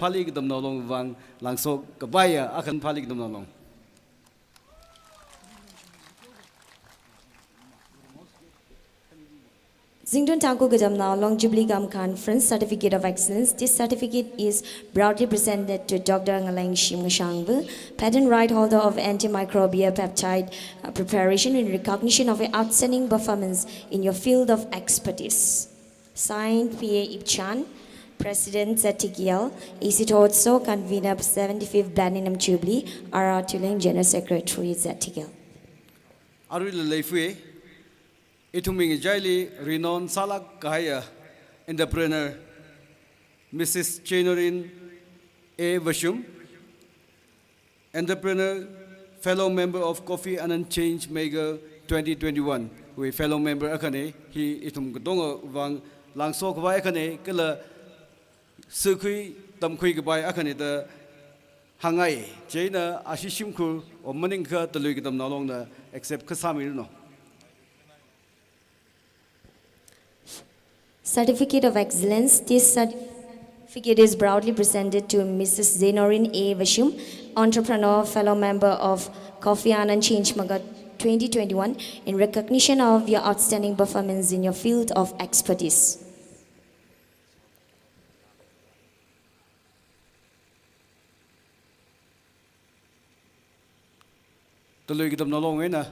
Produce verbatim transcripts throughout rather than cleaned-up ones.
Phali Katamnao Long vang langso khavaiya, akhan Phali Katamnao Long. Zingtun Tangkhul Katamnao Long Jubilee cum Conference Certificate of Excellence. This certificate is proudly presented to Doctor Ngalengshim Ngashangvu, patent right holder of antimicrobial peptide, uh, preparation, in recognition of your outstanding performance in your field of expertise. Signed, P A Ipchan, President Z T K L, A C Thotso, Convener seventy-fifth Platinum Jubilee, R R Tuleng, General Secretary, Z T K L. Aruila leifui, ithumwui ngachaili renown sālāk kahaiya entrepreneur, Missus Chenorin A Vashum, entrepreneur, fellow member of Kofi Annan Change Maker twenty twenty-one wui fellow member akhana, hi ithum katonga vang langso khavai akhana, kala sākhui tamkhui kapai akhana da hāngngai. Chieina ashi shimkhur, o maningkha Talui Katamnao Longna accept kasāmiranu. Certificate of Excellence. This certificate is proudly presented to Missus Zenorin A Vashum, entrepreneur, fellow member of Kofi Annan Change Maker twenty twenty-one, in recognition of your outstanding performance in your field of expertise. Talui Katamnao Long eina.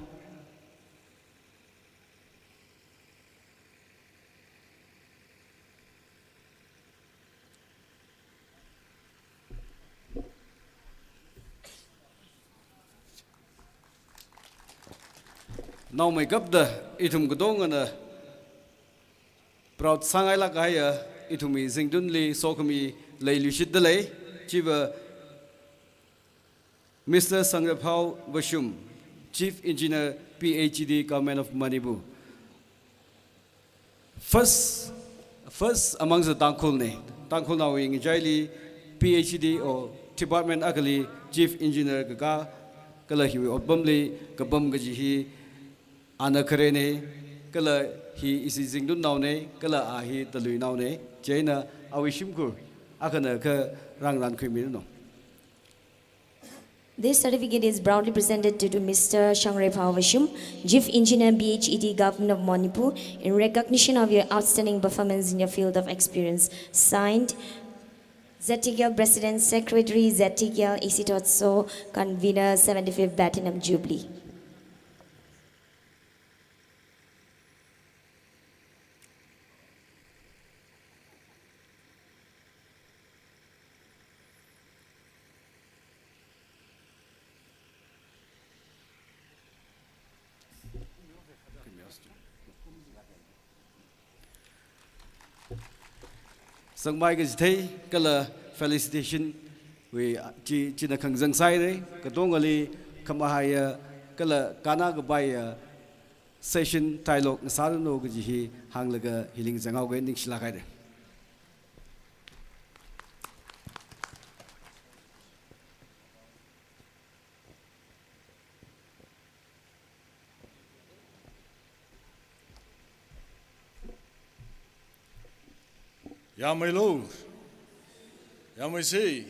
Naomeikapta ithum katongana proud sāngailāk kahaiya, ithumwui Zingtunli sokhami leiluishitda lei, chiva Mister Sangrephao Vashum, Chief Engineer, P H E D, Government of Manipur. First, first amongst the Tangkhulna, Tangkhulnaowui ngachaili P H E D or department akhali Chief Engineer kakā, kala hiwui otpamli kapam kaji hi ana kharena, kala hi ishi Zingtunnaona, kala a hi Taluinaona, chieina awui shimkhur akhana kha rāngarānkhuimiranu. This certificate is proudly presented to, to Mister Sangrephao Vashum, Chief Engineer, P H E D, Government of Manipur, in recognition of your outstanding performance in your field of experience. Signed, Z T K L President, Secretary, Z T K L, A C Thotso, Convener, seventy-fifth Platinum Jubilee. Sangmai kachithei kala felicitation wui chi, china khangazang sāhaira, katongali khamahaiya kala kannā kapaiya session dialogue ngasāranu kaji hi hānglaga hili ngazanghaoga, ningshilāk haira. Yāmeilu, yāmeisa.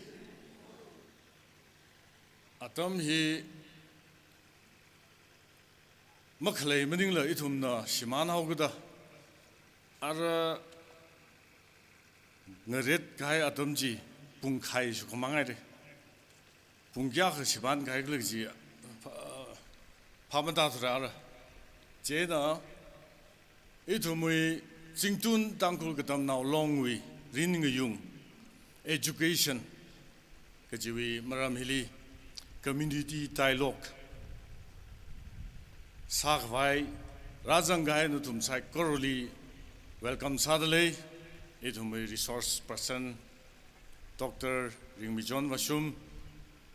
Atam hi makhalei maningla ithumna shimānhaokida, ara ngaret kahai atam chi pungkhai shukhamang haira. Pung kayākha shimānkahai khala chi, pha-, phāmatathura ara. Chieina ithumwui Zingtun Tangkhul Katamnao Longwui ringngayung, education kajiwui maram hili community dialogue sākhavai rāzangkahai nathum saikorali welcome sādalei. Ithumwui resource person Doctor Ringmichon Vashum,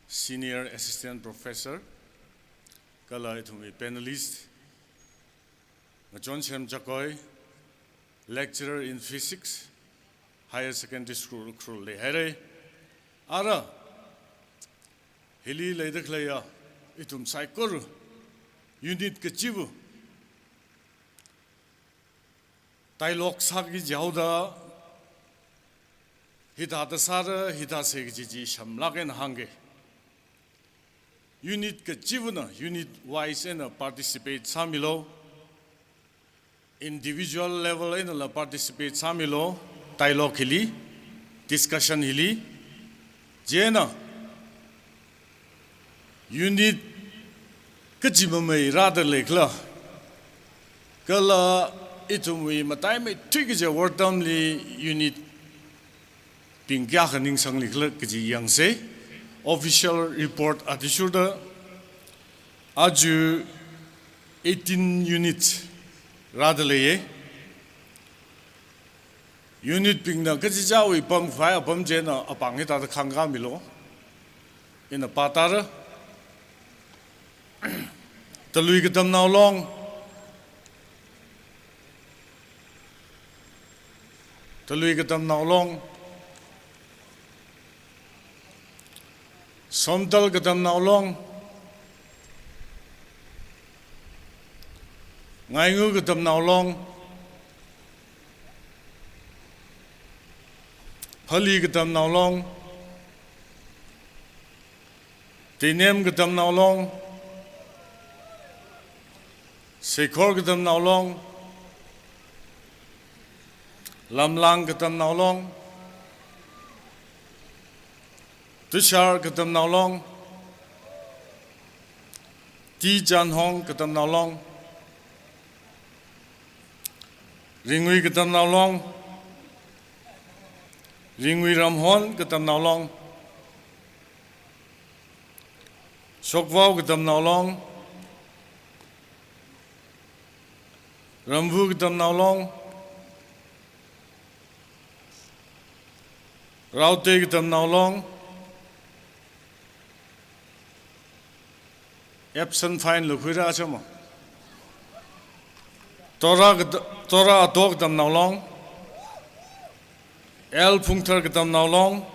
Senior Assistant Professor, kala ithumwui panelist, Ngachonsham Jagoi, Lecturer in Physics, Higher Secondary School, Ukhrul leihaira. Ara, hili leida khaleiya ithum saikora unit kachiva dialogue sāki jihaoda, Hithāda sāra, hithāsa kaji chi shamlāk eina hāngga. Unit kachivana unit wise eina participate sāmilu. Individual level einala participate sāmilu. Dialogue hili, discussion hili. Chieina unit kachi mamei rāda leikhala, kala ithumwui mataimeithui kaja wortamli unit bing kayākha ningsanglikhala kaji yangsa. Official report athishurda aja eighteen units rāda leiya. Unit bingna kachichāwui pamkhavai apam chieina apāng hithāda khāngkāmilu. Ina pātāra. Talui Katamnao Long. Talui Katamnao Long. Somdal Katamnao Long. Ngaingu Katamnao Long. Phali Katamnao Long. Teinem Katamnao Long. Seikhor Katamnao Long. Lamlang Katamnao Long. Tushar Katamnao Long. T Chanhong Katamnao Long. Ringui Katamnao Long. Ringui Ramhon Katamnao Long. Shokvao Katamnao Long. Ramvu Katamnao Long. Raotei Katamnao Long. Absent fine lukhuira chamo. Tora Kata-, Tora Atok Katamnao Long. L Phungthar Katamnao Long.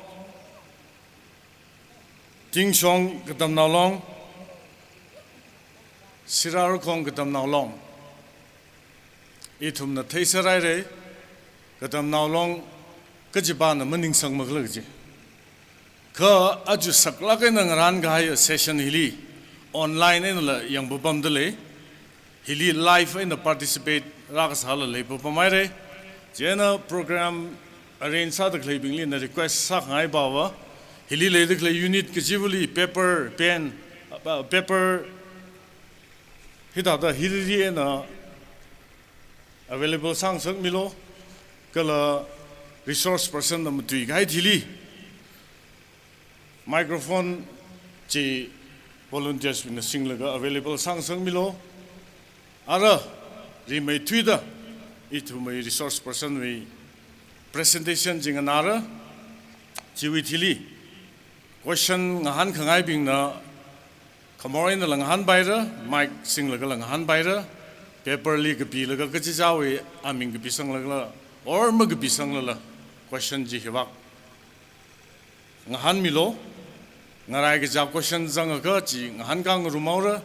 Tingshong Katamnao Long. Sirarakhong Katamnao Long. Ithumna theisāraira, Katamnao Long kachipāna maningsangmakhala kaji. Kha aja saklāk eina ngarānkahai session hili online einala yangpapamda lei. Hili live eina participate rākasāla leipapamhaira. Chieina program arrange sāda khaleibinglina request sākhangai pava, hili leida khalei unit kachivali paper, pen, uh, paper hithāda hili eina available sāngasakmilu, kala resource person na matuikahai thili microphone chi volunteers bingna singlaga available sāngasakmilu. Ara rimeithuida ithumwui resource person wui presentation chi nganāra. Chiwui thili question ngahānkhangaibingna khamor einala ngahānpaira, mic singlagala ngahānpaira, paper li kapilaga kachichāwui aming kapisanglagala, or makapisanglala, question chi hivāk ngahānmilu. Ngaraikaja question zangakha chi ngahānkā ngarumhaora,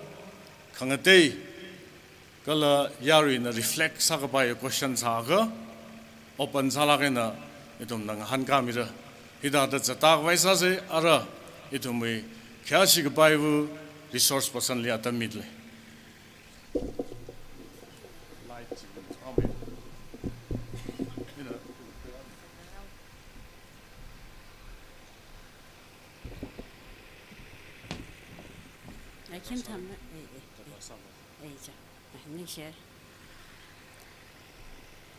khangatei kala yaruina reflect sākapai question sāakha, open sālāk eina ithumna ngahānkāmira. Hithāda zatkhavai sāsa, ara ithumwui khayāshi kapaiva resource person li atam mida lei. I can turn it. Eh, eh, eh. Eh, ja. Eh, ningshi.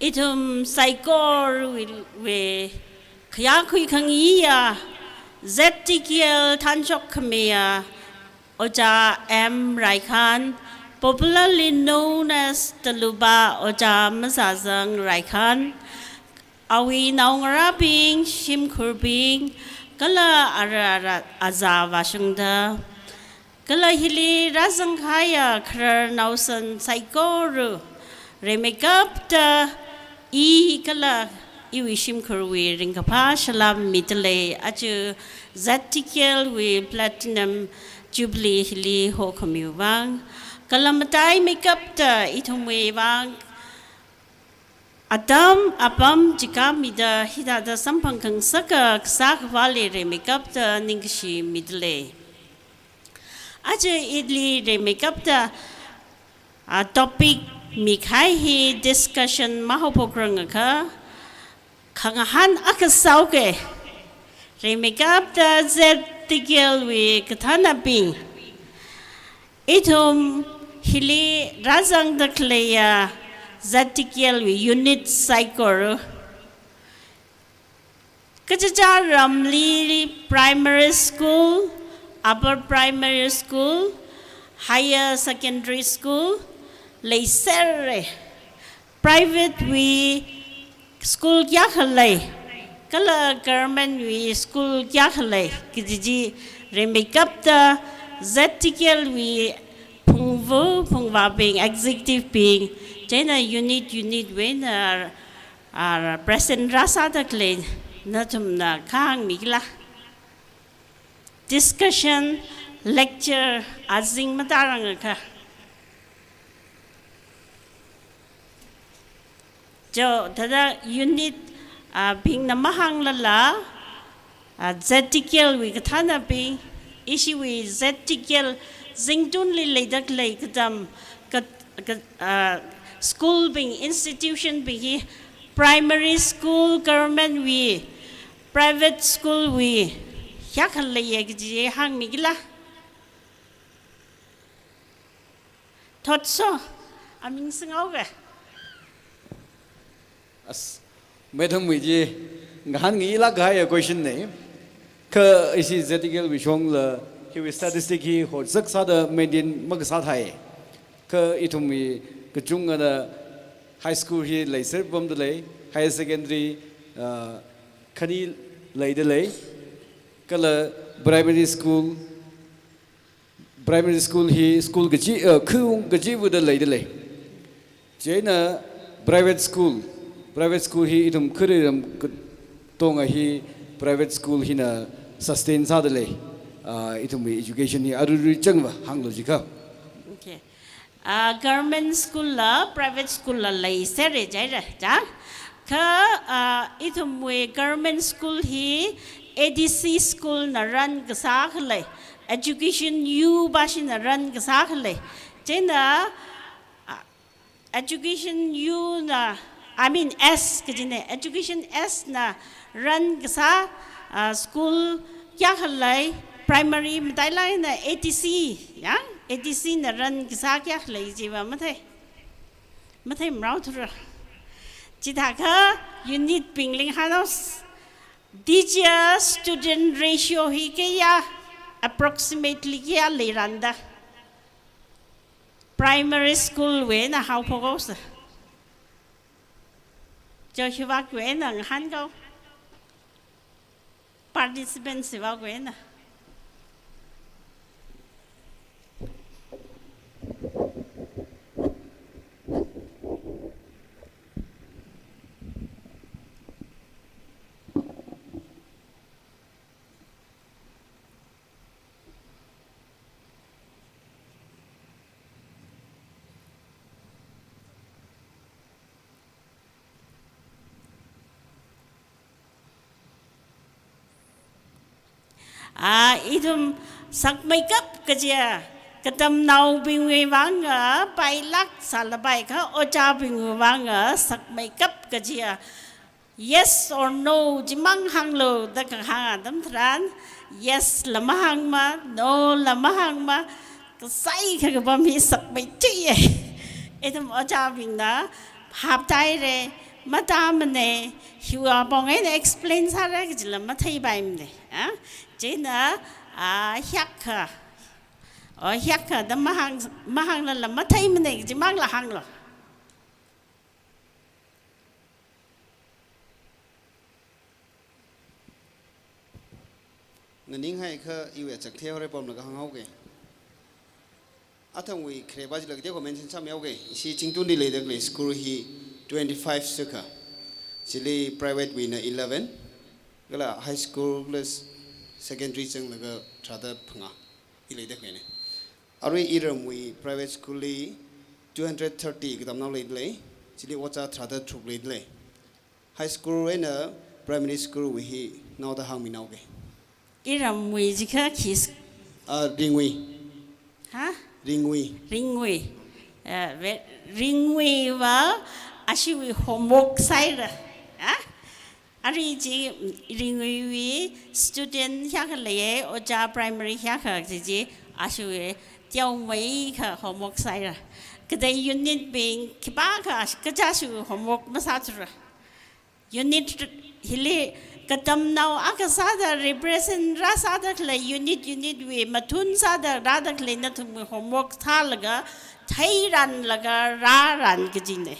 Ithum saikorawui khayākhui khangayiya, Z T K L thanshok khamiya, Ojā M Raikhan, popularly known as Taluba Ojā Mazazang Raikhan, awui naongarābing, shimkhurbing, kala ara ara azā vāshungda, kala hili rāzangkahaiya kharar naosan saikora, rimeikapta i kala iwui shimkhurwui ringkaphā salam mida lei, aja Z T K L wui Platinum Jubilee hili hokhamiwui vang, kala mataimeikapta ithumwui vang Atam apam chikāmida hithāda samphang khangasaka kasā Akhava li rimeikapta ningkashi midalei. Aja ili rimeikapta, ah, topic mikahai hi discussion mahaophokrang akha, khangahān akha sāuke. Rimeikapta Z T K L wui kathānabing, ithum hili rāzangda khaleiya Z T K L wui unit saikora, kachichā ramli primary school, upper primary school, higher secondary school leisera. Private wui school kayākha lei, kala government wui school kayākha lei kaji chi rimeikapta Z T K L wui phungva, phungvābing, executive bing, chieina unit, unit wui eina, ah, present rāsāda khalei nathumna kahāng mikila? Discussion, lecture, azing matarang akha. Jo, thāda unit, ah, bingna mahānglala, ah, Z T K L wui kathānabing, ishiwui Z T K L zingtunli leida khalei katam, ka, ka, ah, school bing, institution bing hi primary school government wui, private school wui kayākha leiya kaji hāngmikila? Thotso, aming singhaoke. As, madam wui chi ngahānngailāk kahaiya question nei. Kha ishi Z T K L wui shongla hiwui statistic hi hotsak sāda maintain makasā thai. Kha ithumwui kachungana high school hi leiser pamdalei, higher secondary, ah, khani leidalei, kala primary school, primary school hi school kachi, ah, khung kachiva̱da leidalei. Chieina private school, private school hi ithum khareiram katonga hi private school hina sustain sādalei. Ah, ithumwui education hi aruirui changva hānglu jiakha. Okay. Ah, government school la, private school la leisera jaira, ja? Kha, ah, ithumwui government school hi A D C school na run kasā khalei, Education U bashina run kasā khalei. Chieina, ah, Education U na, I mean S kajina, Education S na run kasā, ah, school kayākha lei, primary matailāk eina A D C, ya? A D C na run kasā kayākha lei jiva mathei. Mathei marao thura. Chithākha unit bingli ngahānhaosa. Teacher student ratio hi kayā, approximately kayā leiranda? Primary school wui eina haophok haosa. Jo, hiwui vāng eina ngahānkao. Participants hiwui vāng eina. Ah, ithum sakmeikap kajiya, katamnaobingwui vānga pailāk sālapai kha, ojābingwui vānga sakmeikap kajiya, yes or no chimang hānglu da kahāng atam tharan, yes la mahāngma, no la mahāngma, kasai kha kapam hi sakmei chiya. Ithum ojābingna phap tāhaira, matāmana, hiwui apong eina explain sāra kajila matheipaimana. Ah? Chieina, ah, hiyākha. O, hiyākha da mahāng, mahānglala matheimana kajimangla hānglu. Nganinghaiakha iwui achak theihaora pamlaga hānghaoke. Athumwui khare ba chila kateokha mention sāmihaoke. Ishi Chingtunli leida khalei school hi twenty-five sākha. Chili private wuina eleven, kala high school plus secondary zanglaga tharāda phangā hi leida khaleina. Arui iramwui private school li two hundred thirty katamnao leidalei. Chili ojā tharāda tharuk leidalei. High school eina primary school wui hi naoda hāngminaoge. Iramwui jikha khis. Ah, Ringwui. Ha? Ringwui. Ringwui. Eh, ve-, Ringwui va ashiwui homework sāhaira. Ha? Ari chi Ringwui student hiyākha leiye, ojā primary hiyākha chi chi ashiwui teomeikha homework sāhaira. Kada unit bing khipākha kaja ashiwui homework masāthura. Unit hili katamnao akha sāda represent rāsāda khalei unit unit wui mathun sāda rāda khalei nathumwui homework thālaga, theiranlaga, rāran kajine.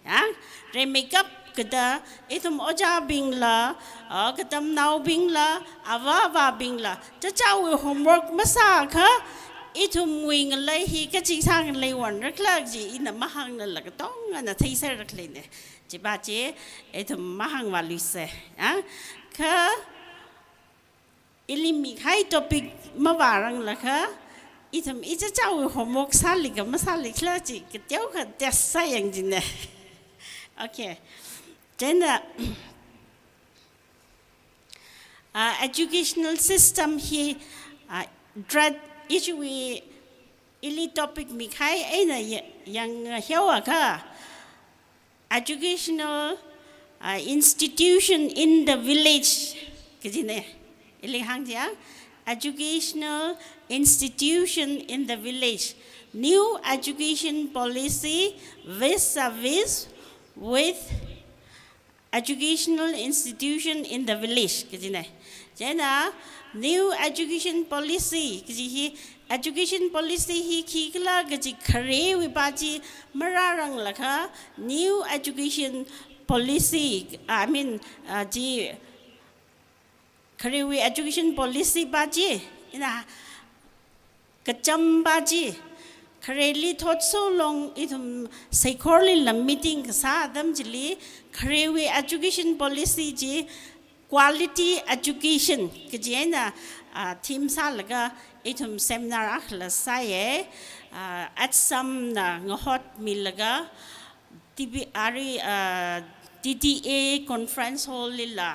Ya, rimeikap kada ithum ojābingla, ah, katamnaobingla, avā avābingla, chachāwui homework masākha, ithumwui ngalei hi kachi sāngaleiwanra khala chi ina mahāngnala katongana theiserra khaleine. Chiva chi, ithum mahāngvāluise. Ya, kha ili mikahai topic mavāranglakha, ithum ichachāwui homework sāli kha masāli khala chi kateokha test sāyang jine. Okay. Chieina, ah, educational system hi, ah, threat issue wui ili topic mikahai eina ya-, yanghaoakha, educational, uh, institution in the village. Kajine, ili hāng chiya, educational institution in the village. New education policy vis-a-vis with educational institution in the village. Kajine. Chieina, new education policy kaji hi, education policy hi khikhala kaji kharewui va chi marāranglakha, new education policy, I mean, uh, chi kharewui education policy va chi, ina kacham va chi, khareli thotso long ithum saikorlila meeting kasā atam chili, kharewui education policy chi, quality education kaji eina, ah, theme sālaga ithum seminar akhala sāye, ah, Assam na ngahotmilaga, T B, ari, ah, T T A conference hall lila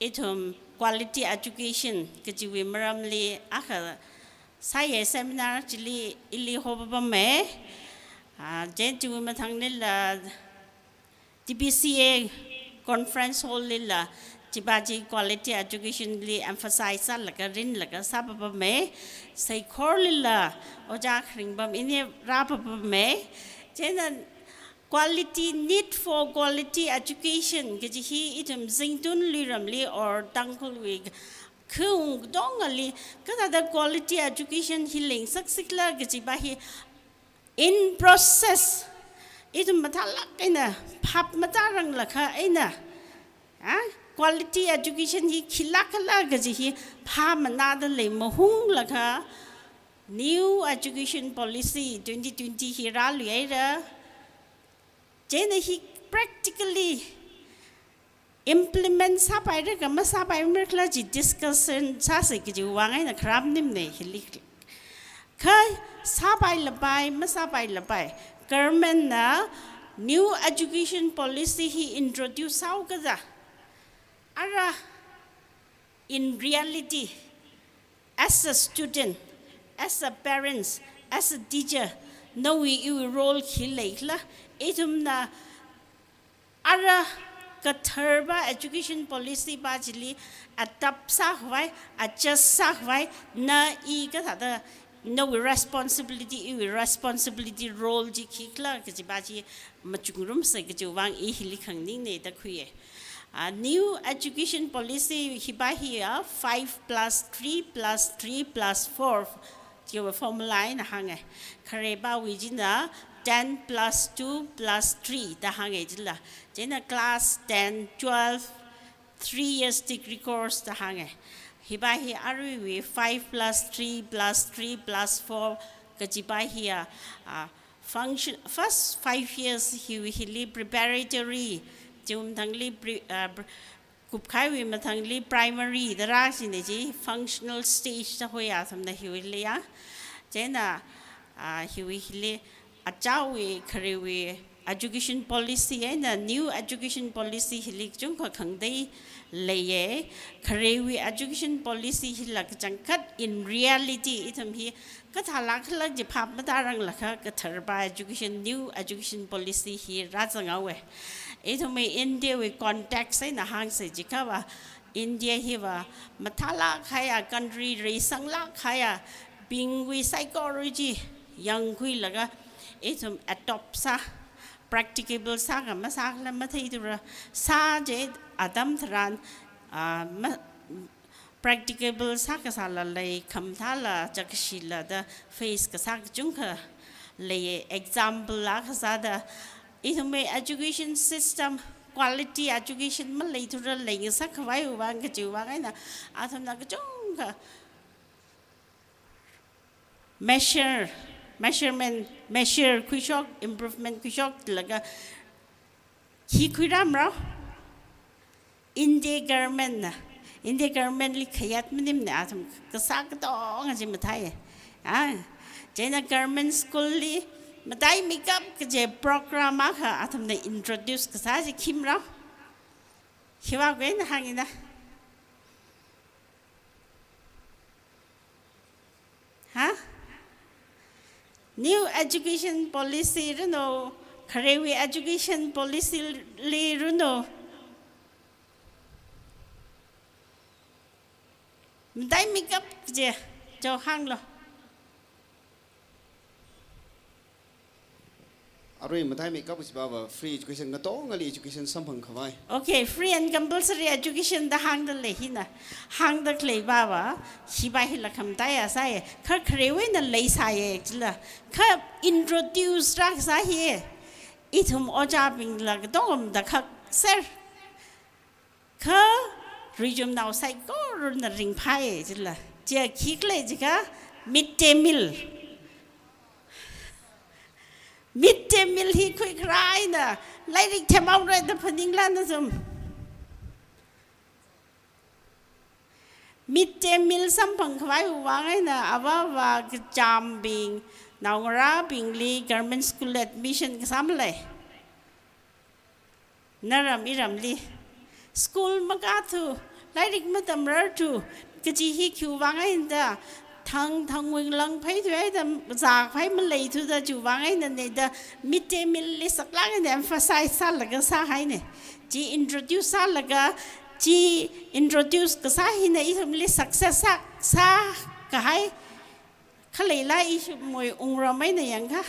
ithum quality education kajiwui maramli akha sāye seminar chili ili hopapame. Ah, chieina chiwui mathanglila T B C A conference hall lila chiva chi quality education li emphasize sālaga rinlaga sāpapame. Saikorlila ojā kharing pam ini rāpapame. Chieina quality, need for quality education kaji hi ithum Zingtun luiramli or Tangkhulwui khaung katongali kathāda quality education hi leingasaksi khala kajiva hi in process, ithum mathālāk eina phap matāranglakha eina, ah, quality education hi khilāk khala kaji hi phap manādalei mahunglakha, new education policy twenty twenty hi rāluihaira. Chieina hi practically implement sāpaira kha masāpaimara khala chi discussion sāsa kajiwui vang eina kharā maningmane hili. Kha sāpailapai, masāpailapai, government na new education policy hi introduce sāhaokada, ara in reality, as a student, as a parents, as a teacher, nawui iwui role khi leikhala, ithumna ara kathar va education policy va chili adapt sākhavai, adjust sākhavai, na i kathāda nawui responsibility, iwui responsibility role chi khikhala kajiva chi machungrumsa kajiwui vang i hili khangningne da khuiye. Ah, new education policy hiva hiya five plus three plus three plus four chiwui formula eina hānge. Kharevawui china ten plus two plus three da hānge chila. Chieina class ten, twelve, three years degree course da hānge. Hiva hi aruiwui five plus three plus three plus four kajiva hiya, ah, function, first five years hiwui hili preparatory, chiwui mathangli pre-, ah, pre-, kupkahaiwui mathangli primary da rāsine chi functional stage da hoiya samna hiwuiliya. Chieina, ah, hiwui hili achāwui kharewui education policy eina new education policy hili kachungkha khangatei leiya. Kharewui education policy hila kachangkhat in reality ithum hi kathālāk khala jiphap matāranglakha kathar pa education, new education policy hi rāzanghaowa. Ithumwui India wui context eina hāngsa jiakhava, India hiva mathālāk kahaiya country, reisanglāk kahaiya bingwui saikora chi yangkhuilaga ithum adopt sā, practicable sākha masākhala matheithura, sā je atam tharan, ah, ma-, practicable sākasāla lei, khamathāla chākshila da face kasā kachungkha lei. Example akha sāda, ithumwui education system, quality education maleithura leingasak khavai vang kajiwui vang eina athumna kachungkha measure, measurement, measure khuishok, improvement khuishok laga khi khuirāmrao? India government na, India government li khayat maningmana, athum kasā katonga chi mathāya. Ah, chieina government school li mataimeikap kaji program akha athumna introduce kasā chi khimrao? Khiwui vang eina hāngina. Ha? New education policy ranu, kharewui education policy li ranu, mataimeikap kaji chi hānglu. Arui mataimeikap kaji pava free education, katongali education samphang khavai. Okay, free and compulsory education da hāngda lei hina. Hāngda khalei pava, hiva hila khamataiya sāya. Kha kharewui eina leisāya chila, kha introduce rākasā hi ithum ojābingla katonga matakhak ser. Kha richumnao saikorana ringphāya chila. Chi khikhala jiakha mid day meal. Mid day meal hi khuikharā eina lairik themhaora da phaningla nathum? Mid day meal samphang khavaiwui vang eina avāva kachāmbing, naongarābingli government school admission kasā malei. Naram iramli school makāthu, lairik matamrarthu kaji hi khiwui vang eina da, thang thangwui langphai thuhaida zākhavai maleithuda chiwui vang einana da mid day meal li saklāk eina emphasize sālaga sāhaina. Chi introduce sālaga, chi introduce kasā hina ithumli success sā, sākahai khaleila ithumwui wungram eina yangakha.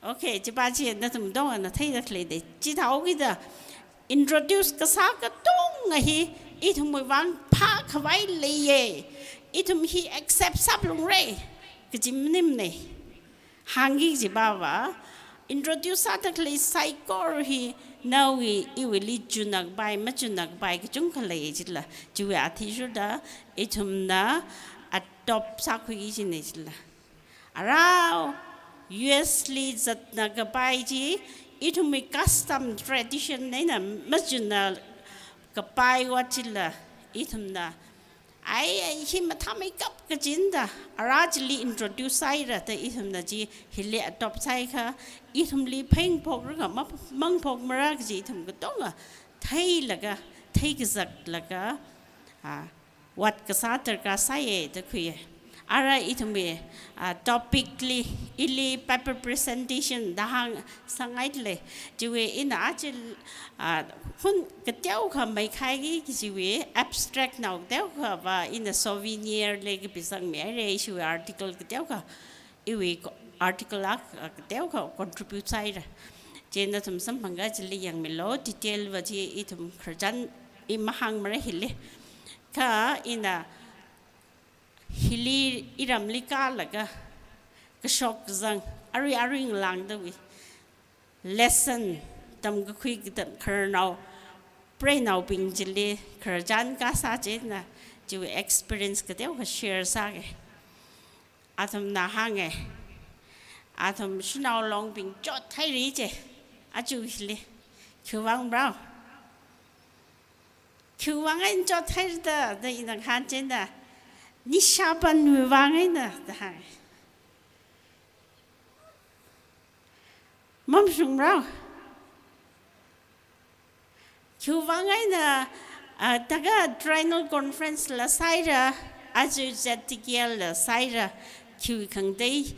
Okay, chiva chi nathum tongana theida khalei da. Chithāhaokida introduce kasā katonga hi ithumwui vang phākhavai leiya. Ithum hi accept sāphalungra kaji maningmana. Hāngki kaji pava, introduce sāda khalei saikora hi nawui iwuili chunakapai, machunakapai kachungkha lei chila. Chiwui athishurda ithumna adopt sākhui kajina chila. Arui U S li zatnakapai chi, ithumwui custom tradition eina machunakapaiva chila, ithumna, ai, ai, hi mathāmeikap kajina da, arui chili introduce sāhaira da ithumna chi hili adopt sāhaiakha, ithumli phāphokra kha ma-, mangphokmara kaji ithum katonga theilaga, theikazaklaga, ah, vātkasā darkar sāya da khuiya. Arui ithumwui, ah, topic li, ili paper presentation da hāngsanghaida lei. Chiwui ina aja, ah, hun kateokha maikhaiki kajiwui abstract nao kateokhava ina souvenir li kapisangmihaira, ishiwui article kateokha, iwui co-, article akha, ah, kateokha contribute sāhaira. Chieina nathum samphangakha chili yangmilu, detail va chi ithum khararchan i mahāngmara hili. Kha ina hili iramli kālaga kashok kazang, arui arui ngalāngdawui lesson tamkakhui katam khararnao, preinaobing chili khararchan kasā chieina chiwui experience kateokha share sāga. Athumna hānga, athum shanao longbing chothaira je, aja hili. Khiwui vang brao? Khiwui vang eina chothaira da, da ina kahāng chieina, nishapanwui vang eina da hānga. Mamashungra. Khiwuivang eina, ah, taka Triennial Conference la sāhaira, aja Z T K L la sāhaira, khiwui khangatei,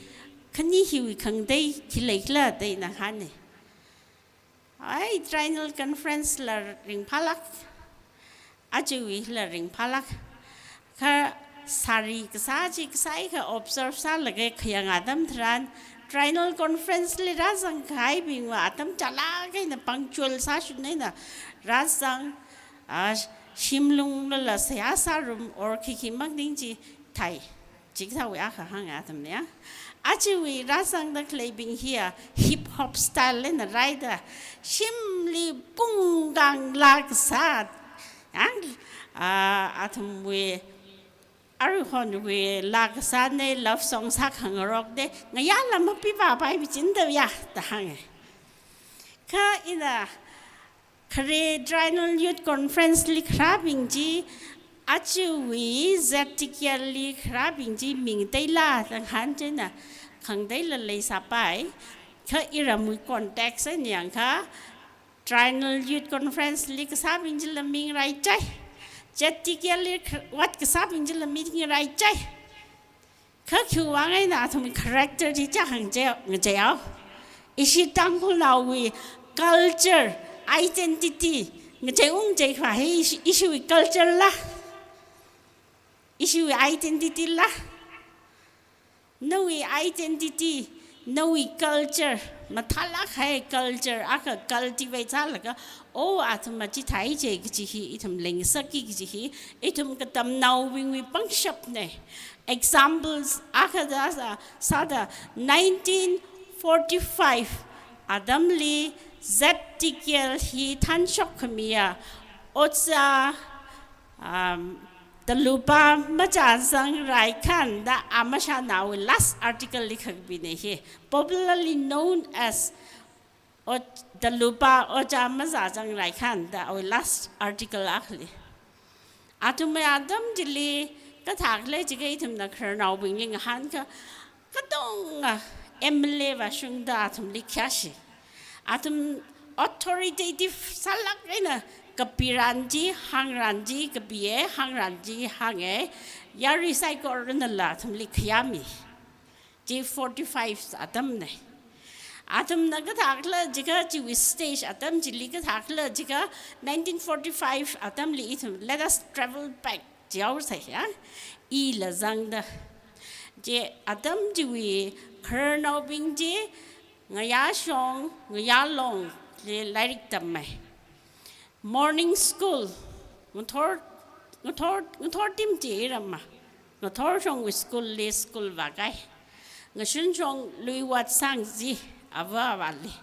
khani hiwui khangatei khi leikhala da ina hānga. Ai, Triennial Conference la ringphālāk, ajawui la ringphālāk. Kha sari kasā chi kasā eina observe sālaga khayang atam tharan, Triennial Conference li rāzang kahaibingva atam chālāk eina punctual sāshun eina rāzang, ah, shimlung lala seihā sārum or khikhi makning chi thai. Chikathāwui akha hānga athumna. Ajawui rāzangda khaleibing hiya hip hop style eina rāhaida, shimli pungkang laa kasā, ang, ah, athumwui, aruihonwui laa kasāna, love song sākhangarokna, ngayāla mapipāpai bichinda ya da hānga. Kha ina khare Triennial Youth Conference li kharābing chi, ajawui Z T K L li kharābing chi ming ngateila da ngahān china, khangateila leisāpai. Kha iramwui context eina yangakha, Triennial Youth Conference li kasābing chila ming raichai. Z T K L li kha-, vāt kasābing chila ming raichai. Kha khiwuivang eina athum character chi chākhang che, ngachei haowa. Ishi Tangkhulnaowui culture, identity, ngachei ungchei khavai hi ishi, ishiwui culture la. Ishiwui identity la. Nawui identity, nawui culture, mathālāk kahai culture akha cultivate sālaga, oh, athumva chithāi che kaji hi, ithum lengsakki kaji hi, ithum katamnaobingwui pangshapna. Examples akha da sā, sāda nineteen forty-five atamli Z T K L hi thanshok khamiya, Ojā, um, Talupa Machazang Raikhan da amashanaowui last article li khakbina hi, popularly known as Oj-, Talupa Ojā Machazang Raikhan da awui last article akhali. Athumwui atam chili kathākhala jiakha ithumna khararnaobingli ngahānkha, katonga M L A vāshungda athumli khayāshi. Athum authoritative sālāk eina kapiran chi, hāngran chi kapiya, hāngran chi hānga, yarui saikoranala athumli khayāmi. Chi forty-five atamna. Athumna kathākhala jiakha chiwui stage atam chili kathākhala jiakha nineteen forty-five atamli ithum, let us travel back. Jihaosa ya, ila zangda. Chi atam chiwui khararnaobing chi ngayāshong, ngayālongli lairik tammei. Morning school, ngathor, ngathor, ngathor tim chi rama. Ngathorshongwui school li school vākai. Ngashunshong lui vāt sangzi, ava avāli.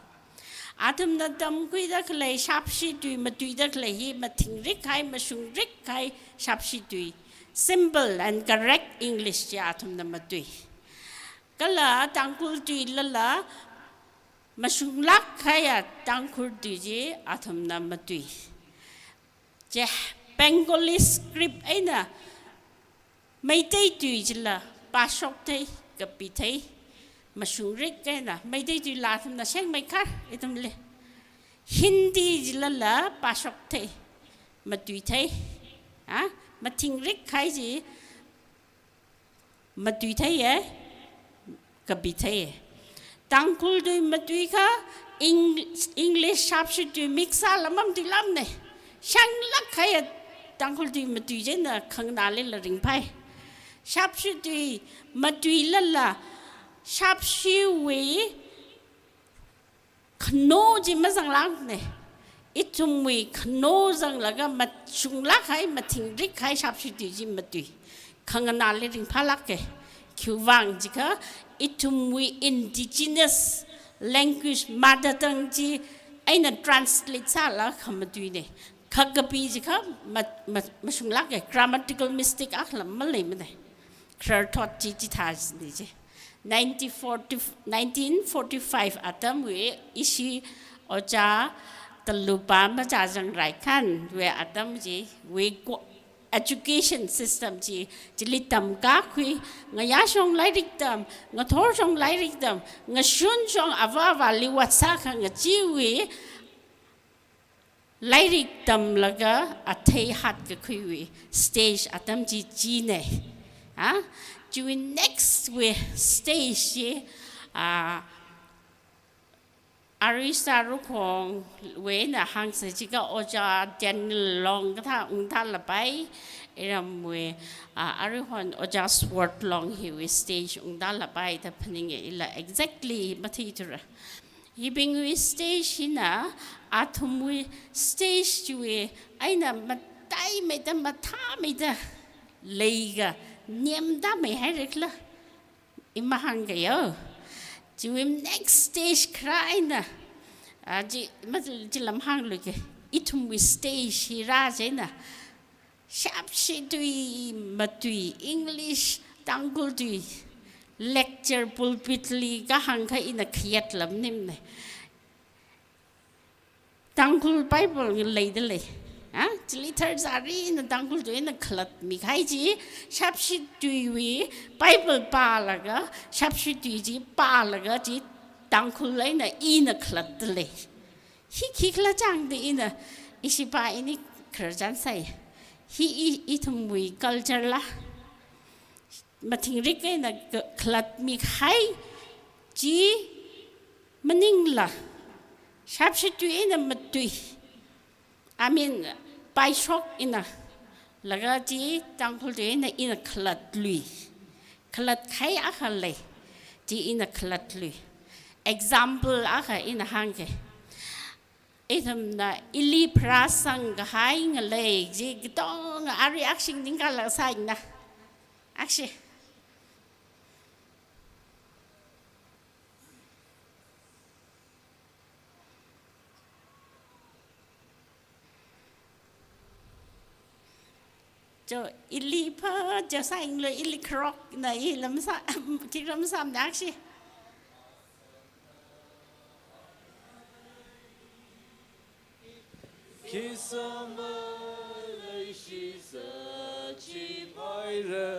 Athumna tamkhuida khalei shapshi tui matuida khalei hi mathingrik kahai, mashungrik kahai shapshi tui. Simple and correct English chi athumna matui. Kala Tangkhul tuilala mashunglāk kahaiya Tangkhul tui chi athumna matui. Chi Bengali script eina Meitei tui chila pāshokthei, kapithei, mashungrik eina Meitei tuila athumna shengmeikhar ithumli. Hindi chilala pāshokthei, matuithei. Ha? Mathingrik kahai chi matuitheiya, kapitheiya. Tangkhul tui matuikha Eng-, English shapshi tui mix sāla mamatuilamna. Shanglāk kahaiya Tangkhul tui matui china khanganālila ringphai. Shapshi tui matuilala shapshiwui khano chi mazanglākna. Ithumwui khano zanglaga mashunglāk kahai, mathingrik kahai shapshi tui chi matui. Khanganāli ringphālāka. Khiwuivang jiakha ithumwui indigenous language, mother tongue chi eina translate sālaga khamatuina. Khakapi jiakha ma-, ma-, mashunglāka, grammatical mistake akhala maleimana. Khararthot chi chithā jina chi. Nineteen forty, nineteen forty-five atamwui ishi Ojā Talupa Machazang Raikhanwui atam chiwui ko-, education system chi, chili tamkakhui, ngayāshong lairik tam, ngathorshong lairik tam, ngashunshong avā avāli vātsākha ngachiwui, lairik tamlaga athei hatkakhuiwui stage atam chi china. Ha? Chiwui next wui stage chi, ah, Arui sārukhongwui eina hāngsa chiakha Ojā Daniel Long kathā ungtālapai, iramwui, ah, aruihon Ojā Sword Long hiwui stage ungtālapai da phaninga, ila exactly matheithura. Hibingwui stage hina athumwui stage chiwui eina mataimeida mathāmeida leiakha nemda meihaira khala. I mahāngkaya. Chiwui next stage kharā eina, ah, chi, ma, chi lam hāngluike. Ithumwui stage hi rā chieina, shapshi tui matui, English, Tangkhul tui, lecture pulpit li kahāngkha ina khayat lam nimne. Tangkhul Bible ngi leida lei. Ha? Chili tharzarina Tangkhul tui eina khalatmi kahai chi, shapshi tuiwui Bible pālaga, shapshi tui chi pālaga chi Tangkhul eina ina khalatta lei. Hi khikhala chang da ina, ishi pā ini khararchan sai. Hi i, ithumwui culture la. Mathingrik eina kha-, khalatmi kahai chi maningla, shapshi tui eina matui, I mean, paishok eina, laga chi Tangkhul tui eina ina khalatlui. Khalatkahai akha lei, chi ina khalatlui. Example akha ina hāngke. Ithumna ili pharāsang kahai ngalei chi katonga arui akshing ningkala saina. Akshi. Cho ili pha, cho sainglo ili kharokna i lamsa, tikram samna akshi. Khi sāmālei shisa chipaira,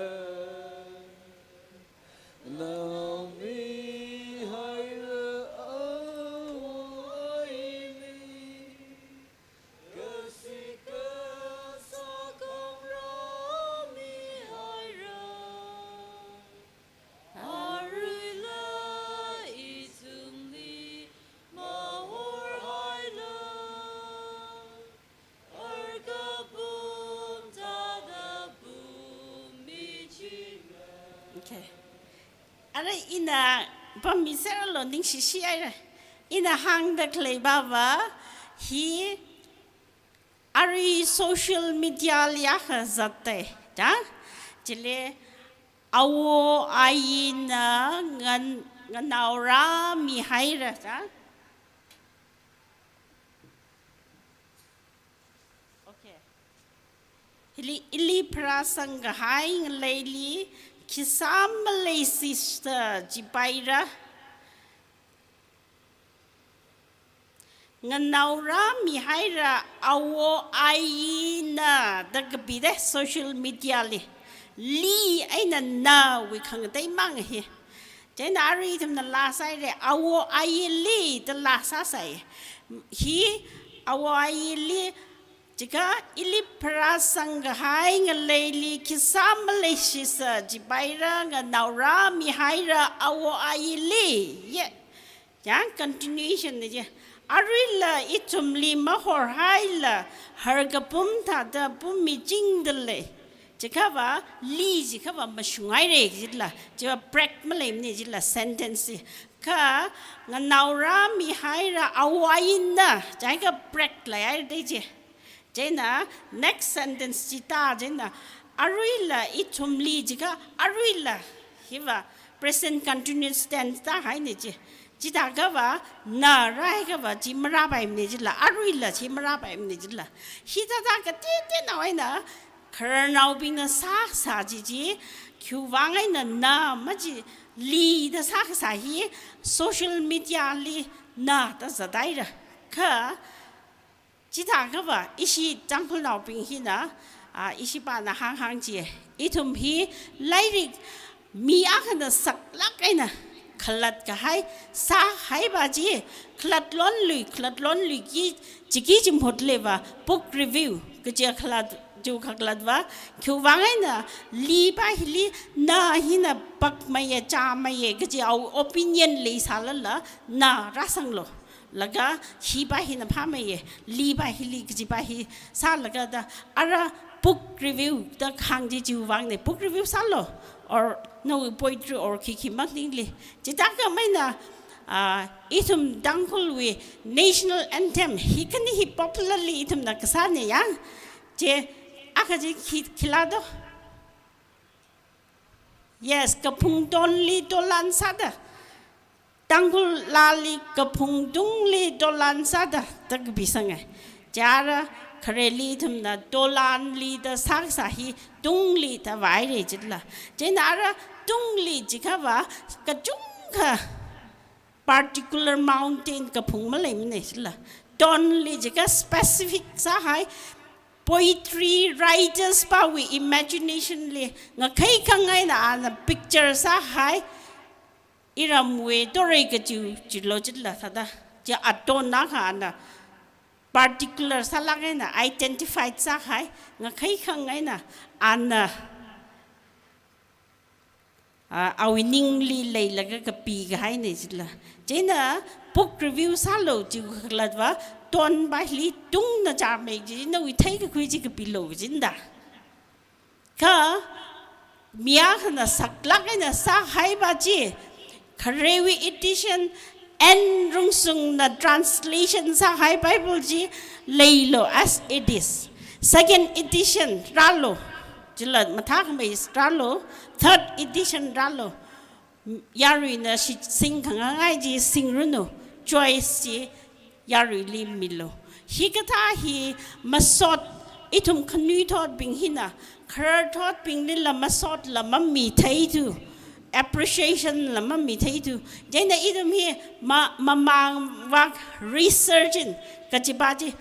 naomi haira awo aili, kasika sākhangra mihaira. Aruila ithumli mahorhaila, arkapum tada pum michina. Okay. Ara ina pammiserlo ningshishihaira. Ina hāngda khalei bava hi arui social media li akha zatta, da? Chili awo ayina ngan-, nganaora mihaira, da? Okay. Hili ili pharāsang kahai ngaleili khi sāmālei shisa chipaira. Nganaora mihaira awo ayina da kapida social media li. Li eina nawui khangateimang hi. Chieina arui ithumna laa sāhaira awo ayili da laa sāsai. Hi awo ayili chiakha ili pharāsang kahai ngaleili khi sāmālei shisa chipaira nganaora mihaira awo ayili. Ye. Yang continuation na je. Aruila ithumli mahorhaila, harkapum tada pum michingda lei. Chiakhava, li chiakhava mashunghaira jila. Chiva break maleimana jila sentence chi. Kha, nganaora mihaira awo ayina, chiakha break leihaira da je. Chieina next sentence chi ta chieina, aruila ithumli chiakha aruila hiva present continuous tense ta haina chi. Chithākhava na rāhaikhava chi marāpaimana jila, aruila chi marāpaimana jila. Hithāda kateoteonao eina khararnaobingna sāsā chi chi, khiwuivang eina na machi li da sākasā hi social media li na da zathaira. Kha chithākhava, ishi Tangkhulnaobing hina, A, ishipāna hānghāng chi, ithum hi lairik mi akhana saklāk eina khalatkahai, sāhaipa chi, khalatlonlui, khalatlonlui ki, chiki chimhut leiva, book review kaji khalat, ju khalatvā, khiwuivang eina, lipa hili, na hina pakmeiya, chāmeiya kaji awui opinion leisālala, na rāsanglu. Laga hipa hina phāmeiya, lipa hili kajipa hi sālaga da, ara book review da khāng chi chiwuivangna, book review sālu, or nawui poetry or khikhi maningla. Chithākha maina, ah, ithum Tangkhulwui national anthem, hi khani hi popularly ithumna kasāna ya. Chi, akha chi khi, khila do. Yes, kaphung tonli tolan sāda. Tangkhul laali kaphung tungli tolan sāda, da kapisanga. Chara khareli ithumna tolanli da sākasā hi tungli da vāhaira chila. Chieina ara tungli jiakhava kachungkha particular mountain kaphung maleimana chila. Tonli jiakha specific sāhai, poetry writers pawui imagination li ngakhai khangaina ana picture sāhai, iramwui torei kachiu chilo chila thāda. Chi atonna kha ana particular sālāk eina identified sāhai, ngakhai khangaina ana, ah, awui ningli leilaga kapikahaina chila. Chieina book review sālu chi khalatvā, tonpa hili tungna chāmei chi nawui theikakhui chi kapilu jinda. Kha, mi akhana saklāk eina sāhaipa chi, kharewui edition, N Rungsungna translation sāhai Bible chi leilu as it is. Second edition rālu, chila mathākhamei rālu, third edition rālu. Yaruina shitsing khangangai chi singranu, choice chi yaruili milu. Hikathā hi masot, ithum khanuithotbing hina, khararthotbinglila masotla mamitheitu, appreciation la mamitheitu. Chieina ithum hi ma-, mamangvak research in kajipa chi,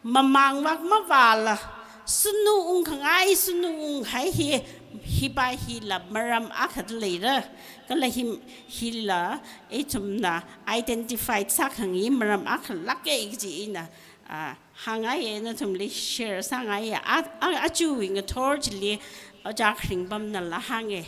mamangvak mavāla, sunu ungkhangai, sunu unghai hi, hipa hila maram akha leira. Kala hi, hila ithumna identified sākhangai maram akhalāka kaji ina, ah, hāngngaiya, nathumli share sāngaiya. A, a, aja ngathor chili, Ojā Kharingbamnala hānga.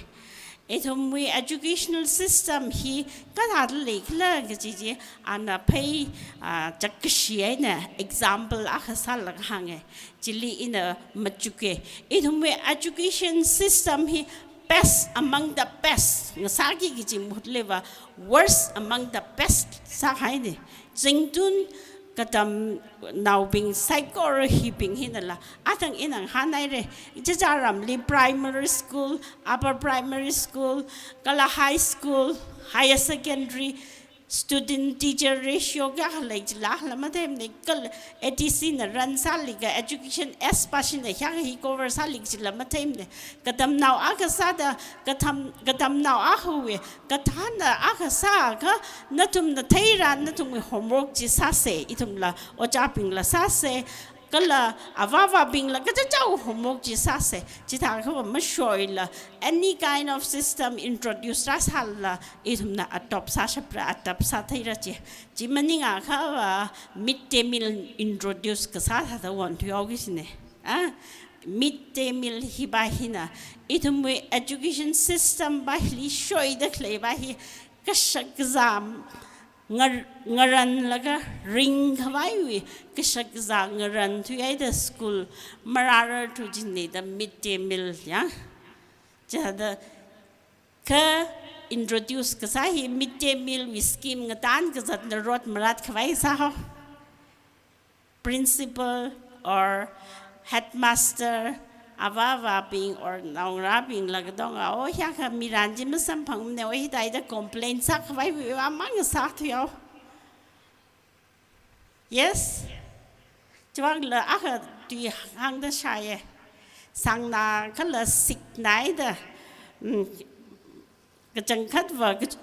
Ithumwui educational system hi kathāda leikhala kaji chi ana phei, ah, chakkashi eina example akha sālaga hānga. Chili ina machuka. Ithumwui education system hi best among the best ngasāki kaji mahut leiva, worst among the best sāhaina. Zingtun katamnaobing saikora hibing hinala, athang ina ngahānhaira. Ichichā ramli primary school, upper primary school, kala high school, higher secondary, student teacher ratio kayākha lei chila la matheimana, kala A D C na run sālaga education S pa shina hiyākha hi cover sālaga chila matheimana. Katamnao akha sāda, katam, katamnao akhawui kathāna akha sākha, nathumna theira, nathumwui homework chi sāsa, ithumla, ojābingla sāsa, kala avāvābingla kachichāwui homework chi sāsa. Chithākhava mashoila, any kind of system introduce rāsālala, ithumna adopt sāshapra, adapt sātheira chi. Chi maningakha va midday meal introduce kasā thāda onthuihaoki kajina. Ah, midday meal hipa hina, ithumwui education system pa hili shoida khaleipa hi, kashak kazā ngar-, ngaranlaga ringkhavaiwui, kashak kazā ngaranthuihaida school marārarthu jineda midday meal ya. Chithāda kha introduce kasā hi midday meal wui scheme ngatangkazatna rot maratkhavai sāhao. Principal or headmaster, avāvābing or naongarābingla katonga, o hiyākha miran chi masamphangmana, o hithāda complain sākhavaiwui vāmang sāthuihao. Yes? Chiwuivangla akha tui hāngda shāya. Sāngna kala siknaida, mm, kachangkhatva, kach-,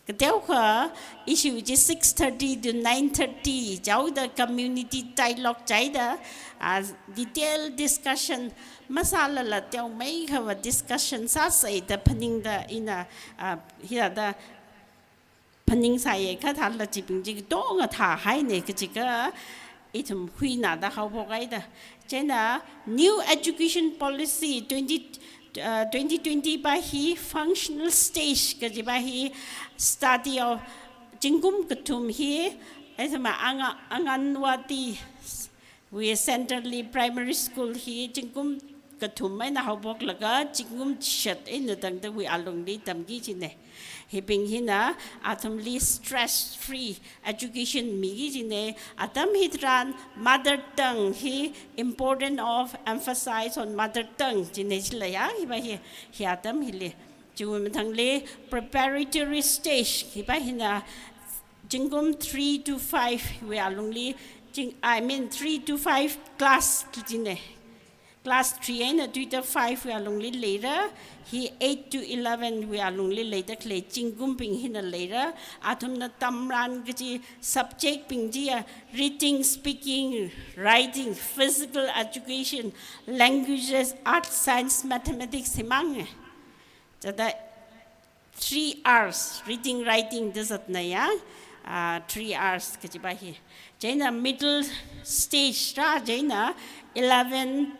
Kateokha issue chi six thirty to nine thirty chaoda community dialogue chaida, ah, detail discussion masālala teomeikha va discussion sāsei da phaningda ina, ah, hithāda phaningsāya. Kha thālala chibing chi katonga thāhaina kajiakha ithum huinada haophok haida. Chieina New Education Policy twenty, uh, twenty twenty pa hi functional stage kaji pa hi study of zingkum kathum hi, ithum anga-, Anganwadi wui center li primary school hi zingkum kathum eina haophoklaga zingkum chishat eina tangdawui alungli tamki kajina. Hibing hina athumli stress free education miki kajina. Atam hitharan mother tongue hi important of emphasis on mother tongue kajina chila ya, hi pa hi, hi atam hili. Chiwui mathangli preparatory stage, hi pa hina zingkum three to five wui alungli, zing-, I mean three to five class kajina. Class three eina tuida five wui alungli leira, hi eight to eleven wui alungli leida khalei zingkumbing hina leira. Athumna tamran kaji subject bing chiya reading, speaking, writing, physical education, languages, arts, science, mathematics himang. Chithāda three R's, reading, writing, da zatna ya, ah, three R's kaji pa hi. Chieina middle stage rā, chieina eleven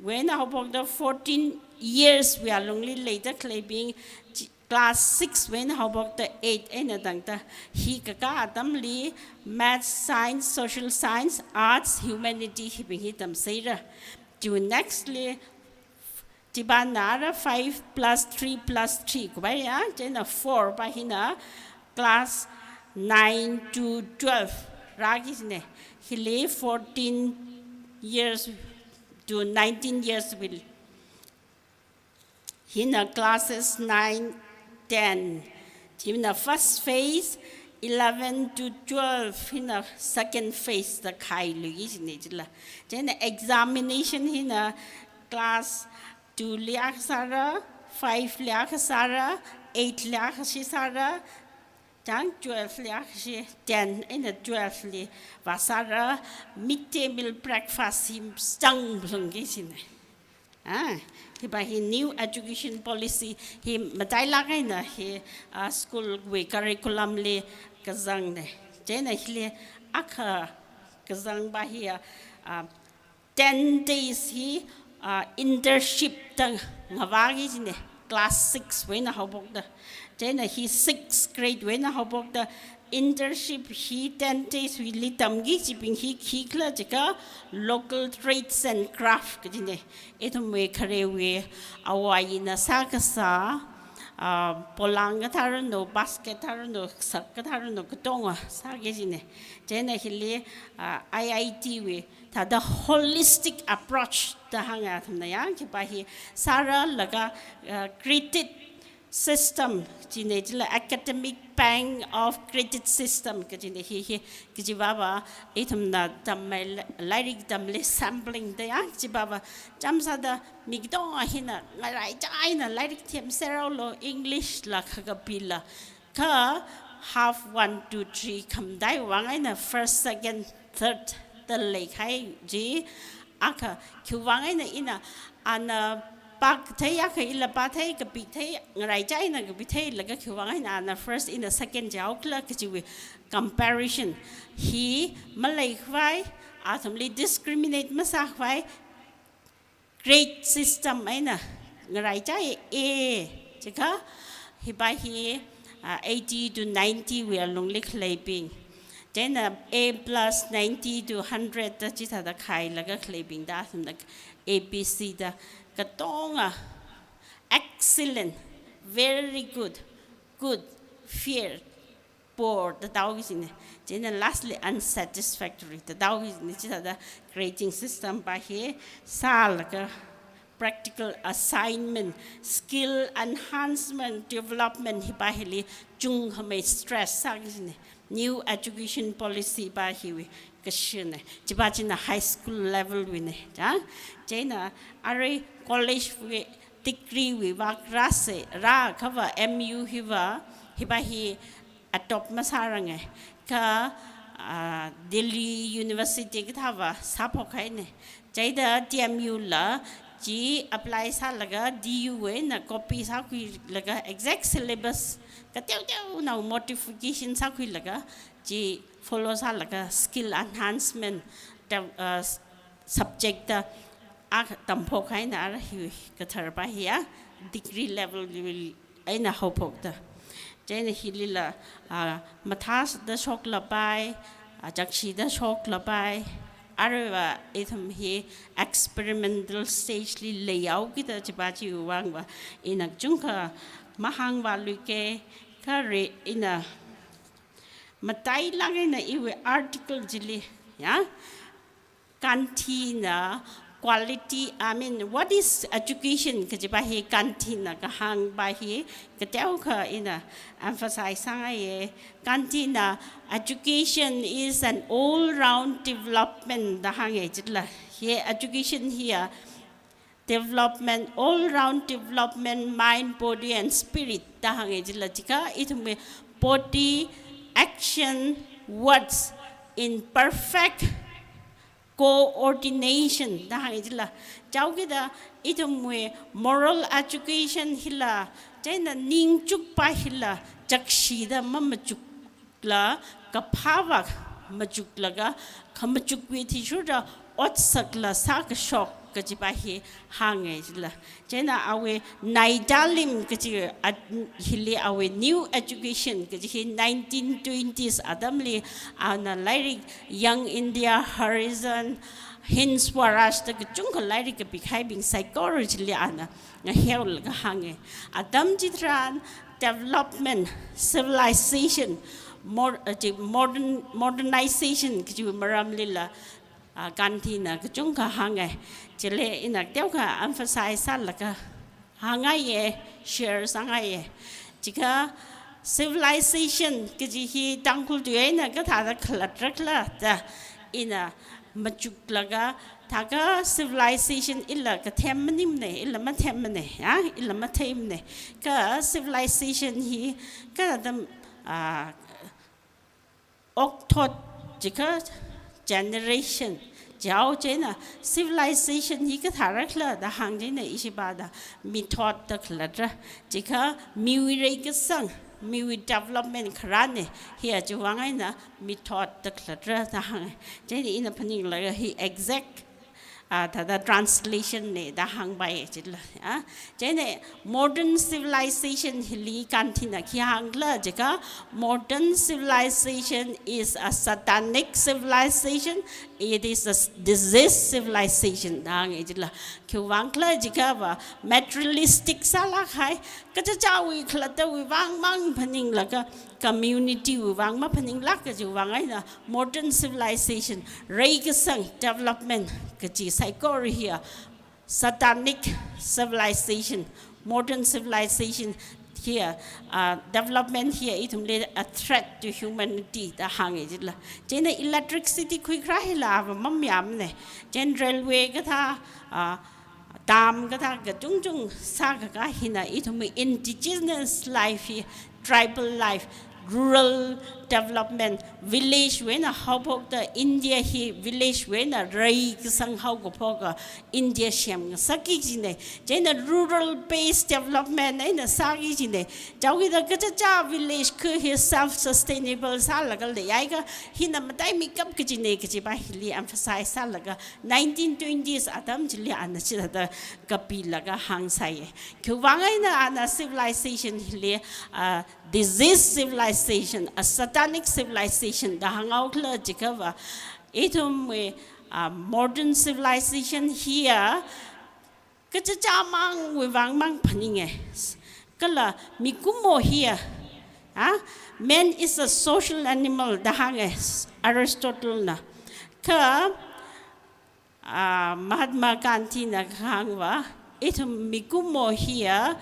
wui eina haophokda fourteen years wui alungli leida khaleibing, chi-, class six wui eina haophokda eight eina tangda, hi kakā atamli maths, science, social science, arts, humanity hibing hi tamseira. Chiwui next li, chi pa nara five plus three plus three kuphai ya, chieina four pa hina class nine to twelve rāki kajina. Hili fourteen years to nineteen years wui. Hina classes nine, ten. China first phase, eleven to twelve hina second phase da khailuiki kajina chila. Chieina examination hina class two li akha sāra, five li akha sāra, eight li akha shi sāra, chang twelve li akha shi, ten eina twelve li vāsāra, midday meal breakfast hi zangphalungki kajina. Ah, hi pa hi New Education Policy hi matailāk eina hi, ah, school wui curriculum li kazangna. Chieina hili akha kazang pa hi, ah, ten days hi, ah, internship da ngavāki kajina, class six wui eina haophokda. Chieina hi sixth grade wui eina haophokda internship hi ten days wuili tamki kajibing hi khikhala jiakha local trades and craft kajina. Ithumwui kharewui awui eina sākasā, ah, polang kathā ranu, basket thā ranu, sak kathā ranu, katonga sāki kajina. Chieina hili, ah, I I T wui thāda holistic approach da hānga athumna ya, hi pa hi sāralaga, ah, credit system, china chila academic bank of credit system kajina hi hi, kaji pa pa, ithumna tammei la-, lairik tamli sampling da ya, chi pa pa, chāmsāda mi katonga hina ngaraichā eina lairik themserhaolu, English la khakapila. Kha half one, two, three khamataiwui vang eina first, second, third da leikahai chi, akha khiwui vang eina ina ana pākathei akha ila pāthei, kapithei, ngaraichā eina kapitheilaga khiwui vang eina ana first ina second jihaokhala kajiwui comparison hi maleikhavai, athumli discriminate masākhavai, grade system eina ngaraichāya, A jiakha, hi pa hi, ah, eighty to ninety wui alungli khaleibing. Chieina A plus ninety to hundred da chithāda khailaga khaleibing da, athumna A B C da katonga excellent, very good, good, fair, poor da taoki kajina. Chieina lastly unsatisfactory da taoki kajina. Chithāda grading system pa hi sālaga practical assignment, skill enhancement, development hi pa hili chungkhamei stress sāki kajina. New Education Policy pa hiwui kashina. Chi pa china high school level wuina. Chang, chieina arui college wui degree wui vak rāsa, rāakhava M U hiva Hiva hi atop masārange. Kha, ah, Delhi University kathāva sāphok haine. Chieina T M U la chi apply sālaga D U wui eina copy sākhuilaga exact syllabus kateoteonao modification sākhuilaga chi follow sālaga skill enhancement ta, ah, subject ta a tamphok haina ara hi kathar pa hi a degree level eina haophokta. Chieina hilila, ah, mathāda shoklapai, ah, chakshida shoklapai, aruiva ithum hi experimental stage li leihaokida chiva chiwui vangva ina kachungkha mahāngvāluike, kha re ina matailāk eina iwui article chili, ya, Gandhina quality, I mean, what is education kajiva hi Gandhina kahāngva hi kateokha ina emphasize sāngaiye. Gandhina education is an all-round development da hānge chila. Hi education hiya development, all-round development, mind, body and spirit da hānge chila. Chikha ithumwui body, action, words in perfect coordination da hānge chila. Chaokida ithumwui moral education hila, chieina ningchukpa hila, chakshida mamachukla, kaphāva machuklaga, khamachukwui athishurda otsakla sākashok kajiva hi hānge chila. Chieina awui Nai Dalim kaji, ah, hili awui New Education kaji hi nineteen twenties atamli ana lairik Young India, Horizon, Hind Swaraj da kachungkha lairik kapikahaibing saikora chili ana ngaheolaga hānge. Atam chitharan development, civilization, mor-, ah, chi modern, modernization kaji maramlila, ah, Gandhina kachungkha hānge. Chili ina teokha emphasize sālaga hāngngaiye, share sāngaiye. Chikha civilization kaji hi Tangkhul tui eina kathāda khalatrākhala da ina machuklaga, thākha civilization ila kathem maningmane, ila mathemmane, ya, ila matheimane. Kha civilization hi kathāda, ah, okthot chikha generation. Chao chieina civilization hi kathārakhala da hāng chieina ishiva da mithot da khalatra. Chikha miwui reikasang, miwui development kharāne, hiya chiwui vang eina mithot da khalatra da hānge. Chieina ina phaninglaga hi exact, ah, thāda translation ne da hāngpai chila, ah. Chieina modern civilization hili Gandhina khi hāngkhala chikha, modern civilization is a satanic civilization, it is a s-, disease civilization da hānge chila. Khiwui vangkhala chikhava materialistic sālāk hai, kachichāwui khalattawui vang mang phaninglaga community wui vang maphaninglāk kajiwui vang eina modern civilization, reikasang development kaji saikora hiya satanic civilization, modern civilization hiya, ah, development hiya ithumli a threat to humanity da hānge chila. Chieina electricity khuikharā hila ava mamayāmane. Chieina railway kathā, ah, dam kathā kachungchung sākaka hina ithumwui indigenous life hi, tribal life, rural development, village wui eina haophokta India hi village wui eina reikasang haokaphoka India semngasakki kajine. Chieina rural based development eina sāki kajine. Chaokida kachichā village khu hi self sustainable sālaga leihaiakha hina mataimeikap kajine kajiva hili emphasize sālaga nineteen twenties atam chili ana chithāda kapilaga hāngsāye. Khiwui vang eina ana civilization hili, ah, disease civilization, a satanic civilization da hānghaokhala chikhava, ithumwui, ah, modern civilization hiya kachichāmangwui vang mang phaninge. Kala mikumo hiya, ah, man is a social animal da hānge Aristotle na. Kha, ah, Mahatma Gandhina kahāngva, ithum mikumo hiya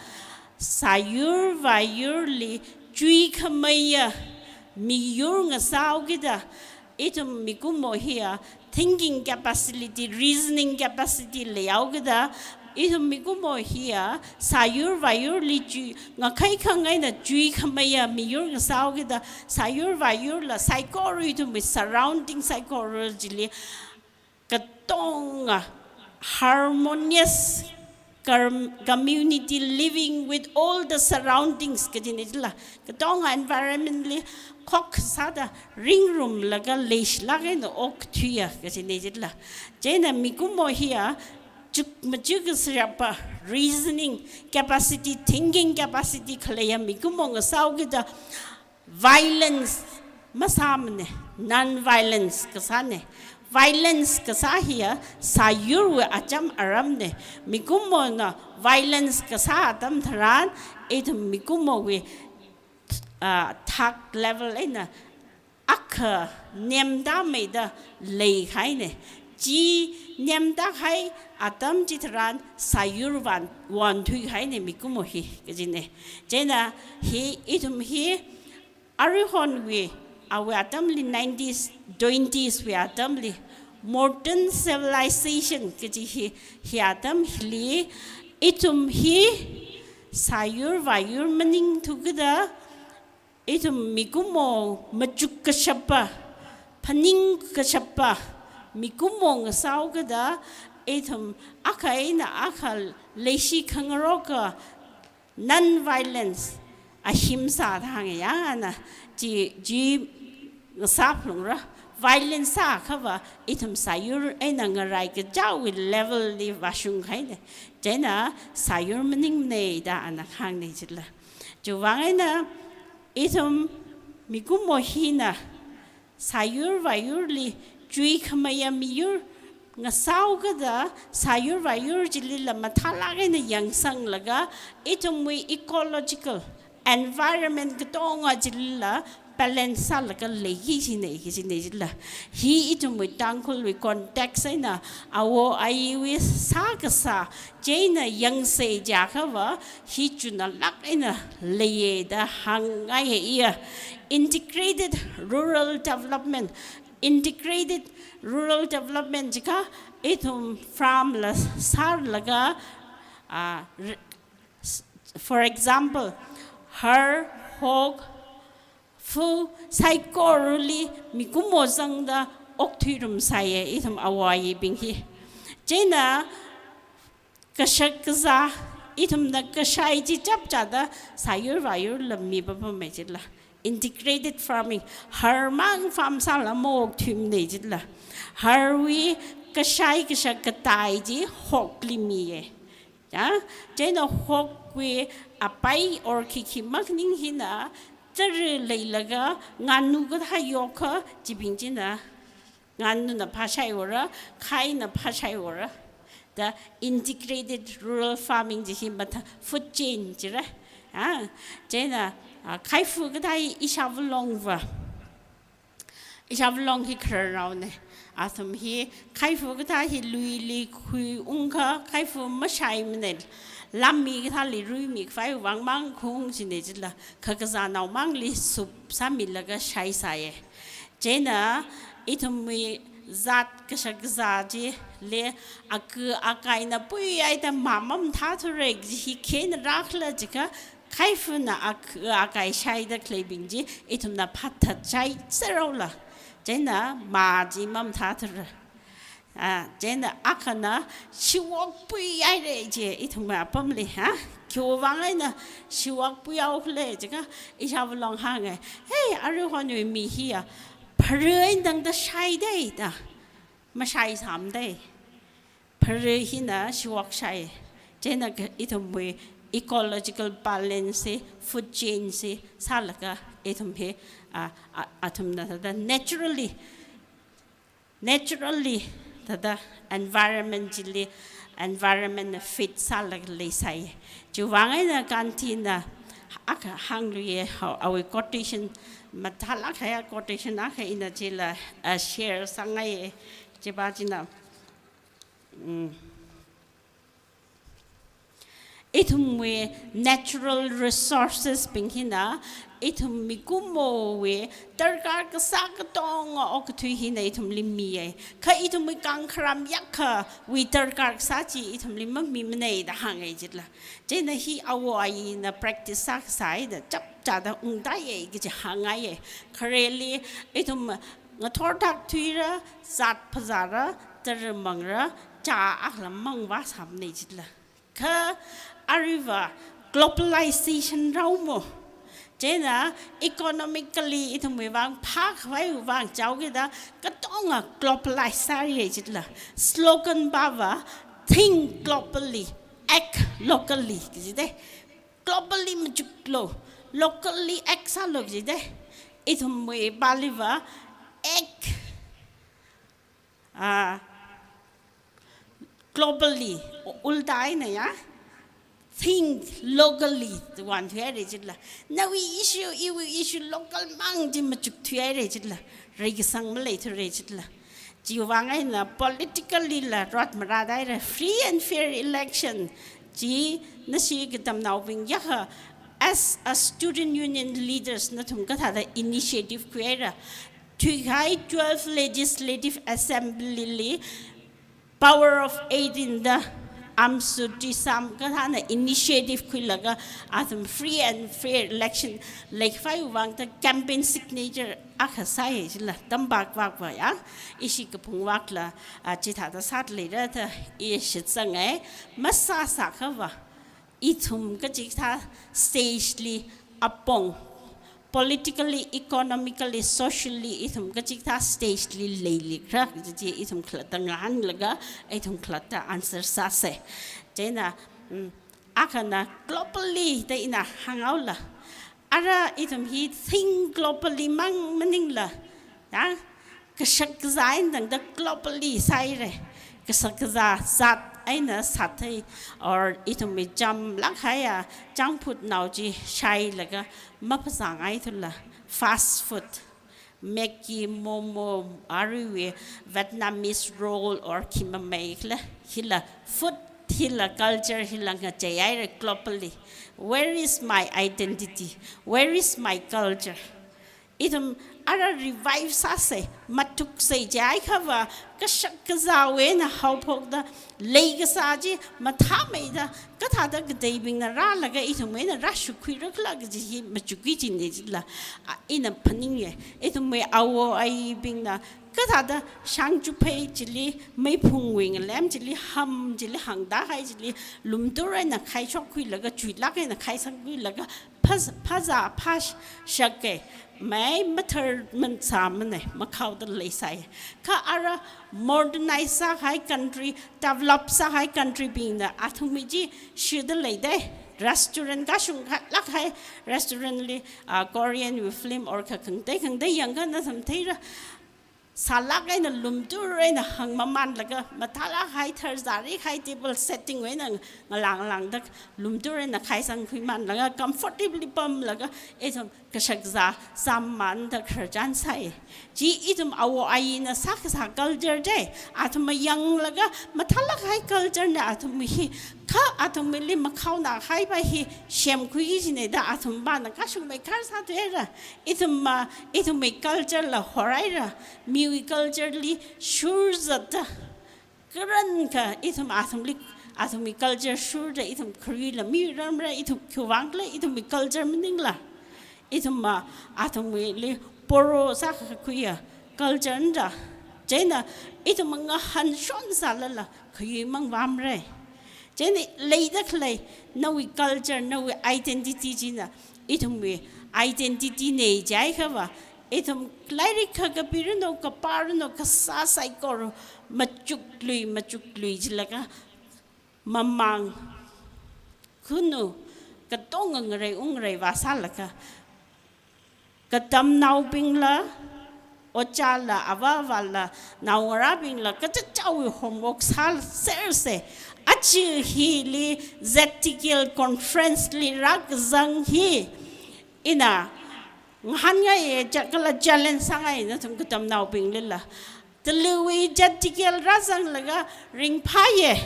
sāyur vāyurli chuikhameiya miyur ngasāhaokida, ithum mikumo hiya thinking capacity, reasoning capacity leihaokida, Ithum mikumo hiya, sāyur vāyurli chui, ngakhai khangaina chuikhameiya miyur ngasāhaokida, sāyur vāyurla saikora ithumwui surrounding saikora chili, katonga harmonious com-, community living with all the surroundings kajinei chila. Katonga environment li khok sāda ringrumlaga leishilāk eina okthuiya kajinei chila. Chieina mikumo hiya, chuk machuk kasrapa reasoning capacity, thinking capacity khaleiya mikumo ngasāhaokida violence masāmane, non-violence kasāne. Violence kasā hiya sāyurwui acham aramne. Mikumona violence kasā atam tharan, ithum mikumowui, ah, thak level eina akha nemda meida leikahaine. Chi nemda kahai atam chitharan sāyur vān, vānthuikahaine mikumo hi, kajine. Chieina hi, ithum hi, aruihonwui, awui atamli nineties, twenties wui atamli, modern civilization kaji hi, hi atam hili, ithum hi, sāyur vāyur maningthukida, ithum mikumo machuk kashapa, phaning kashapa, mikumo ngasāhaokida, ithum akha eina akha leishi khangaroka, non-violence ahimsa da hānga ya ana, chi, chi ngasāphalungra. Violence sākhava ithum sāyur eina ngarai kachāwui level li vāshungkahaine. Chieina sāyur maningmane da ana hāngnei chila. Chiwuivang eina ithum mikumo hina sāyur vāyurli chuikhameiya miyur ngasāhaokida, sāyur vāyur chilila mathālāk eina yangsanglaga, ithumwui ecological environment katonga chilila balance sālaga leiki kajine, kajine chila. Hi ithumwui Tangkhulwui context eina, awo ayiwui sākasā, chieina yangsa jiakhava, hi chunalāk eina leiye da hāngngaiye iya. Integrated rural development, integrated rural development jiakha, ithum farm la sārlaga, ah, r-, s-, for example, har, hok, fu, saikorali mikumo zangda okthuirumsaiye ithum awo ayibing hi. Chieina kashak kazā, ithumna kashai chi chapchāda sāyur vāyurla mipapamei chila. Integrated farming, har mang farm sāla maokthuimanei chila. Harwui kashai kashak katai chi hokli miye. Ya, chieina hokwui apai or khikhi makhaning hina, tara leilaga nganu kathā yokha, chibing china, nganuna phāshaihaora, khaina phāshaihaora. Da integrated rural farming chi hi mathā food chain jira. Ah, chieina, ah, khaifu kathā hi ishāva longva. Ishāva long hi khararnaone. Athum hi khaifu kathā hi luili khuiungkha khaifu mashaimane. Lammi kathāli ruimi khavai vang mang khuiung kajine chila. Kha kazānao mangli sup sāmilaga shaisāye. Chieina ithumwui zat kashak kazā chili akha akaina puihaida mā mamathāthura kaji hi khina rākhala jiakha, khaifuna ak-, akai shaida khaleibing chi ithumna phathat shai sāraola. Chieina mā chi mamathāthura. Ah, chieina akhana shiwok puihaire chi ithumwui apamli, ha? Khiwuivang eina shiwok puihaokhala jiakha, ishāva long hānge. Hey, aruihonwui mi hiya, phara eina tangda shaidei da. Mashaisāmdei. Phara hina shiwok shai. Chieina ka-, ithumwui ecological balance hi, food chain hi sālaga ithum hi, ah, ah, athumna thāda naturally, naturally thāda environment chili, environment fit sālaga leisai. Chiwuivang eina Gandhina akha hāngluiye, hao, awui quotation, mathālāk kahai quotation akha ina chila, ah, share sāngaiye, chiva china. Mm. ithumwui natural resources bing hina, ithum mikumowui darkar kasā katonga okathui hina ithumli miya. Kha ithumwui kangkharam yakhawui darkar kasā chi ithumli mamimana da hānga jitla. Chieina hi awo ayina practice sākasā haida chapchāda ungtāya kaji hāngngaiya. Khareli ithum ngathor thak thuira, zat phazāra, taramangra, chā akhala mangvāsāmana jitla. Kha aruiva globalization rāomo. Chieina economically ithumwui vang phākhavaiwui vang chaokida katonga globalize sāya jitla. Slogan pava, "Think globally, act locally," kajida. Globally machuklo, locally act sālo kajida. Ithumwui paliva, act, ah, globally, ulta eina ya, think locally, tuan thuihaira jitla. Nawui issue, iwui issue, local mang chi machukthuihaira jitla. Reikasang maleithura jitla. Chiwui vang eina politically la rot marādaira, free and fair election chi nashi katamnaobing yaha, as a student union leaders nathum kathāda initiative khuihaira. Thuikahai twelve Legislative Assembly li Power of Eighteen da Amsu Tusam kathāna initiative khuilaga athum free and fair election leikhavaiwui vangda campaign signature akha sāya jila, tampak vakva ya, ishi kaphung vakla, ah, chithāda sāda leira da i shitsanga, masāsākhava ithum kachikathā stage li apong, politically, economically, socially, ithum kachikathā stage li leilikra, kaji ithum khalatta ngahānlaga, ithum khalatta answer sāsa. Chieina, mm, akhana globally da ina hānghaola. Ara ithum hi think globally mang maningla, ya, kashak kazā eina tangda globally sāhaira. Kashak kazā zat eina sāthei, or ithumwui chamlāk kahaiya junk food nao chi shailaga maphasāngaithula. Fast food, Maggi, momo, aruiwui Vietnamese roll or khi mameikhala, hila food, hila culture, hila ngacheihaira globally. Where is my identity? Where is my culture? Ithum ara revive sāsa, matuksa jiakhava, kashak kazāwui eina haophokda, leikasā chi mathāmeida, kathāda kateibingna rālaga ithumwui eina rāshukhuirakhala kaji hi machukki jina jila, a, ina phaninga. Ithumwui awo ayibingna kathāda shāngchuphei chili, meiphungwui ngalem chili, ham chili, hāngda hai chili, lumtur eina khaishokkhuilaga, chuilāk eina khaisangkhuilaga, phaz-, phazā phashaka, mei mathar mansāmana, makhaoda leisai. Kha ara modernize sākahai country, develop sākahai country bingna athumwui chi shida leida. Restaurant kashungkhalāk kahai restaurant li, ah, Korean wui film or kha khangatei khangatei yangkha nathum theira. Sālāk eina lumtur eina hāngmamanlaga, mathālāk kahai tharzāri kahai table setting wui eina ngalāng ngalāngda lumtur eina khaisangkhuimanlaga, comfortably pamlaga, ithum kashak kazā zāmmanda khararchan sāi. Chi ithum awo ayina sākasā culture de, athumna yanglaga, mathālāk kahai culture na athum hi, kha athumli makhaona kahaiva hi semkhui jina da athumvana kashungmei khar sāthuira. Ithumva, ithumwui culture la horhaira, miwui culture li shur zatda. Karankha ithum athumli, athumwui culture shurda ithum kharuila miramra, ithum khiwui vangkhala ithumwui culture maningla. Ithumva athumwuili poro sākakhuiya culture nda. Chieina ithum ngahānshon sālala khayui mangvāmara. Chieina leida khalei nawui culture, nawui identity china ithumwui identity na jiakhava, ithum lairik kha kapiranu, kaparanu, kasā saikora machuklui, machuklui jilaga mamang khunu katonga ngarei ungngarei vāsālaga, katamnaobingla, ojāla, avāvāla, naongarābingla, kachichāwui homework sāsersa. Aja hili Z T K L conference li rākazang hi ina ngahānngaiya, cha-, kala challenge sāngai nathum katamnaobinglila. Tuluiwui Z T K L rāzanglaga ringphāya.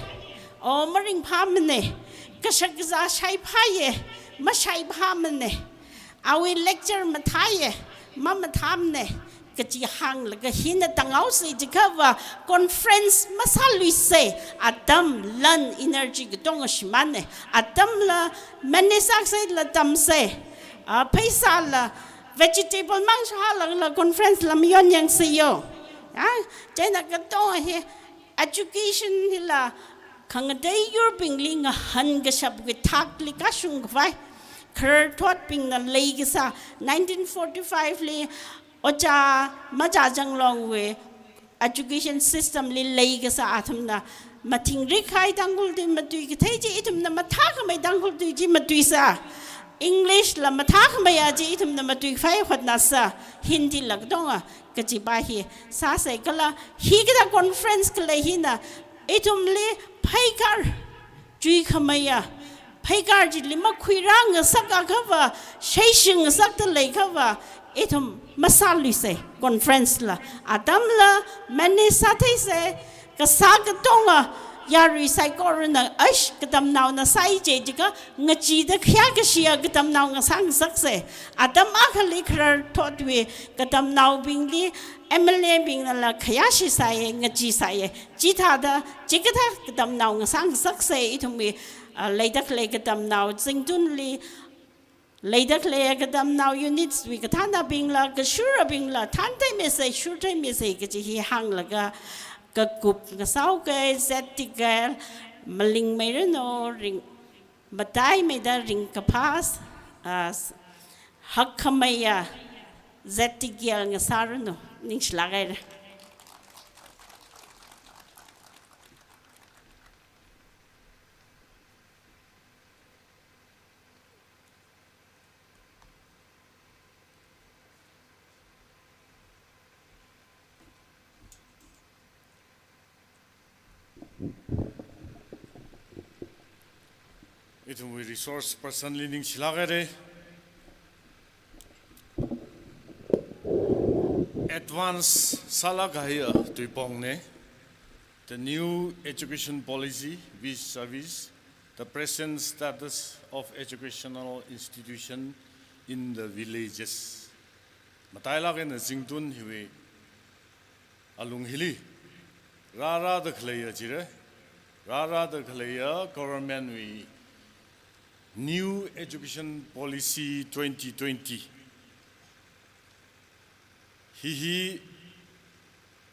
O maringphāmana. kashak kazā shaiphāye, mashaiphāmane. Awui lecture mathāye, mamathāmane. Kachi hānglaga hina tānghaosa jiakhava conference masāluisa, atam lan energy katonga shimānne. Atamla manage sāsāla tamsa. A, pheisāla vegetable mang shālala conference la mayon yangsa yo. A, chieina katonga hi education hila khangatei yurbingli ngahānkashapwui thākli kashung khavai khararthotbingna leikasā nineteen forty-five li Ojā Majā Janglongwui education system li leikasā athumna mathingrik kahai Tangkhul tui matuikathei chi ithumna mathākhamei Tangkhul tui chi matuisa. English la mathākhameiya chi ithumna matuikhavai hotnāsa. Hindi la katonga kachipa hi sāsa kala hikathā conference khalei hina ithumli pheikar chuikhameiya, pheikar chili makhuirāngasak akhava, shaishingasakta leikhava, ithum masāluisa conference la. Atamla manage sātheisa, kasā katonga yarui saikorana, aish, katamnaona sāi je jiakha, ngacheeda khayākashiya katamnao ngasāngasaksa. Atam akhali khararthotwui katamnaobingli M L A bingnala khayāshisai, ngacheesai. Chithāda, chikathā katamnao ngasāngasaksa ithumwui, a, leida khalei katamnao Zingtunli, leida khalei katamnao units wui kathānabingla, kashurabingla, thantheimeisa, shurtheimeisa kachi hi hānglaga, kakup ngasāhaoka, Z T K L, malingmeiranu, ring, mataimeida ringkaphā, a, hakkhameiya Z T K L ngasāranu, ningshilāk haira. Ithumwui resource person li ningshilāk haira. Advance sālāk kahaiya tuipongna. The new education policy vis-a-vis the present status of educational institution in the villages. Matailāk eina Zingtun hiwui alung hili rārāda khaleiya jira, rārāda khaleiya government wui New Education Policy twenty twenty. Hi hi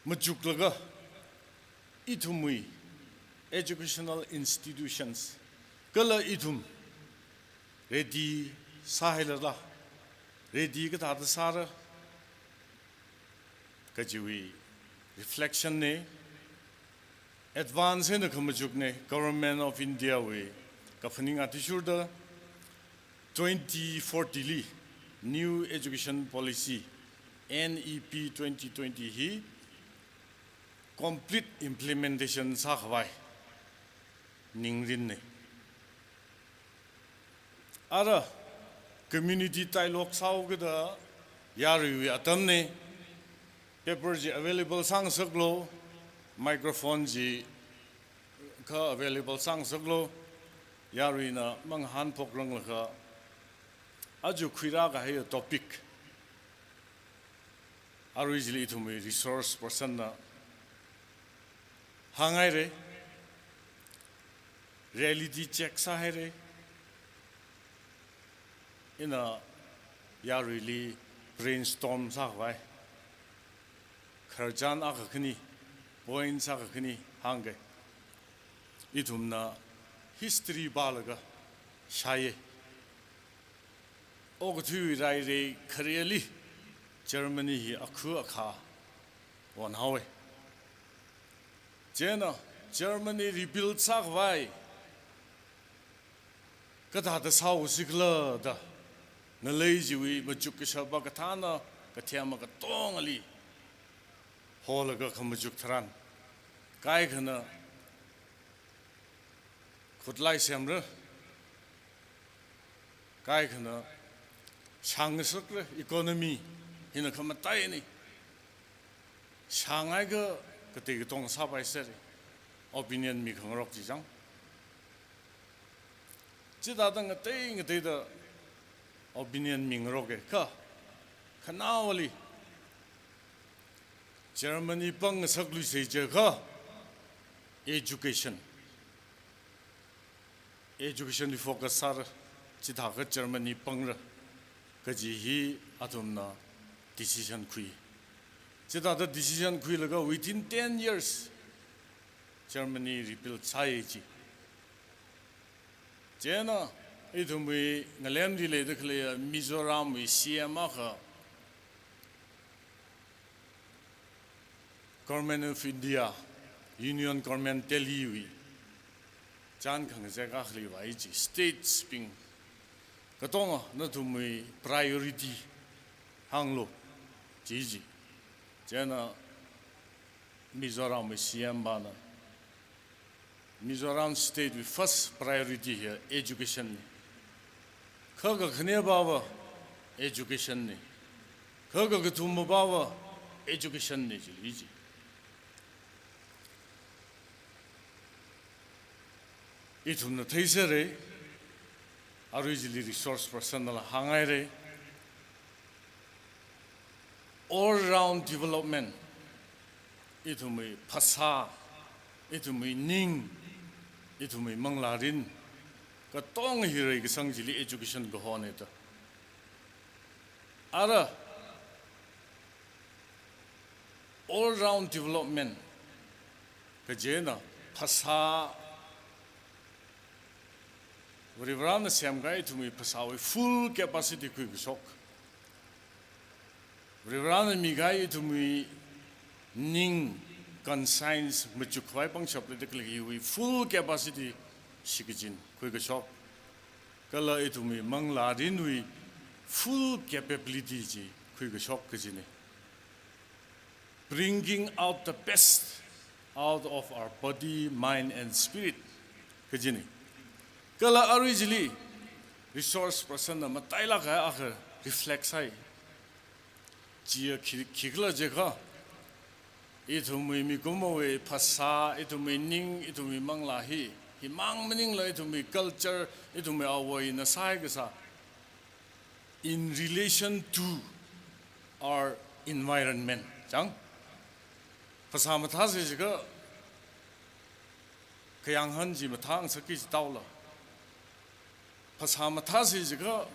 machuklaga ithumwui educational institutions kala ithum ready sāhailala, ready kathāda sāra kajiwui reflection na, advance eina khamachukna. Government of India wui kaphaning athishurda twenty forty li New Education Policy, N E P twenty twenty hi complete implementation sākhavai ningrinna. Ara community dialogue sāhaokida yaruiwui atamna, paper chi available sāngasaklu, microphone chi kha available sāngasaklu, yaruina mangahānphokranglakha, aja khuirā kahaiya topic arui chili ithumwui resource person na hānghaira, reality check sāhaira. Ina yaruili brainstorm sākhavai khararchan akha khani, points akha khani hāngga. Ithumna history pālaga shāya. Okathuiwui rairei khareli Germany hi akhu akha onhaowa. Chieina Germany rebuild sākhavai kathāda sāhaosi khala da ngalei chiwui machuk kashapa kathāna kathema katongali holaga khamachuk tharan, kaikhana khutlai semra, kaikhana shāngasakra, economy hina khamataina. Shānghaiakha katei katonga sāpaisera, opinion mikhangarok chi chang. Chithāda ngatei ngateida opinion mingaroka kha, khanaowali Germany pang ngasakluisa jiakha education. Education li focus sāra, chithākha Germany pangra kaji hi athumna decision khui. Chithāda decision khuilaga within ten years Germany rebuild sāi ji. Chieina ithumwui ngalemli leida khalei Mizoramwui C M akha Government of India, Union Government Delhi wui chān khangazek akhali vāi ji, states bing katonga nathumwui priority hānglu ji ji. Chieina Mizoramwui C M pana Mizoram state wui first priority hi education na. Kha kakhane pava education na. Kha kakathuma pava education na jili ji. Ithumna theisera, arui jili resource person nala hānghaira. All round development, ithumwui phasā, ithumwui ning, ithumwui manglārin katonga hi reikasang chili education kahona da. Ara all round development kajina phasā, Varivarana semkahai ithumwui phasāwui full capacity khuikashok, Varivarana mikahai ithumwui ning, conscience, machukkhavai pangshap leida khalei hiwui full capacity shikachin khuikashok, kala ithumwui manglārinwui full capability chi khuikashok kajina. Bringing out the best out of our body, mind and spirit kajina. Kala arui chili resource person na matailāk kahai akha reflect sāi. Chiya khi, khikhala jiakha, ithumwui mikumowui phasā, ithumwui ning, ithumwui manglā hi, himang maningla ithumwui culture, ithumwui āwo āyina sāhai kasā in relation to our environment. Chang? Phasā mathāsa jiakha khayānghan chi mathāngasakki jitaola, phasā mathāsa jiakha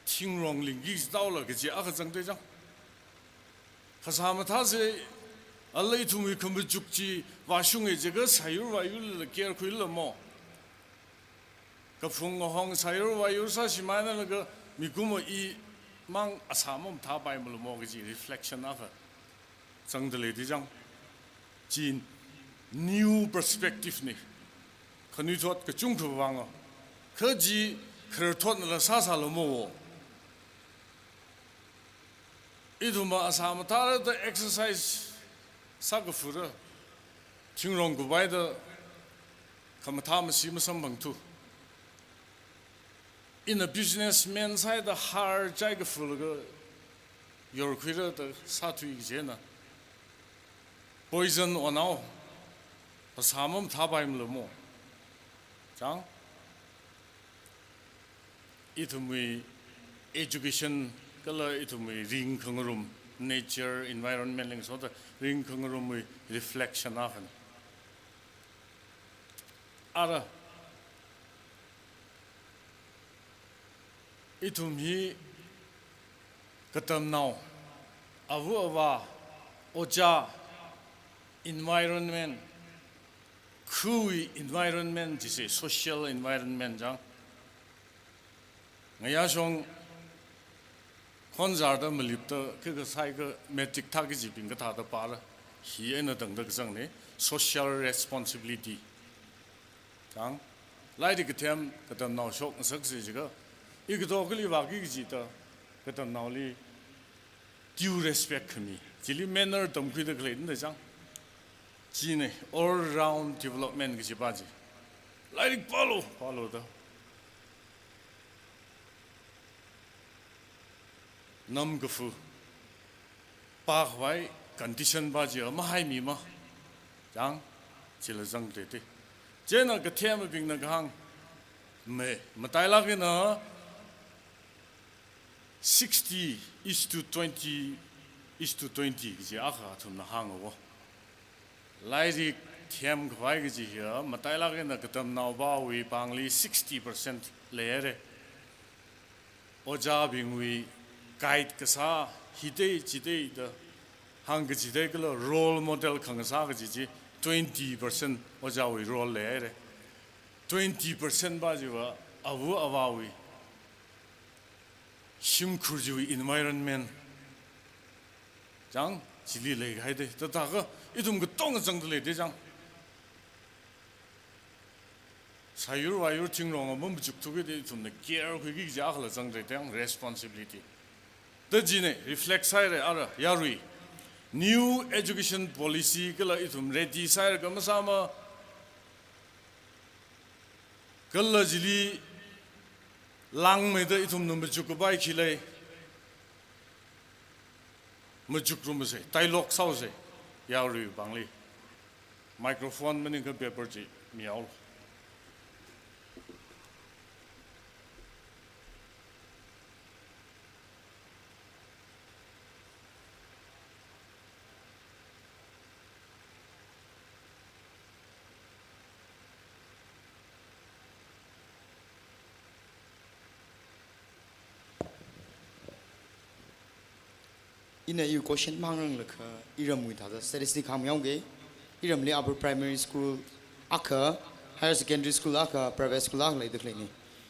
thingrong lingki jitaola kaji akha zangda chang. Phasā mathāsa, ala ithumwui khamachuk chi vāshunga jiakha sāyur vāyurla care khuilala mo. Kaphung ngahong sāyur vāyur sāshimānlaga mikumo imang asā mamathāpaimala mo kaji reflection akha zangda leida chang. Chi new perspective na. Khanuithot kachungkha vānga. Kha chi khararthotnala sāsālu mo. Ithumva asā mathāra da exercise sākafura, thingrong kupaida khamathā masi masamphangthu. Ina businessman sāhaida har chai kafulaga yorkhuira da sāthui kajina. Poison onao, phasā mamathāpaimala mo. Chang? Ithumwui education kala ithumwui ringkhangarum, nature, environment lingsoda ringkhangarumwui reflection akhana. Ara, ithum hi katamnao, āva āvā, ojā, environment, khawui environment jisa, social environment chang. Ngayā shong khonzarda malipda khikha sāhaiakha matric thā kajibing kathāda pāra, hi eina tangda kazangna, social responsibility. Chang, lairik kathem katamnao shokngasaksa jiakha, i kato kali vāki kajida katamnaoli due respect khami, chili manner tamkhuida khaleina da chang. China all round development kajipa chi. Lairik pālu, pālu da. Nam kafu pākhavai condition pa chiya mahaimima. Chang, chila zangda lei. Chieina kathemabingna kahāng, Me, matailāk eina sixty is to twenty is to twenty kaji akha athumna hānga wo. Lairik themkhavai kaji hiya, matailāk eina katamnaopāwui pāngli sixty percent leihaira. Ojābingwui guide kasā, hithei chithei da hāngkachithei kala role model khangasā kaji chi twenty percent ojāwui role leihaira. Twenty percent pa chiva ava avāwui shimkhur chiwui environment chang, chili leihaida. Thāthākha ithum katonga zangda leida chang. Sāyur vāyur thingrong ama machukthuki da ithumna care khuiki kaji akhala zangda leida chang, responsibility. Da china reflect sāhaira ara yarui. New education policy kala ithum ready sāhaira kha masāma. Kala chili langmeida ithumna machukkapai khi lei. Machukrumasei, dialogue sāusei, yarui pāngli. Microphone maningakha paper chi mihaolu. Ina iwui question hāngranglaga iramwui thāda statistic hāngmihaoga. Iramli upper primary school akha, higher secondary school akha, private school akha leida khaleina.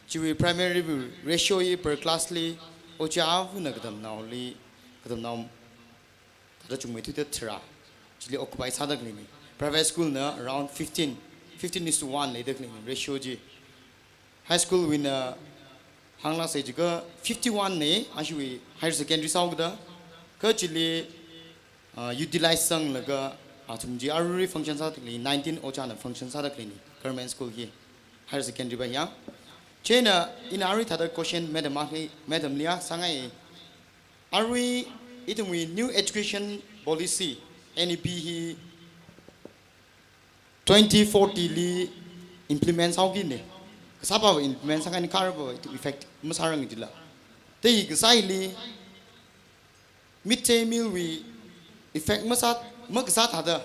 Chiwui primary ratio hi per class li ojā avana katamnaoli, katamnao thāda chungmeithuida tharā chili occupy sāda khaleina. Private school na around fifteen, fifteen is to one leida khaleina ratio chi. High school wui eina hānglāksei jiakha fifty-one na, ashiwui higher secondary sāhaoda, kha chili, ah, utilize sanglaga, athum chi arui function sāda khalei, nineteen ojāna function sāda khaleina, government school hi, higher secondary pa ya. Chieina ina arui thāda question madam akha, madam li akha sāngai. Arui ithumwui new education policy, N E P hi twenty forty li implement sāhaokina. Kasāpava implement sāngaina, kharāpava effect masārang jila. Thākasā hili mid day meal wui effect masā, makasā thāda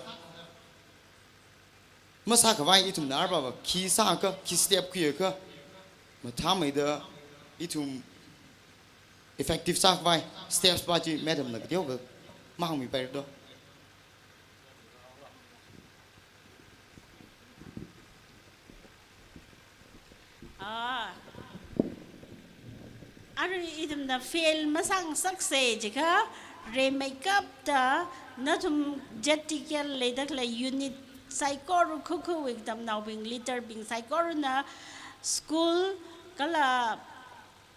masākhavai ithumna arpava khi sāakha, khi step khuiakha mathāmeida ithum effective sākhavai steps pa chi madam na kateokha mahāngmipaira do. Ah. Arui ithumna fail masāngasaksei jiakha, rimeikapta nathum Z T K L leida khalei unit saikora khukhuwui katamnaobing, leader bing saikorana school kala,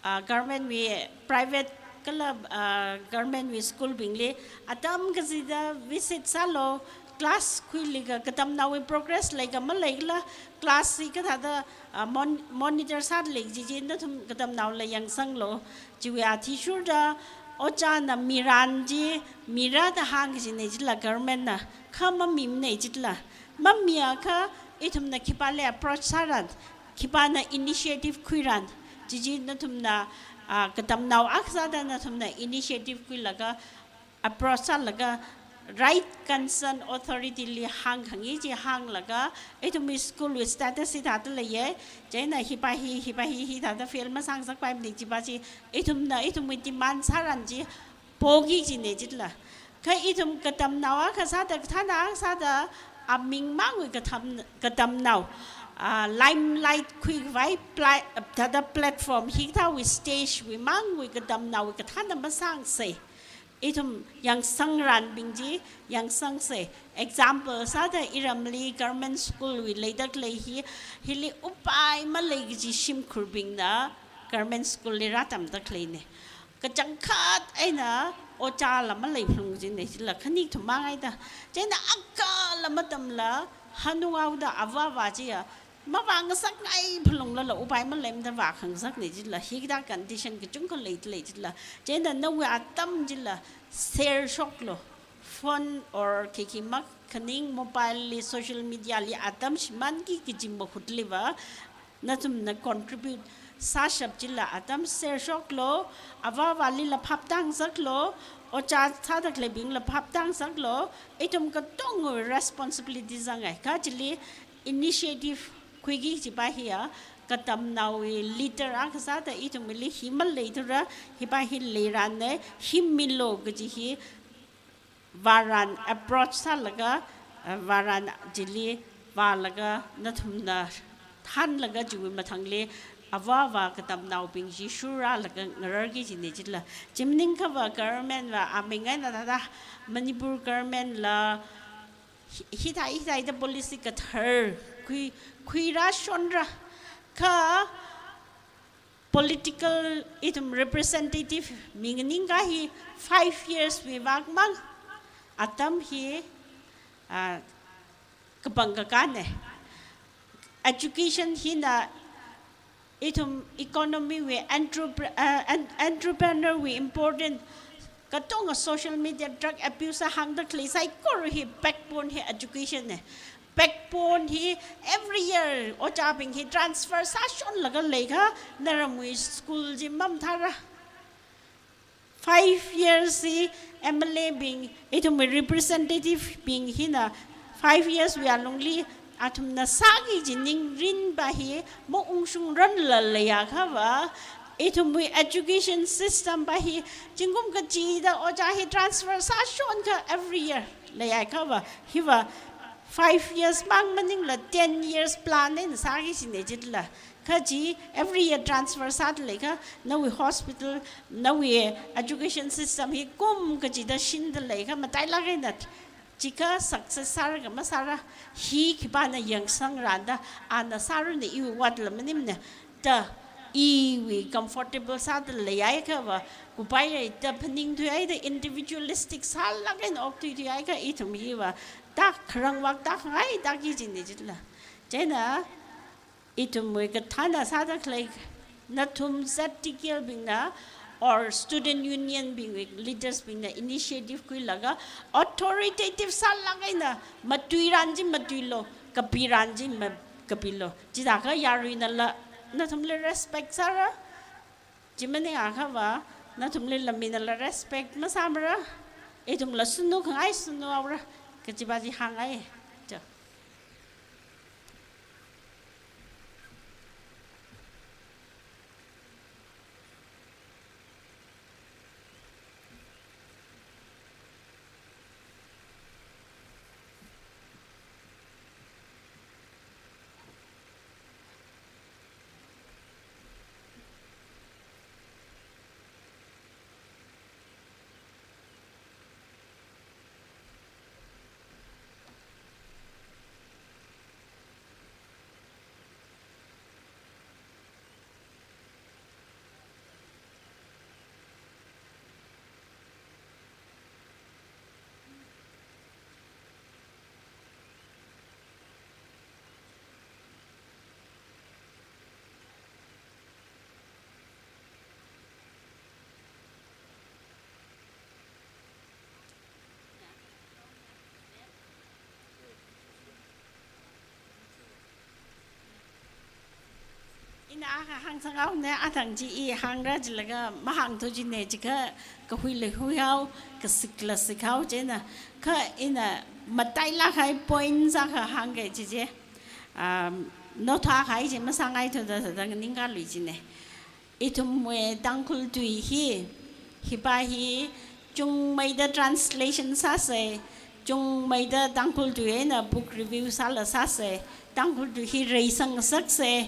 ah, government wui, private kala, ah, government wui school bingli atam kachida visit sālu, class khuilaga katamnaowui progress leikha maleikhala, class hi kathāda, ah, mon-, monitor sāda lei kaji chi nathum katamnaoli yangsanglu. Chiwui athishurda ojāna miran chi, mira da hāngkajina jila government na, kha mamimana jila. Mamiakha ithumna khipāli approach sāran, khipāna initiative khuiran, chi chi nathumna, ah, katamnao akha sāda nathumna initiative khuilaga approach sālaga right concern authority li hāngkhangai chi hānglaga, ithumwui school wui status hithāda leiya, chieina hipa hi, hipa hi, hithāda fail masāngasakpaimana jipa chi, ithumna, ithumwui demand sāran chi, poki kajina jila. Kha ithum katamnao akha sāda, kathāna akha sāda, aming mangwui katam-, katamnao, ah, limelight khuikhavai pla-, thāda platform, hikathāwui stage wui mangwui katamnaowui kathāna masāngasei. Ithum yangsangranbing chi yangsangsei. Example sāda iramli government school wui leida khalei hi, hili upai malei kaji shimkhurbingna government school li rātamda khaleina. Kachangkhat eina ojāla maleiphalung kajina jila, khani kathum mangaida. Chieina akhala matamla hanunghaoda ava avā chiya mavāngasakngai phalunglala upai maleimada vākhangasakna jila, hikathā condition kachungkha leida lei jila. Chieina nawui atam chila share shoklu. Phone or khikhi makhaning mobile li, social media li atam shimānki kaji mahutliva, Nathumna contribute sāshap chila atam sershoklu, avāvālila phaptāngasaklu, ojā sāda khaleibingla phaptāngasaklu, ithum katongwui responsibility zangai. Kha chili initiative khuiki kajipa hiya, katamnaowui leader akha sāda ithumli hi maleithura, hipa hi leirānna, hi milu kaji hi vāran approach sālaga, eh, vāran chili vālaga nathumna thānlaga chiwui mathangli avāva katamnaobing chi shurrālaga ngararki kajina chila. Chi maningkhava government va aming eina thāda Manipur government la hi-, hithā hithāda policy kathar khui, khuirā shonra. Kha political ithum representative mi nganingkha hi five years wui vākmang, atam hi, ah, kapang kakāna. Education hina ithum economy wui entrepre-, ah, en-, entrepreneur wui important. Katonga social media drug abuse a hāngda khalei saikora hi backbone hi education na. Backbone hi every year ojābing hi transfer sāshonlaga leikha naramwui school chi mamathāra. Five years hi M L A bing, ithumwui representative bing hina five years wui alungli athumna sāki kaji ningrinpa hi maungshungranla leiakhava, ithumwui education system pa hi zingkum kachida ojā hi transfer sāshonkha every year leiakhava, hiva five years mang maningla ten years plan eina sāki kajina chila. Kha chi every year transfer sāda leikha, nawui hospital, nawui education system hi kum kachida shinda leikha, matailāk eina chikha success sāra kha masāra, hi khipāna yangsangrānda, ana sāranu, iwui vātla maningmana da, iwui comfortable sāda leiakha va, kupai leida phaningthuihaida individualistic sālāk eina okthuithuiakha ithum hiva tak kharang vak tak ngai taki kajina chila. Chieina ithumwui kathāna sāda khalei, nathum Z T K L bingna or student union bingwui leaders bingna initiative khuilaga authoritative sālāk eina matuiran chi matuilu, kapiran chi ma-, kapilu. Chithākha yaruinala nathumli respect sāra. Chi maningakhava nathumlila minala respect masāmara. Ithumla sunu khangai sunu haora kajipa chi hāngngai. Cho. Ina akha hāngsanghaona, athang chi i hāngra jilaga mahāngthu kajina, chikha kahuila huihao, kasikla sikhao chieina. Kha ina matailāk kahai point sākha hāngki kaji chi. Um, note sākahai chi masāngaithuda thāda nganingkhalui kajina. Ithumwui Tangkhul tui hi, hipa hi chungmeida translation sāsa, chungmeida Tangkhul tui eina book review sāla sāsa, Tangkhul tui hi reisangngasaksa.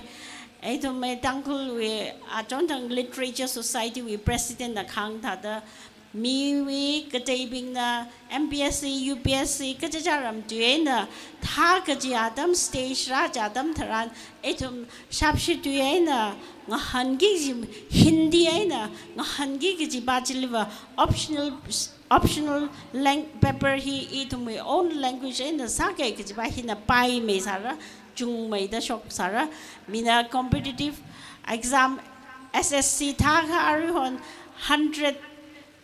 Ithumwui Tangkhulwui Achonthang Literature Society wui president na kahāng thāda, miwui kateibingna M P S C, U P S C kachichā ram tui eina thā kaji atam, stage rā kaji atam tharan, ithum shapshi tui eina ngahānki kaji, Hindi eina ngahānki kajipa chiliva optional, optional lang-, paper hi ithumwui own language eina sāki kajipa hina paimeisāra, chungmeida shoksāra. Mina competitive exam S S C thākha aruihon hundred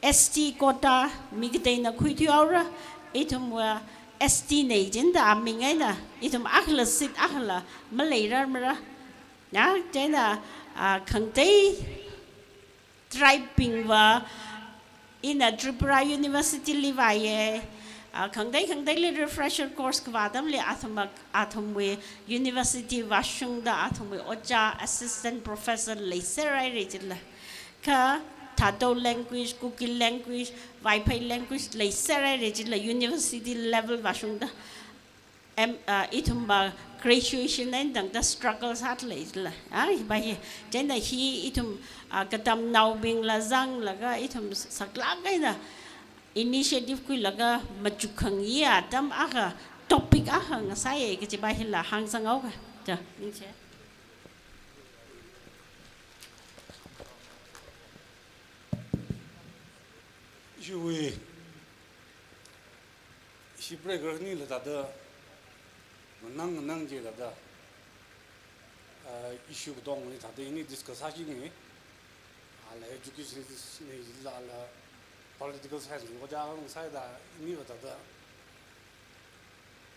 S T quota mi kateina khuithuihaora, ithumva S T nei jinda aming eina, ithum akhala seat akhala maleirarmara. Ya, chieina, ah, khangatei tribe bingva ina Tripura University li vāya. Ah, khangatei khangateili refresher course kavā atamli athum, athumwui university vāshungda athumwui ojā assistant professor leiserhaira chila. Kha Thadou language, Kuki language, Vaiphei language leiserhaira chila university level vāshungda. Em, ah, ithumva graduation eina tangda struggle sāda leila. Ah, hiva hi, chieina hi ithum, ah, katamnaobingla zanglaga ithum saklāk eina initiative khuilaga machuk khangayi atam akha topic akha ngasāya kajiva hila hāngsanghaoga. Ja, ningshi. Ishiwui, ishi break rānila thāda, nganang nganang chi thāda, ah, issue katongli thāda ini discuss sāchinga, ala education ni, ala political science wui ojā ngasāda, iniva thāda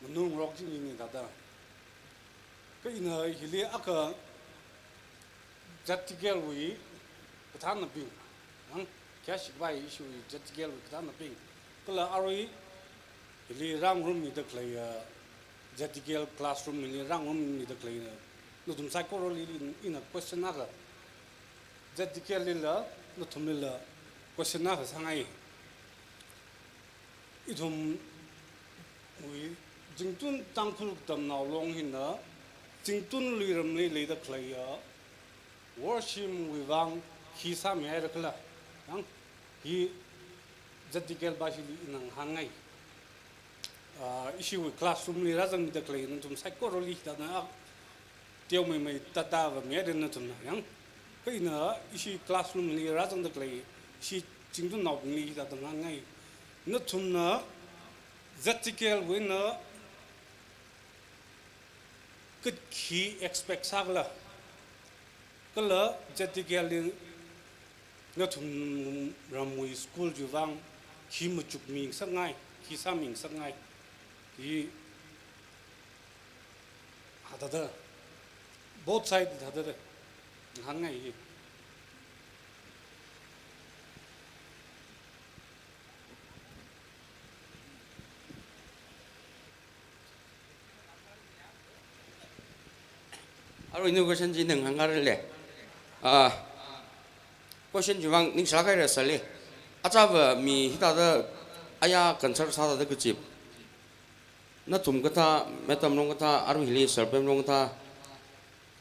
nganungrok chingni thāda. Kha ina hili akha Z T K L wui kathānnabing, ang, kayāshi khavai ishiwui Z T K L wui kathānnabing. Kala arui hili rāngarummida khalei, ah, Z T K L classroom hili rāngarummida khalei, ah, nathum saikorali ina question akha, Z T K L lila, nathumlila question akha sāngai. Ithumwui Zingtun Tangkhul Katamnao Long hina, Zingtun Luiramli leida khaleiya worshimwui vang khi sāmihaira khala, yang, hi Z T K L bashili ina ngahānngai. Ah, ishiwui classroom li rāzangda khalei nathum saikorali hithāda, ah, teomeimei tātāva mihaira nathumna, yang. Kha ina ishi classroom li rāzangda khalei ishi Zingtunnaobingli hithāda ngahānngai. Nathumna Z T K L wui eina khi expect sākhala. Kala Z T K L li nathum ramwui school chiwui vang khi machukmi ngasakngai, khi sāmi ngasakngai. Hi, ah, thāda, both side thāda, ngahānngai hi. Arui ina question chi ning hāngngarale. Ah, question chiwui vang ningshilāk haira sāli. Achāva mi hithāda aya concern sāda kachip. Nathum kathā, Madam Long kathā, arui hili Sir Pem Long kathā,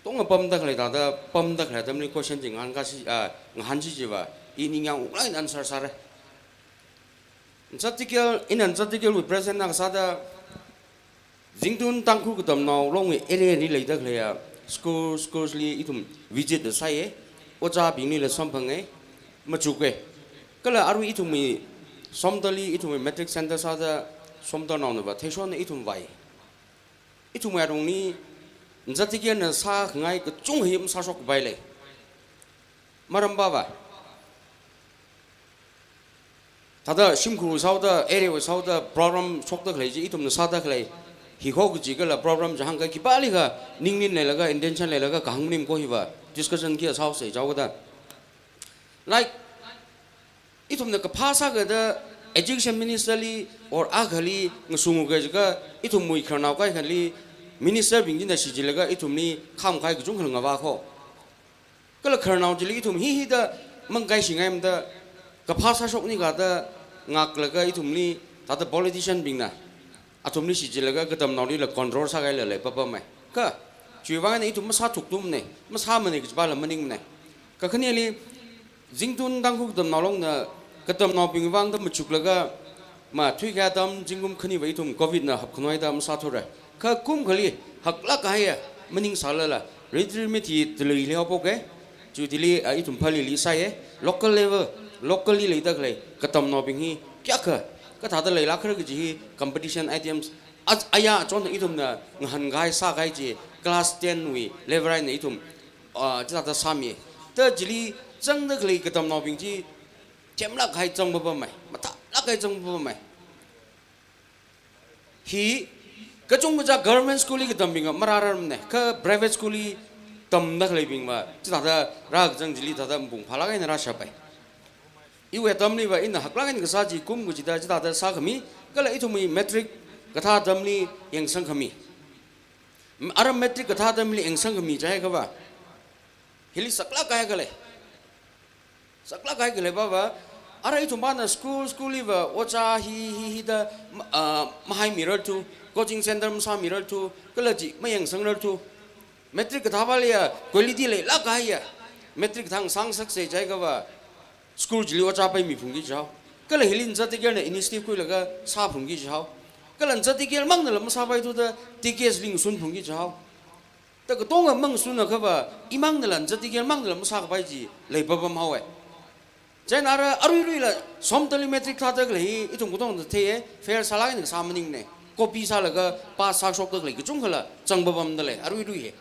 tongna pamda khalei thāda, pamda khalei atamli question chi ngahānkashi, ah, ngahānshi chiva, i ningyāng wuklāk eina answer sāra. Z T K L, ina Z T K L wui present na kasāda, Zingtun Tangkhul Katamnao Longwui area li leida khaleiya school, schools li ithum visit da sāya, ojābinglila samphanga, machuka. Kala arui ithumwui Somdalli ithumwui matric center sāda Somdalnaonava theishonna ithum vāi. Ithumwui alungli Z T K L na sākhangai kachungkha hi masāshok khavai lei. Maram pava, thāda shimkhur sāhaoda, area wui sāhaoda, program shokda khalei chi, ithumna sāda khalei, hi kho kaji kala program chi hāngkahai khipālikha ningning leilaga, intention leilaga kahāng maning kho hiva, discussion khi sāhaosa jihaoda. Like, ithumna kaphā sākahai thāda education minister li or akhali ngasungkahai jiakha, ithumwui khararnao kaikhali minister bing china shichilaga ithumli khāmkahai kachungkha ngavā kho. Kala khararnao chili ithum hi hithāda mangkaishingaimada kaphā sāshokni kathāda ngaklaga ithumli thāda politician bingna athumli shichilaga katamnaolila control sākahaila leipapamai. Kha, chiwui vang eina ithum masāthuktumana, masāmana kajivala maningmana. Kakhaneli, Zingtun Tangkhul Katamnao Longna katamnaobing vangda machuklaga, ma thuikahai atam zingkum khaniva ithum covid na hapkhanoi da masāthura. Kha kum akhali haklāk kahaiya maningsālala, ritri mithi tili li haophok e, chu tili, ah, ithum Phalili sāya, local level, local li leida khalei katamnaobing hi kayākha kathāda leilākra kaji hi competition items, a-, aya chon ithumna ngahānkahai sākahai chi class ten wui level eina ithum, ah, chithāda sāmi. Thāda chili zangda khalei katamnaobing chi themlāk kahai zangpapamai, mathālāk kahai zangpapamai. Hi, kachungkha government school li katambingva marārarmana, kha private school li tamda khaleibingva, chithāda rākazang chili thāda mapung phālāk eina rāshappai. Iwui atamliva ina haklāk eina kasā chi kum kachida chithāda sākhami, kala ithumwui matric kathā atamli yangsangkhami. Ara matric kathā atamli yangsangkhami jiakhava, hili saklāk kahai khalei. Saklāk kahai khalei pava, ara ithum pana school, school liva ojā hi, hi, hida, ma-, ah, mahaimirarthu, coaching center masāmirarthu, kala chi mayangsangrarthu. Matric kathāvaliya quality leilāk kahaiya. Matric thang sāngasaksa jiakhava, school chili ojā paimiphungki jihao. Kala hili nacha tikirna initiative khuilaga sāphungki jihao. Kala nacha tikir mangnala masāpaithuda T K S li ngasunphungki jihao. Da katonga mangasunakhava, imangnalan nacha tikir mangnala masākapai chi leipapam haowa. Chieina ara aruiruila, Somdalli matric thāda khalei hi, ithum katongna theiya, fail sālāk eina kasā maningmana. Copy sālaga pass sāshokda khalei kachungkhala zangpapamda lei, aruirui hi.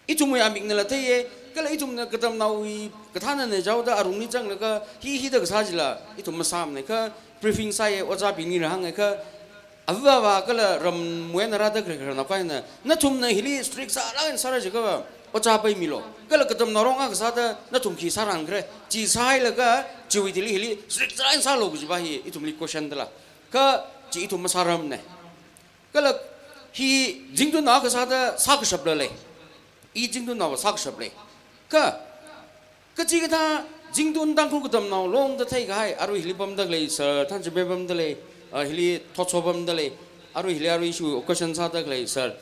Ithumwui amiknala theiya, kala ithumna katamnaowui kathānana jihaoda arungli zanglaga hi hida kasā chila, ithum masāmana kha briefing sāya, ojābingli rāhānga kha, avāva kala ramwui eina rāda khalei khararnao kaina, nathumna hili strict sālāk eina sāra jiakhava, ojā paimilu. Kala katamnao rong akha sāda nathum khi sāran khala, chi sāhailaga, chiwui thili hili strict sālāk eina sālu kajiva hi ithumli question dala. Kha chi ithum masārarmana. Kala hi Zingtunnao akha sāda sākashapla lei. I Zingtunnaova sākashap lei. Kha, kachikathā Zingtun Tangkhul Katamnao Long da theikahai, arui hili pamda khalei sir, Thanchame pamda lei, ah, hili Thotso pamda lei, arui hili arui issue occasion sāda khalei sir.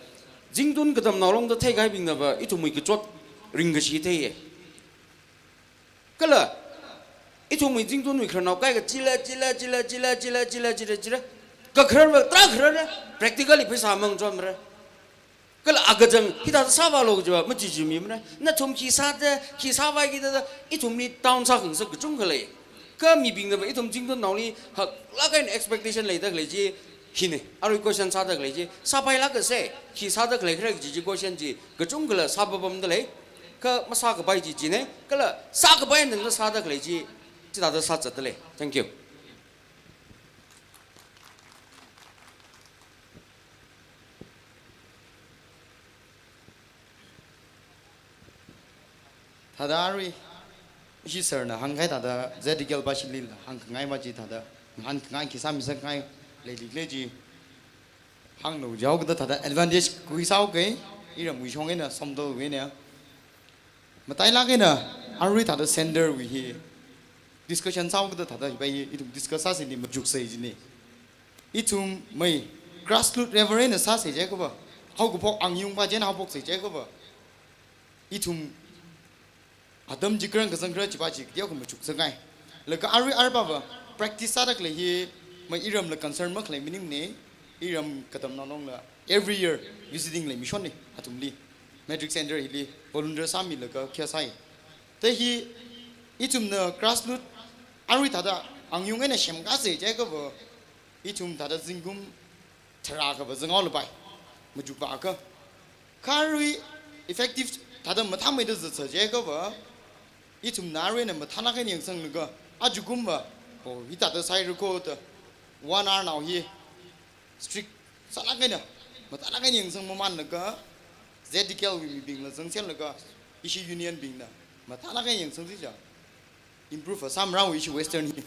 Zingtun Katamnao Long da theikahaibingnava, ithumwui kachot ringkashi theiya. Kala, ithumwui Zingtunwui khararnao kaikha chila, chila, chila. Kakhararva tarākha kharara, practically pheisā mangachonmara. Kala akachang hithāda sāvālu kajiva machichimimara. Nathum khi sāda, khi sāvāki da, ithumli down sākhangasak kachungkha lei. Kha mibingnava ithum Zingtunnaoli haklāk eina expectation leida khalei chi hina. Arui question sāda khalei chi, sāpailākasa, khi sāda khalei khala kaji chi question chi kachungkhala sāpapamda lei. Kha masākapai chi china, kala sākapai eina sāda khalei chi, chithāda sāzatda lei. Thank you. Thāda arui, ishi sir na hāngkahai thāda, Z D K L pashilila hāngkhangai ma chi thāda, hāngkhangai khi sāmisakngai leili khala chi hānglu jihaokida thāda advantage khuisāhaoka, iramwui shong eina, Somdalwui eina. Matailāk eina, arui thāda centerwui hi discussion sāhaokida thāda hiva hi ithum discuss sāsani machuksa jina. Ithum mai grassroot level eina sāsa jiakhava, haokaphok angayung pa chieina haophoksai jiakhava, ithum atam chi kharan kazang khala chiva chi kateokha machuksangai. Laga arui arpava practice sāda khalei hi mai iramla concern makhalei maningmana, iram Katamnao Longla every year visiting leimishonna athumli. Matric center hili volunteer sāmilaga khayā sāi. Da hi ithumna grassroot arui thāda angayung eina semkasa jiakhava, ithum thāda zingkum tharā akhava zanghaolapai, machukva akha. Kha arui effective thāda mathāmeida zatsa jiakhava, ithumna arui eina mathālāk eina yangsanglaga, ajakumva, oh, hithāda sāhaira ko da, one hour nao hi strict sālāk eina, mathālāk eina yangsang mamanlaga, Z D K L wui mibingla zangsenlaga, ishi union bingna mathālāk eina yangsangsi jiakha improve sāmarāhaowa ishi Western hi.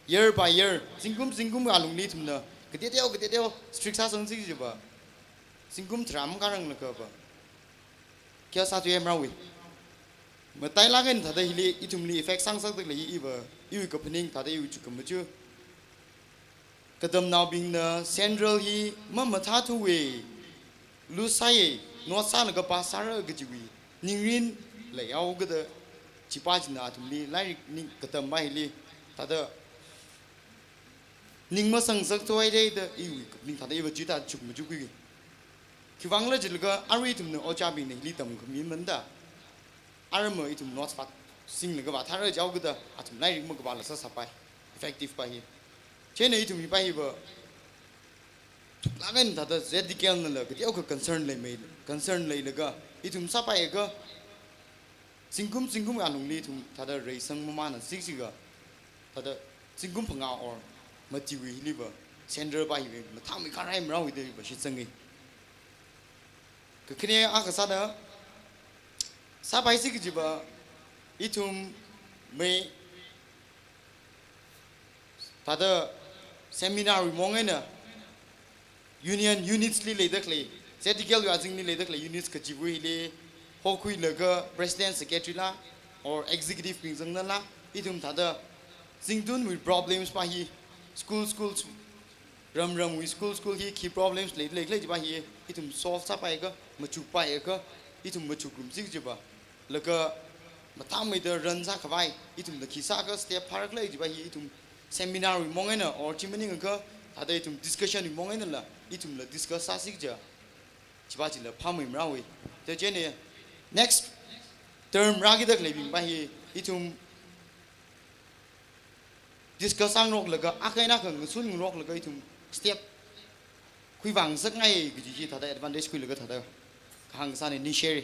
Year by year, zingkum zingkum alungli ithumna kateoteo kateoteo strict sāsangsi jiakha, zingkum tharā makharanglakha va, khayā sāthuiya marāhaowa. Matailāk eina thāda hili ithumli effect sāngasakda khalei hi iva, iwui kaphaning thāda iwui chukkhamaja. Katamnaobingna central hi mamathāthuwa, lose sāya, note sālaga pass sāra kajiwui ningrin leihaokida, chipa china athumli lairik ning katampa hili thāda ning masangngasakthuwa da, iwui kaphaning thāda iva chithāda chukmajukhui. Khiwuivang khala jilaga arui ithumna ojābingna hili tamkhami manda, arama ithum notes pa singlaga vāthara jihaokida, athum lairik makapāla sāsāpai, effective pa hi. Chieina ithum hipa hiva, thuklāk eina thāda Z D K L nala kateokha concern leimei, concern leilaga, ithum sāpaiakha, zingkum zingkum alungli ithum thāda reisang mamana sik jiakha, thāda zingkum phangā or matiwui hiliva, central pa hiva mathāmei kharai marāhaowa da hiva shitsanga. Kakhane akha sāda, Sāpaisi kajiva, ithum mai thāda seminar wui mong eina union units li leida khalei, Z T K L wui azingli leida khalei units kachiva̱li hokhuilaga president secretary la or executive bing zangnala, ithum thāda zingtunwui problems pa hi, school school, ram ramwui school school hi khi problems lei lei khalei chiva hi ithum solve sāpaiakha, machukpaiakha, ithum machukrumsi kajiva, laga mathāmeida run sākhavai ithumna khi sākha step phāra khalei chiva hi ithum seminar wui mong eina or chi maningakha thāda ithum discussion wui mong einala ithumla discuss sāsi kaja, chiva chila phāmei marāwui. Te chieina next term rākida khaleibing pa hi ithum discuss sāngaroklaga, akha eina akha ngasun ngaroklaga ithum step khuivāngasakngai kaji hi thāda advantage khuilaga thāda kahāng sāni, ni share.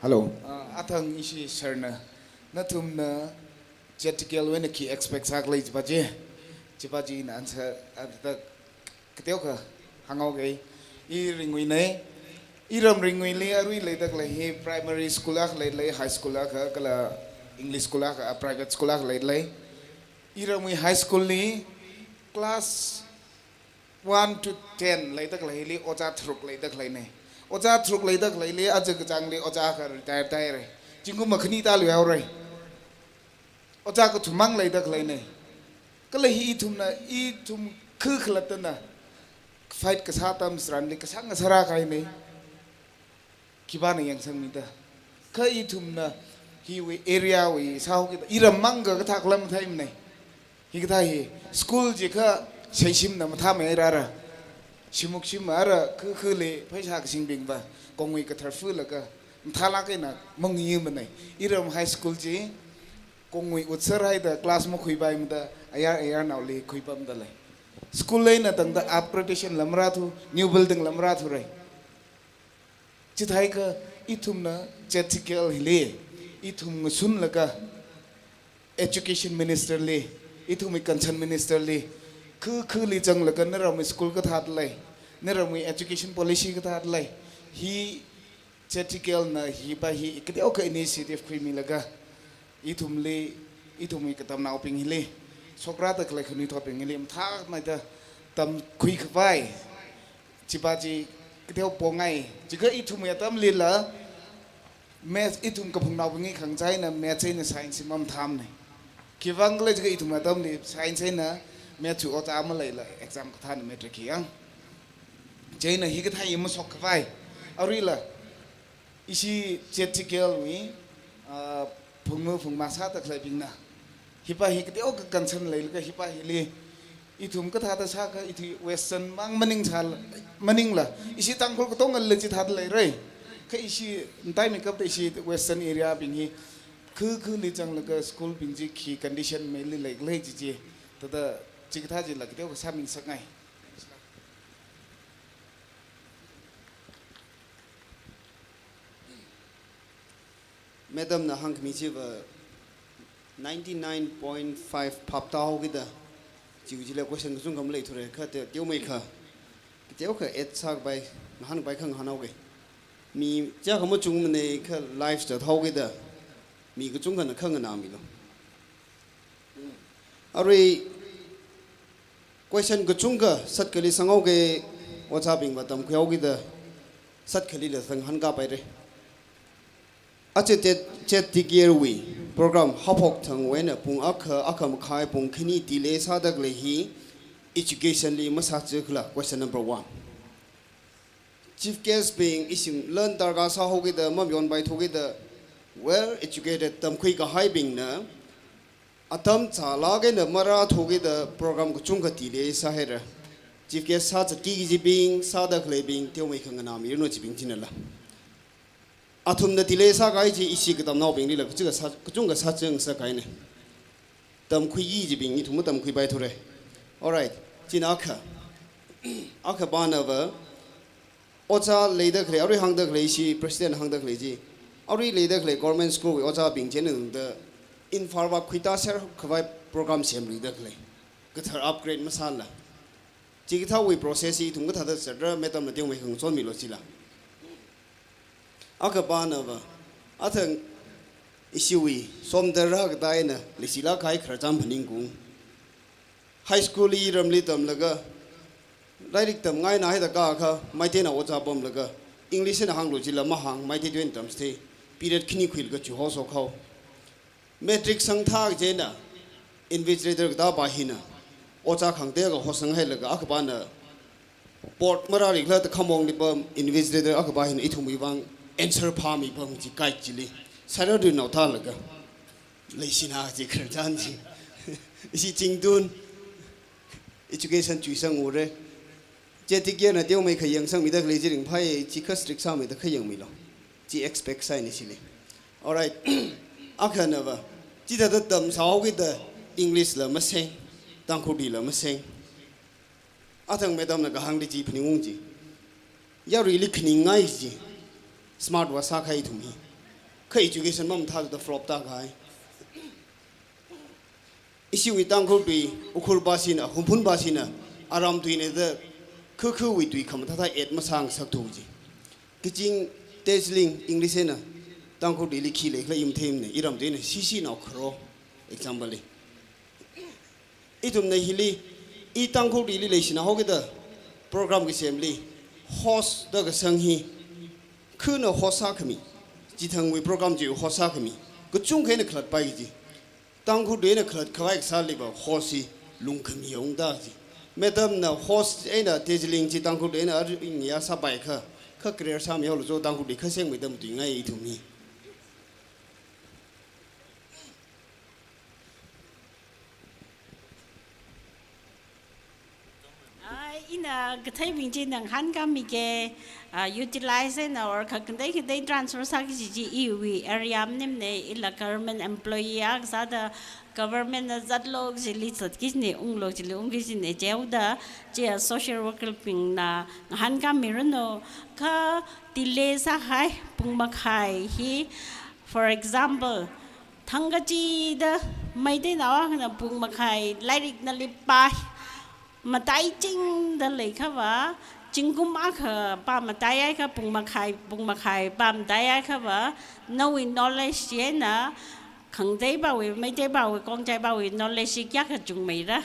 Hello. Ah, athang ishi sir na, nathumna Z T K L wui eina khi expect sākhalei chiva chi, chiva chi ina answer, ah, thāda kateokha hānghaoke. I Ringui nei. Iram Ringuili arui leida khalei hi primary school akha leilei, high school akha, kala English school akha, ah, private school akha leilei. Iramwui high school li class one to ten leida khaleili ojā tharuk leida khaleina. Ojā tharuk leida khaleili aja kachāngli ojā akha retire tāhaira. Zingkum makhani tāluihaora. Ojā kathum mang leida khaleina. Kala hi ithumna, ithum khu khalattana fight kasā atam tharanli kasāng ngasārā kahaina. Khipāna yangsangmida. Kha ithumna hiwui area wui sāhaokida, iram mang kathā khala matheimanei. Hikathā hi school jiakha shaishimna mathāmei rāra. Shimuk shimara khu khuli pheisā kasingbingva kongwui kathar fulaga mathālāk eina mangayimanei. Iram high school chi kongwui utsar haida class makhuipaimada ayar ayarnaoli khuipamda lei. School eina tangda upgradation la marāthu, new building la marāthurai. Chithākha ithumna Z T K L hili ithum ngasunlaga education minister li, ithumwui concern minister li, khu khuli zanglaga naramwui school kathāda lei, naramwui education policy kathāda lei, hi Z T K L na hi pa hi kateokha initiative khuimilaga, ithumli, ithumwui katamnaobing hili, shokrāda khalei khanuithotbing hili mathāmeida tamkhui khavai chiva chi kateo pongai. Jiakha ithumwui atamlila maths, ithum kaphungnaobing hi khangachā eina maths eina science hi mamathāmanei. Khivang khala jiakha ithum atamli science eina maths wui ojā maleila exam kathāna matric hi yang. Chieina hikathā hi mashok khavai. Aruila ishi Z T K L wui, ah, phungmu phungma sāda khaleibingna, hi pa hi kateokha concern leilaga hi pa hili ithum kathāda sākha, ithi Western mang maning sā, maningla ishi Tangkhul katongali chithāda leirai. Kha ishi mataimei kapta ishi Western area bing hi khu khuli zanglaga school bing chi khi condition meili leikhala chi chi, thāda chikathā chila kateokha sāmingasakngai. Madam na hāngkhami chiva ninety-nine point five phap tāhaokida, chiwui chila question kachungkha maleithura, kha te, teomeikha, teokha add sākapai, ngahānpai kha ngahānhaoke. Mi chiyākha machungmanei kha live zathaokida, mi kachungkhana kha nganāmilu. Arui question kachungkha sātkhali sanghaoke, ojābingva tamkhuihaokida sātkhalila sanghankāpaira. Aja Z T K L wui program haophok thangwui eina pung akha, akha makhai, pung khani delay sāda khalei hi education li masāchikhala, question number one. Chief guest bing ishi lan darkar sāhaokida, mayonpaithukida, well educated tamkhui kahaibingna atam chālāk eina marāthukida program kachungkha delay sāhaira. Chief guest sāzatki kajibing, sāda khaleibing, teomeikha nganāmiranu chibing chinala. Athumna delay sākahai chi ishi katamnaobinglila kachungkha sā, kachungkha sāchang sākahaina. Tamkhuiki kajibing ithum matamkhuipaithura. Alright, china akha. Akha panava, ojā leida khalei, arui hāngda khalei ishi president hāngda khalei chi, arui leida khalei government school wui ojābing chieina tangda Imphal vak khuita ser khavai program semluida khalei. Kathar upgrade masāla. Chikathāwui process hi ithum kathāda zatra, madam na teomeikha ngachonmilu chila. Akhapana va, athang ishiwui, somda rākatā eina, leishilāk kahai khararchan phaningkhaung. High school li ramli tamlaga, lairik tamngaina haida kaka, Meiteina ojā pamlaga, English eina hānglu chila mahāng, Meitei tuina tamchithei, period khani khuilaga chuho sokhao. Matric sangthā kaji eina, invigilator katā pa hina, ojā khangatei akha hosanghailaga, akhapana, board marāriklaga khamong li pam, invigilator akhapa hina ithumwui vang answer phāmi pam chi guide chili. Saturday nao thālaga. Leishina chi khararchan chi. Ishi Chingtun education chuisang ure. Chi tikya na teomeikha yangsangmida khalei chi ringphai, chi kha strict sāmida kha yangmilu. Chi expect sāhaina chili. Alright. Akhana va. Chithāda tamsāhaokida English la maseng, Tangkhulli la maseng. Athang madam na kahāngli chi phaningungji. Yaruili khaningngai ji. Smart vā sākahai ithum hi. Kha education mamathāda flop tākahai. Ishiwui Tangkhul tui, Ukhrul pa shina, Hungpung pa shina, aram tuina da, khukhuwui tui khamathāthā et masāngasakthu ji. Kaching, Tejiling, English eina, Tangkhul tuili khi leikhala imatheimana, iram tuina, shishi nao kharo, example li. Ithumna hili, i Tangkhul tuili leishina haokida, program kasemli, host da kasang hi, khuna host sākhami, chithangwui program chi host sākhami, kachungkha eina khalatpai ji. Tangkhul tui eina khalat khavai kasāli va host hi lungkhami ungda ji. Madam na host eina Tejiling chi Tangkhul tui eina aring ya sāpaikha, kha career sāmihaolu jo Tangkhul tui kha sengmeida matuingai ithum hi. Ah, ina katheibing chi ngahānkāmike, ah, utilize eina or kha khangatei khangatei transfer sāki kaji chi iwui area maningmana, ila government employee akha sāda government na zatlo kajili zatki kajina, unglo kajili ungki kajina, chihaoda, chi social worker bingna ngahānkāmiranu, kha delay sāhai pung makhai hi, for example, thangkachida Meiteinao akhana pung makhai lairik nali pā mataichingda leikhava, zingkum akha pā mataiakha pung makhai, pung makhai pā mataiakhava, nawui knowledge chieina, khangatei pawui, Meitei pawui, Khongjai pawui knowledge chi kayākha chungmeira.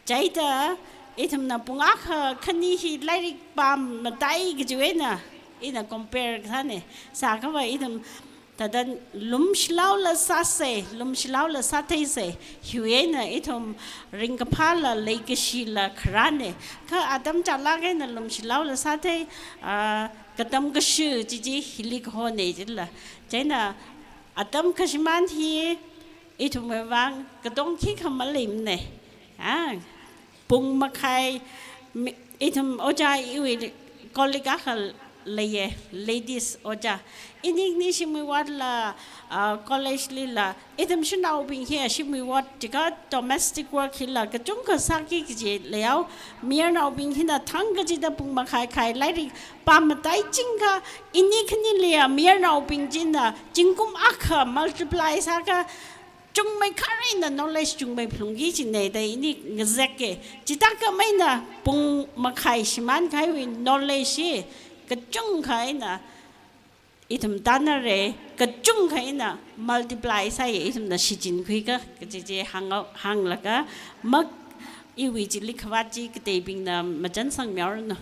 Chieina, ithumna pung akha khani hi lairik pā matai kajiwui eina, ina compare kasāna, sākhava ithum thāda lumshilaola sāsa, lumshilaola sātheisa, hiwui eina ithum ringkaphāla leikashila kharāna, kha atam chālāk eina lumshilaola sāthei, ah, katam kashi chi chi hili kahona jila. Chieina atam kashimān hi ithumwui vang katong khikha maleimana. Ah, pung makhai, mi-, ithum ojā iwui colleague akha leiya, ladies ojā. Ini khani shimwui vātla, ah, college lila, ithum shanaobing hi shimwui vāt jiakha domestic work hila kachungkha sāki kaji leihao, mayarnaobing hina thangkachida pung makhai khai lairik pā mataichingakha, ini khanili mayarnaobing china zingkum akha multiply sāakha, chungmeikharei eina knowledge chungmei phalungki kajina da ini ngazeka. Chithākha maina pung makhai shimān kahaiwui knowledge hi kachungkha eina ithum tānara, kachungkha eina multiply sāya, ithumna shichinkhuiakha, kaji chi hānga-, hānglaga, mak iwui chili khavāt chi kateibingna machansangmihaoranu.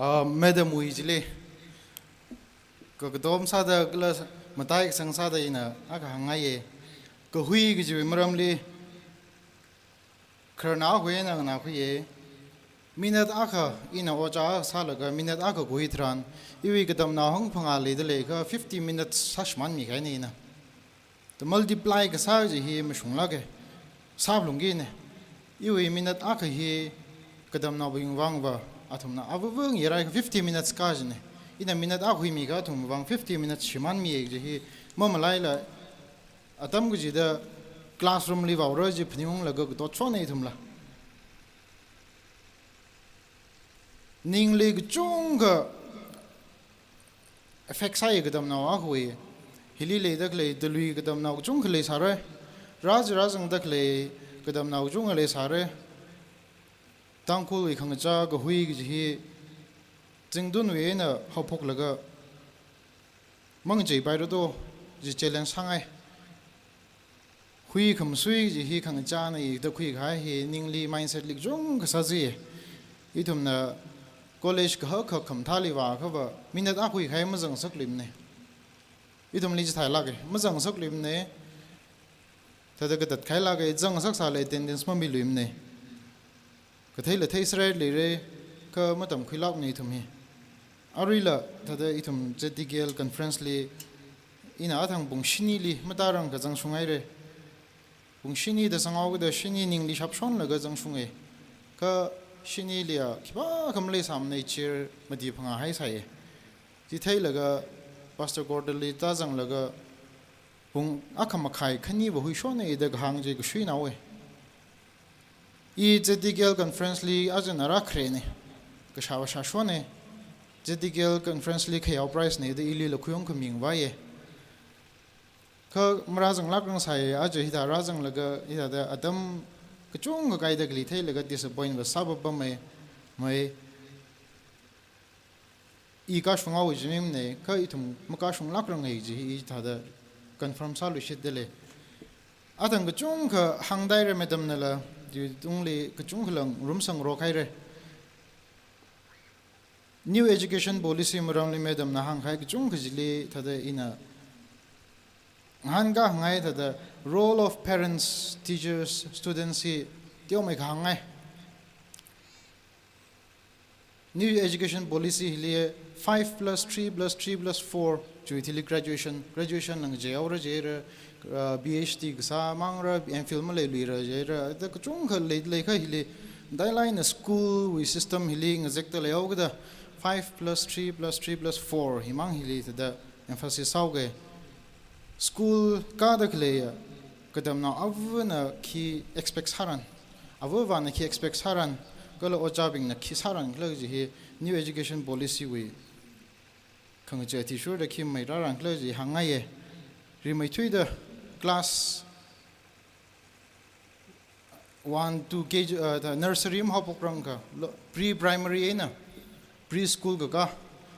Ah, madam wui chili, ka-, katom sāda kala matai kasang sāda ina akha hāngngaiya. Kahui kajiwui maramli, khararnao akha eina nganākhuiya. Minute akha ina ojā sālaga minute akha kahui tharan, iwui katamnao hangphangā leida leiakha fifty minutes sāshimānmi kahaina ina. Da multiply kasā chi hi mashunglāka. Sāphalungkina. Iwui minute akha hi katamnaobing vangva athumna avāvā ngayirai akha fifty minutes kajina. Ina minute akha huimiakha athum vang fifty minutes shimānmiya kaji hi mamalaila atam kachida classroom li vaora kaji phaningunglaga katot shonna ithumla. Ningli kachungkha effect sāi katamnao akhawui. Hili leida khalei, dalui katamnao kachungkha leisāra. Rāzā rāzangda khalei katamnao kachungkha leisāra. Tangkhulwui khangachā kahui kaji hi zingtunwui eina haophoklaga mangacheipaira do, chi challenge sāngai. Hui khamasui kaji hi khangachāna da khuikahai hi ningli mindset li kachungkha sāzi. Ithumna college kahak khamathāli vāakhava minute akha huikahai mazangngasakluimana. Ithumli chithālāka, mazangngasakluimana. Thāda katatkahai lāka, zangngasaksālala attendance mamiluimana. Katheila theiserhailākra, kha matamkhuilākmana ithum hi. Aruila thāda ithum Z D K L conference li ina athang pung shinili matāranglakha zangshunghaira. Pung shini da zanghaokida shini ningli shapshonlaga zangshunga. Kha shiniliya khipākha maleisāmana, chair mati phangā haisai. Chitheilaga Pastor Gordon li tāzanglaga pung akha makhai khaniva huishonna da kahāng chi kashuinaowa. I Z D K L conference li aja nara kharena, kashāva shāshonna. Z D K L conference li khayao prize na da ilila khuiung khamingvaiya. Kha marāzanglākrangsai, aja hithā rāzanglaga hithāda atam kachungkha kaida khalei theilaga disappoint va sāpapamma, mai. I kashunghaowa jimimana, kha ithum makashunglākrangai kaji hi thāda confirm sāluishitdalei. Athang kachungkha hāngdaira madamnala, chiwui tungli kachungkhala ngarumsangrok haira. New Education Policy maramli madamna hāngkahai kachungkha chili thāda ina ngahānkāngai thāda role of parents, teachers, students hi teomeikha hāngngai. New Education Policy hili five plus three plus three plus four, chiwui thili graduation, graduation lang jihaora jihaira, uh, P H D kasā mangra, M Phil maleiluira jihaira, thāda kachungkha lei, leikha hili, matailāk eina school wui system hili ngazekta leihaokida five plus three plus three plus four himang hili thāda emphasis sāhaoga. School kāda khaleiya katamnao avana khi expect sāran, avavāna khi expect sāran, kala ojābingna khi sārankhala kaji hi New Education Policy wui khangachei athishurda khi mairārankhala kaji hāngngaiya. Rimeithuida class one, two K G, uh, thāda nursery mahaophokrangakha, lo-, pre-primary eina, preschool kakā,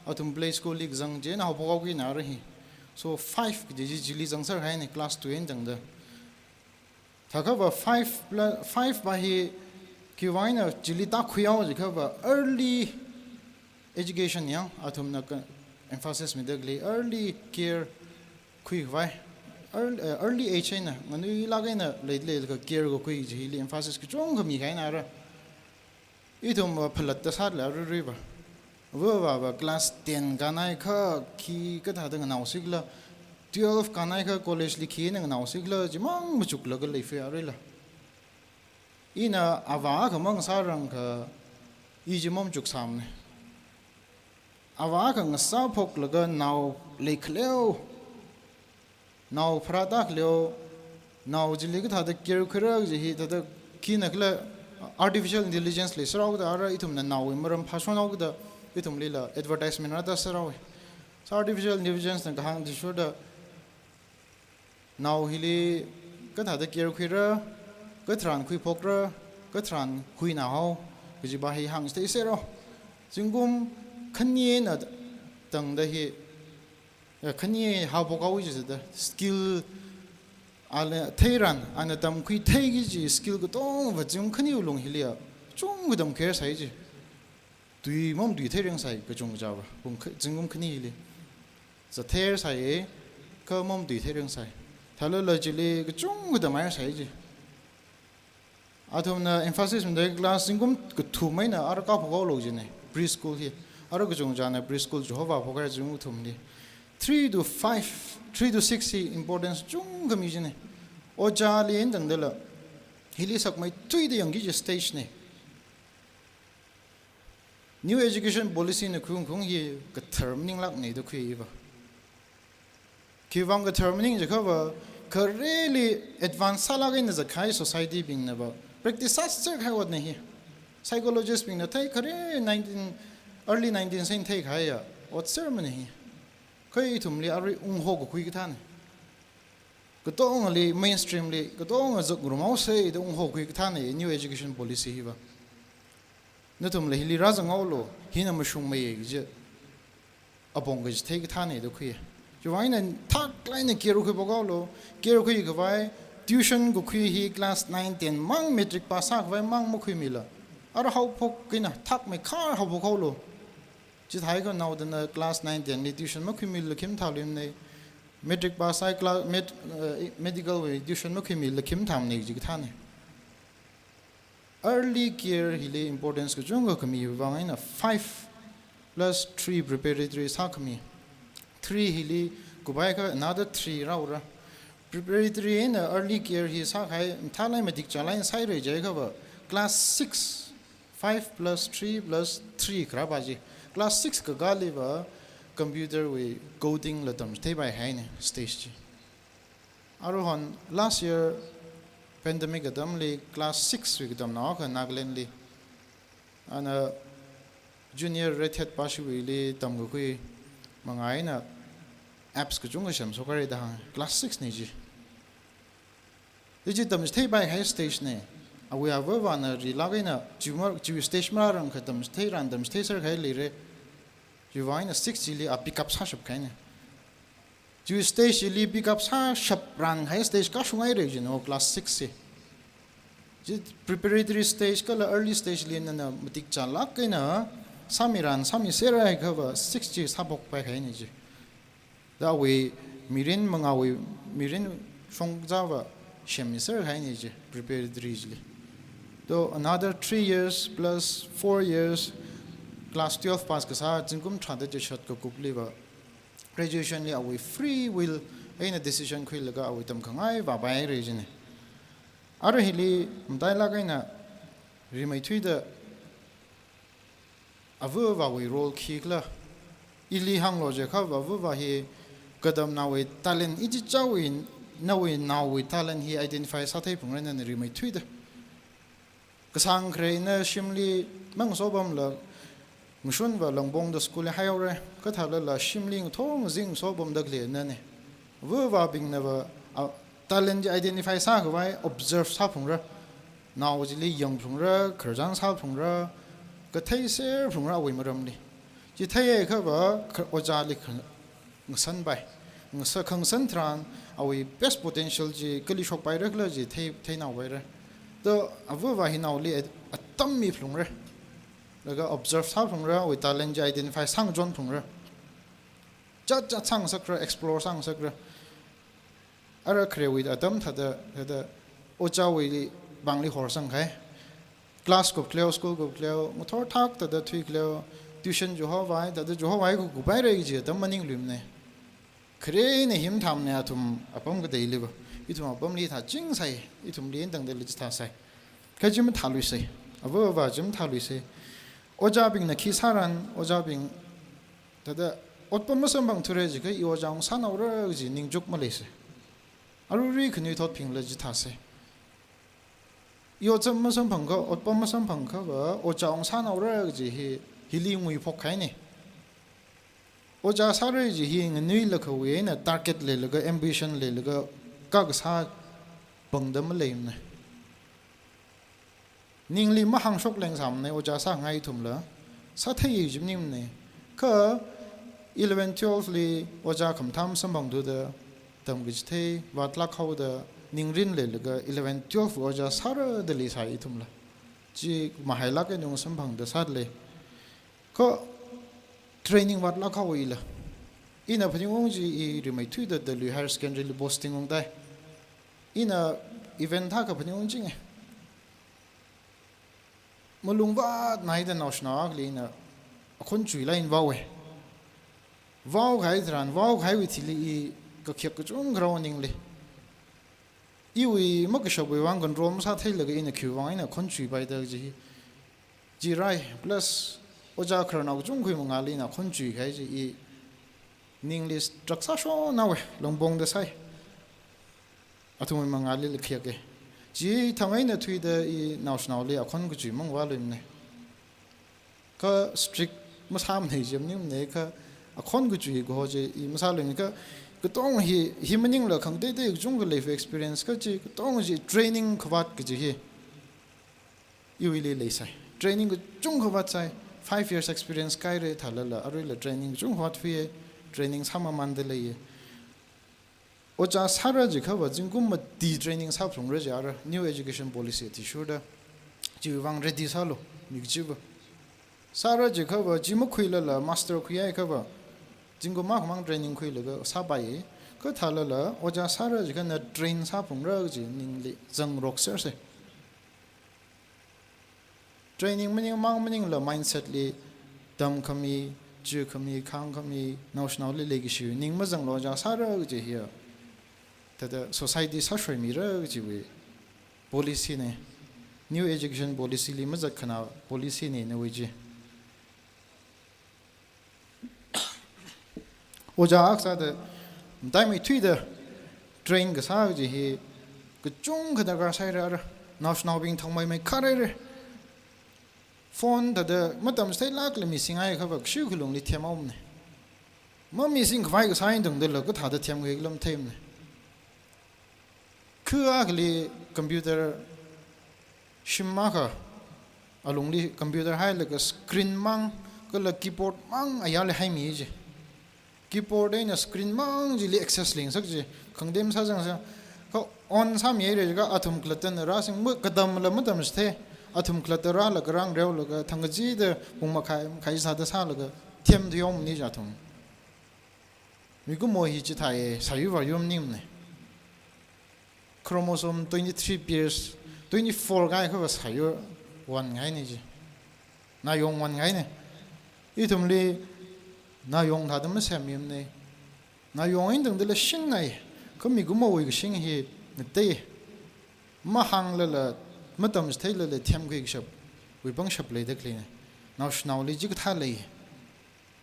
athum play school li kazang chieina haophokhaokina ara hi. So five kaji chi chili zangserhaina, class two eina tangda. Thākhava five plu-, five va hi khiwui vang eina chili tākhuihao jiakhava early education yang athumna ka-, emphasis mida khalei early care khuikhavai. Early, eh, early age eina, nganuilāk eina leida leilakha care kakhui kaji hili emphasis kachungkha mikahaina ara. Ithum va phalatta sālala aruiruiva, avavāva class ten kānhaikha khi kathāda nganaosikhala, twelve kānhaikha college li khi eina nganaosikhala, chimang machuklaga leifaya aruila. Ina avā akhamang sārangakha, i chi mamachuksāmana. Avā akha ngasāphoklaga nao leikhaleo, nao pharāda khaleo, nao chili kathāda care khuira kaji hi thāda khinakhala artificial intelligence leiserhaokida ara ithumna naowui maram phāshonhaokida ithumlila advertisement rāda serhaowa. So artificial intelligence na kahāng athishurda nao hili kathāda care khuira, katharan khuiphokra, katharan khuinahao, kajiva hi hāngchitheisera. Zingkum khani eina tangda hi, ya, khani haophokhao jisāda, skill, ala theiran, ana tamkhuitheiki kaji skill katongva zingkum khaniwui lung hiliya, chungkha tamkhuihaisai ji. Tui mamatuitheirengsai kachungkhava, pung kha-, zingkum khani hili. Zathersai, kha mamatuitheirengsai. Thālala chili kachungkha tamhaihaisai ji. Athumna emphasis mida class zingkum kathum eina ara kāphokhaolu jina, preschool hi. Ara kachungkhana preschool chihovā phokhaira zingkum kathumli. Three to five, three to six hi importance chungkha mi jina. Ojāli eina tangdala, hili sakmeithuida yangki kaji stage na. New Education Policy na khuiungkhaung hi kathar maninglākna da khuiya iva. Khiwui vang kathar maning jiakhava, khareli advance sālāk eina zatkahai society bingnava practice sāserkahai otna hi. Psychologist bingna theikhare nineteen, early nineteen sāin theikahaiya ot sermana hi. Kha ithumli arui ungho kakhui kathāna. Katongali, mainstream li, katonga zakngarumhaosa da ungho kakhui kathāna new education policy hiva. Nathumla hili rāzanghaolu, hina mashungmeiya kaji apong kachithei kathāna da khui. Chiwuivang eina thaklāk eina care khuiphok haolu, care khuikhavai, tuition kakhui hi class nine, ten mang, matric pass sākhavai mang makhuimila. Ara haophok eina thakmeikha haophok haolu. Chithākha naodana class nine, ten li tuition makhuimila khim thaluimana. Matric pass sāi, class, med, eh, medical wui tuition makhuimila khim thamana kaji kathāna. Early care hili importance kachungkha khami vang eina five plus three preparatory sākhami. Three hili kuphaikha another three rāura. Preparatory eina early care hi sākahai mathālāk matik chālāk eina sāhaira jiakhava class six, five plus three plus three kharā pa chi. Class six kakāliva computer wui coding la tamchitheipaihaina stage chi. Aruihon last year pandemic atamli class six wui katamnao akha Nagaland li, ana junior Red Hat pashiwuili tamkakhui manga eina apps kachungkha semshokhaira da hānga, class six na chi. Chi tamchitheipaikhai stage na. Awui avāvana rilāk eina chiwui mar-, chiwui stage marāranglakha tamchithei ran tamchitheisākahai leira. Chiwuivang eina six chili a pick up sāshapkahaina. Chiwui stage chili pick up sāshapranghai stage kashung haira jina class six chi. Chi preparatory stage kala early stage li nana matik chālāk eina sāmiran sāmiserhaiakhava six chi sāphokpaikahaina chi. Da awui mirin mangāwui mirin shongzāva semmiserkahaina chi preparatory chili. To another three years plus four years class twelve pass kasā zingkum tharāda chishat kakupliva graduation li awui free will eina decision khuilaga awui tamkhangai vāpaihaira jina. Ara hili matailāk eina rimeithuida avāvawui role khikhala. Ili hānglo jiakhava avāva hi katamnaowui talent, ichichāwui, nawui naowui talent hi identify sātheiphungra nana rimeithuida. Kasāng kharena shimli mangasopamla ngashunva Langpongda school li haihaora, kathālala shimli ngathor ngazin ngasopamda khalei nana. Avāvabingnava, a, talent chi identify sākhavai observe sāphungra. Nao chili yangphungra, khararchān sāphungra, kathei serphungra awui maramli. Chi theiakhava kha-, ojāli kha-, ngasanpai. Ngasa-, khangasan tharan awui best potential chi kali shokpairakhala chi thei, theinaopaira. To avāva hi naoli at-, atam miphungra. Laga observe sāphungra, awui talent chi identify sāngachonphungra. Chatchat sāngasakra, explore sāngasakra. Ara kharewui atam thāda, thāda ojāwui pāngli horsangkahai. Class kupkhaleo, school kupkhaleo, ngathor thak thāda thuikhaleo, tuition chihovai, thāda chihovai ku kuphaira kaji atam maningluimana. Kharena himthamana athum apam kateiliva. Ithum apamli thāchingsai, ithumli eina tangdali chithāsai. Kha chi mathāluisai, avāva chi mathāluisai. Ojābingna khi sāran, ojābing thāda otpam masamphangthura jiakha i ojā ungsānaora kaji ningchuk maleisai. Arui khanuithot phingla chithāsai. I otpam masamphangakha, otpam masamphangakha va ojā ungsānaora kaji hi, hili nguiphokkahaina. Ojā sāra kaji hi nganuilakhawui eina target leilaga, ambition leilaga, kakasā pangda maleimana. Ningli mahāngshok lengsāmana ojā sāngai ithumla. Sāthei kaji maningmana. Kha eleven twelve li ojā khamathā masamphangthuda, tamkachithei vātlāk haoda, ningrin leilaga eleven twelve ojā sāra da leisai ithumla. Chi mahailāk eina ngasamphangda sāda lei. Kha training vātlāk haowa ila. Ina phaningung chi i rimeithuida Dalui Higher Secondary li posting ungtai. Ina event thākha phaningung chinga. Malungvātnaida naoshinao akhali ina akhon chuilāk eina vaowa. Vaokahai tharan, vaokahaiwui thili i kakhayak kachungkha rāo ningli. Iwui makashapwui vang control masātheilaga ina khiwuivang eina akhon chuipaida kaji hi. Chi rāi, plus ojā khararnao kachungkhawui mangāli ina akhon chuikahai chi i ningli struck sāshonhaowa, Langpongda sāi. Athumwui mangāli lakhayaka. Chithang eina thuida i naoshinaoli akhon kachui mangvāluimana. Kha strict masāmana chi maningmana, kha akhon kachui kaho chi i masālui, kha katonga hi, hi maningla khangateitei kachungkha life experience kachi katonga chi training khavāt kaji hi iwuili leisai. Training kachungkha vātsai, five years experience kahaira thālala, aruila training kachungkha vāthuiya, training sāmamānda leiya. Ojā sāra jiakhava zingkum mati training sāphalungra jiakha, New Education Policy athishurda. Chiwuivang ready sālu, mi kachiva. Sāra jiakhava, chi makhuilala, master khuihaiakhava, zingkum akhamang training khuilaga sāpaiya. Kha thālala, ojā sāra jiakha na train sāphalungra kaji ningli zangroksersa. Training maningmang maningla mindset li tamkhami, chukhami, khāngkhami, naoshinaoli leikashi ning mazanglu ojā sāra kaji hiya. Thāda society sāshoimira kajiwui policy na. New Education Policy li mazatkhana policy na nawui chi. Ojā akha sāda, mataimeithuida train kasā kaji hi kachungkha darkar sāhaira, naoshinaobing thangmeimeikharhaira. Phone thāda matamchitheilākla misinghaikha vā kashu khalungli themhaomana. Mamisingkhavai kasā eina tangdala kathāda themkhui khala matheimana. Kha akhali computer shim akha, alungli computer hailaga screen mang, kala keyboard mang ayarli haimi ji. Keyboard eina screen mang chili access leingasak ji. Khangatei masāzangsa. Kha on sāmihaira jiakha athum khalattana rāsing, ma katamla matamchithei. Athum khalatta rālaga rāngareolaga thangkachida pung makhai, makhai sāda sālaga themthuihaomana ji athum. Mikumo hi chithāya, sāyur vāyur maningmana. Chromosome twenty-three pairs, twenty-four kahaiakhava sāyur vānngaina ji. Nayong vānngaina. Ithumli nayong thāda masemmimana. Nayong eina tangdala shingnai. Kha mikumowui kashing hi ngatei. Mahānglala, matamchitheilala themkhui kashapwui pangshap leida khaleina. Naoshinaoli chikathā lei.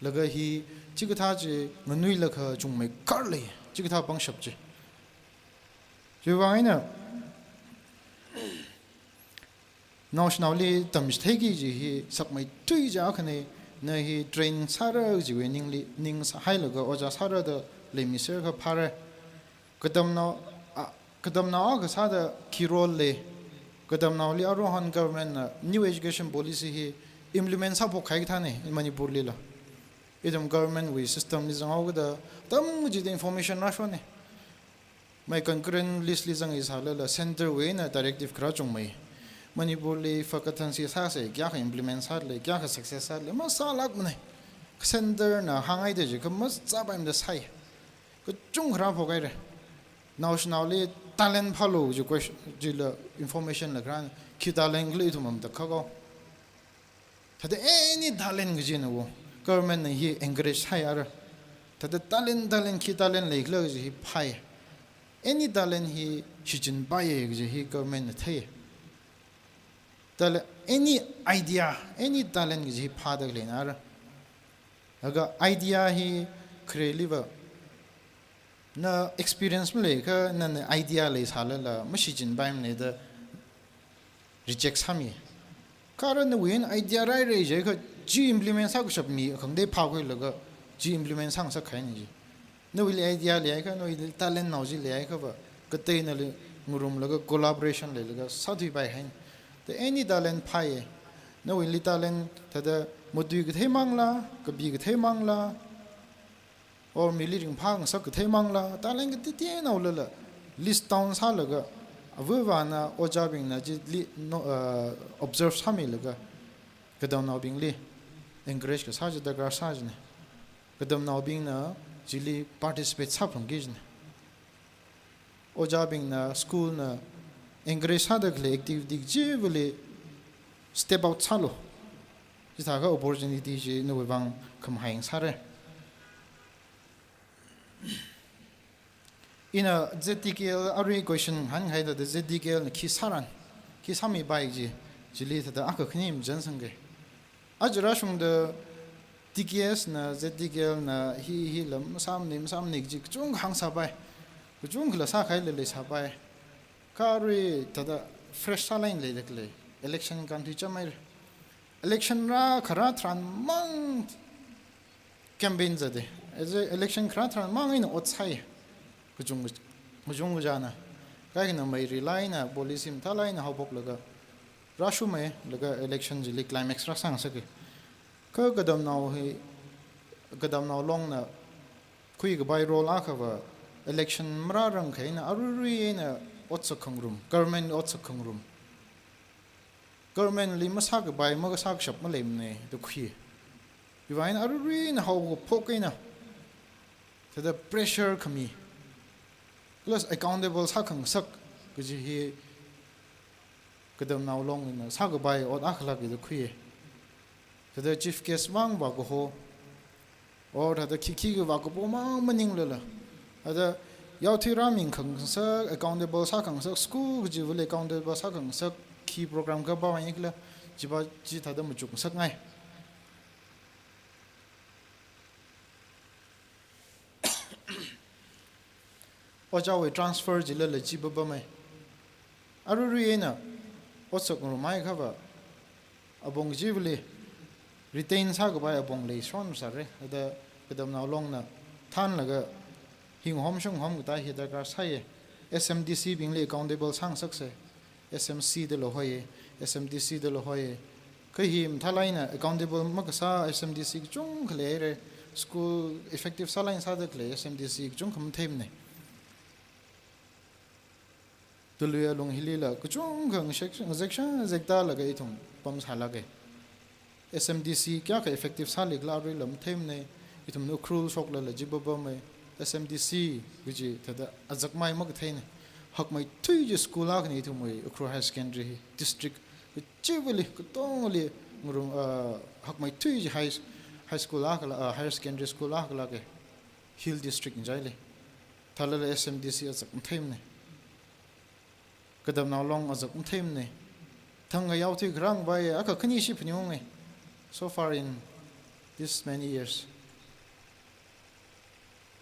Laga hi chikathā chi nganuilakha chungmeikharlei, chikathā pangshap chi. Chiwuivang eina naoshinaoli tamchitheiki kaji hi sakmeithui jiakhana, na hi train sāra kajiwui ningli, ning sāhailaga ojā sāra da leimiser akha phāra. Katamnao, a, katamnao akha sāda khi role lei, katamnaoli aruihon government na New Education Policy hi implement sāphokkahai kathāna Manipurlila. Ithum government wui system li zanghaokida, tamkachida information rāshonna. Mai concurrent list li zanga sālala, center wui eina directive kharā chungmei. Manipurli forgotten sāsa, kayākha implement sālei, kayākha success sālei, masālākmana. Center na hānghaida jiakha mazāpaimada sāi. Kachungkha rāphokhaira. Naoshinaoli talent phālu kaji question chila information la kharā, khi talent khala ithum matakhak haowa. Thāda any talent kajina wo, government na hi encourage sāhaira. Thāda talent, talent, khi talent leikhala kaji hi phāi. Any talent hi shichinpaiya kaji hi government na thei. Talent, any idea, any talent kaji hi phāda khaleina ara. Laga idea hi khareliva, na experience maleiakha, nana idea leisālala mashichinpaimana da reject sāmi. Kha ara nawui eina idea rairai jiakha, chi implement sākashap mi khangatei phākhuilaga, chi implement sāngasak kahaina ji. Nawuili idea leiakha, nawuili talent nao chi leiakhava, kateinali ngarumlaga collaboration leilaga sāthuipai kahaina. Da any talent phāya, nawuili talent thāda matui kathei mangla, kapi kathei mangla, or mili ringphāngasak kathei mangla, talent kateoteonaolala list down sālaga, avāvana ojābingna chili no, uh, observe sāmilaga, katamnaobingli encourage kasā chi darkar sā jina. Katamnaobingna chili participate sāphalungki jina. Ojābingna, school na encourage sāda khalei activity kachivali step out sālu. Chithākha opportunity chi nawui vang khamahai sāra. Ina Z T K L arui question hānghaida, Z T K L na khi sāran, khi sāmipai kaji, chili thāda akha khani mazansangki. Aja rāshungda T K S na, Z T K L na, hi, hila masāmana, masāmana kaji kachungkha hāngsāpai. Kachungkhala sākhaila leisāpai. Kha arui thāda fresh sālāk eina leida khalei. Election kānthuichāmhaira. Election rākharā tharan mang campaign zāda. As a election kharā tharan mang eina ot sāi. Kachung, kachung kachāna. Kaikhana mai rely na policy mathālāk eina haophoklaga rāshungmei laga election chili climax rāsāngasaka. Kha Kadamnao hi, Kadamnao Longna khuikapai role akhava election marārangkha eina aruirui eina otsak khangarum, government otsak khangarum. Government li masākapai, makasā kashap maleimana da khui. Iva eina aruirui eina haokaphok eina thāda pressure khami. Plus accountable sākhangasak kaji hi Kadamnao Long eina sākapai ot akhalāka da khui. Thāda chief guest vang vākaho, or thāda khikhi vākapo mang maninglala, thāda yaothui rāmikhangasak, accountable sākhangasak, school kachivali accountable sākhangasak, khi program kapā vang eina khala, chiva chi thāda machukngasakngai. Ojāwui transfer chilala chi papamei. Aruirui eina otsak ngarumhaiakhava apong kachivali retain sākapai apong leishon sāra. Thāda Kadamnao Longna thānlaga hingahom shungahom katā hi darkar sāya. S M D C bingli accountable sāngasaksa. S M C dala hoi, S M D C dala hoi. Kha hi mathālāk eina accountable makasā S M D C kachungkha leira. School effective sālāk eina sāda khalei S M D C kachungkha matheimana. Tului alung hilila kachungkha ngazek, ngazek shang ngazek tālaga ithum pamsālāka. S M D C kayākha effective sālikhala aruila matheimana, ithumna Ukhrul shoklala chi papamei. S M D C kaji thāda azakmai makatheina. Hakmeithui chi school akhana ithumwui Ukhrul Higher Secondary hi, district kachivali, katongali ngarum, ah, hakmeithui chi high, high school akhala, ah, higher secondary school akhalāka. Hill district ngachaili. Thālala S M D C azak matheimana. Kadamnao Long azak matheimana. Thangkha yaothui kharāngpai, akha khani shi phaningunga. So far in this many years,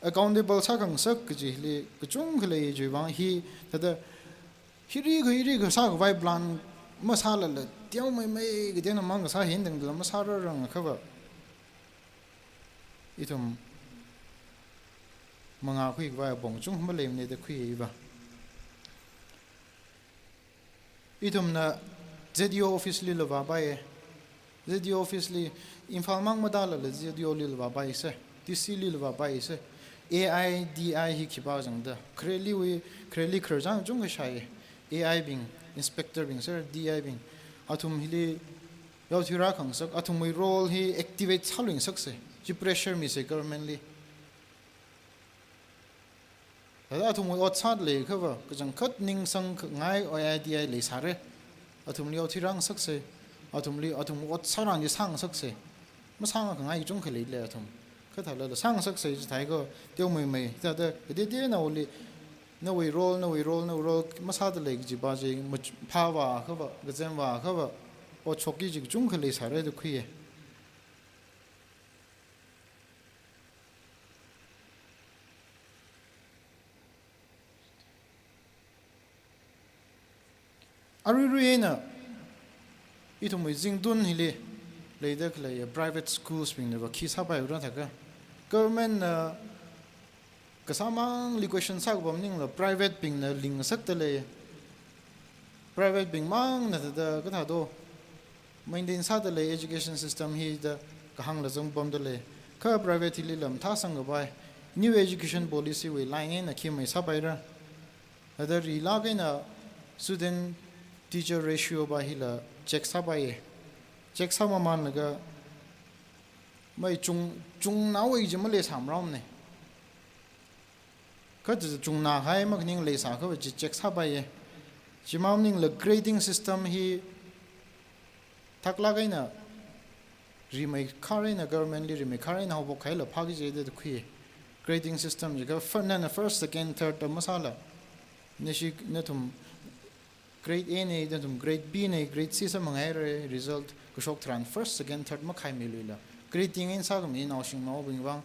accountable sākhangasak kachili kachungkha lei chiwui vang hi, thāda hirikha hirikha sākapai plan masālala teomeimei kateonao mang kasā hi tangda masārarang akhava ithum mangā khuikapai apong kachungkha maleimana da khuiya iva. Ithumna Z D O office lila vāpaiya. Z D O office li, Imphal mang matālala Z D O lila vāpaisa, D C lila vāpaisa. A I, D I hi khipā zangda. Khareliwui, khareli khararchān kachungkha shāya. A I bing, inspector bing sir, D I bing. Athum hili yaothui rākhangasak, athumwui role hi activate sāluingasaksa. Chi pressure misa government li. Thāda athumwui ot sāda leiakhava, kachangkhat ningsangngai ot I D I leisāra. Athumli yaothui rāngasaksa. Athumli, athum ot sārang chi sāngasaksa. Masāngakhangai kachungkha leilei athum. Kha thālala sāngasaksa chithākha teomeimei. Thāda kateonaoli, nawui role, nawui role, nawui role masāda lei kajipa chi mach-, phāvāakhava, kazemvāakhava, otshokki chi kachungkha leisāra da khuiya. Aruirui eina ithumwui zingtun hili leida khalei private schools bingna va khi sāpaira thākha, government na kasāmangli question sākapam maningla private bingna lingngasakda lei. Private bing mangna thāda kathā do maintain sāda lei, education system hi da kahāngla zangpamda lei. Kha private hilila mathāsangkapai, new education policy wui line eina khi mai sāpaira. Thāda rilāk eina student teacher ratio pa hila check sāpaiya. Check sāmamanlaga mai chung, chungnaowui chi maleisāmarāmana. Kha chi chungnakahai makhaning leisāakhava chi check sāpaiya. Chimang maningla grading system hi thaklāk eina rimeikhar eina, government li rimeikhar eina haophok kahaila phāki jida da khui. Grading system jiakha fir-, nana first, second, third da masāla, nashi nathum grade A na, nathum grade B na, grade C sāmanghaira, result kashok tharan first, second, third makhaimiluila. Grading eina sākhami naoshinaobing vang,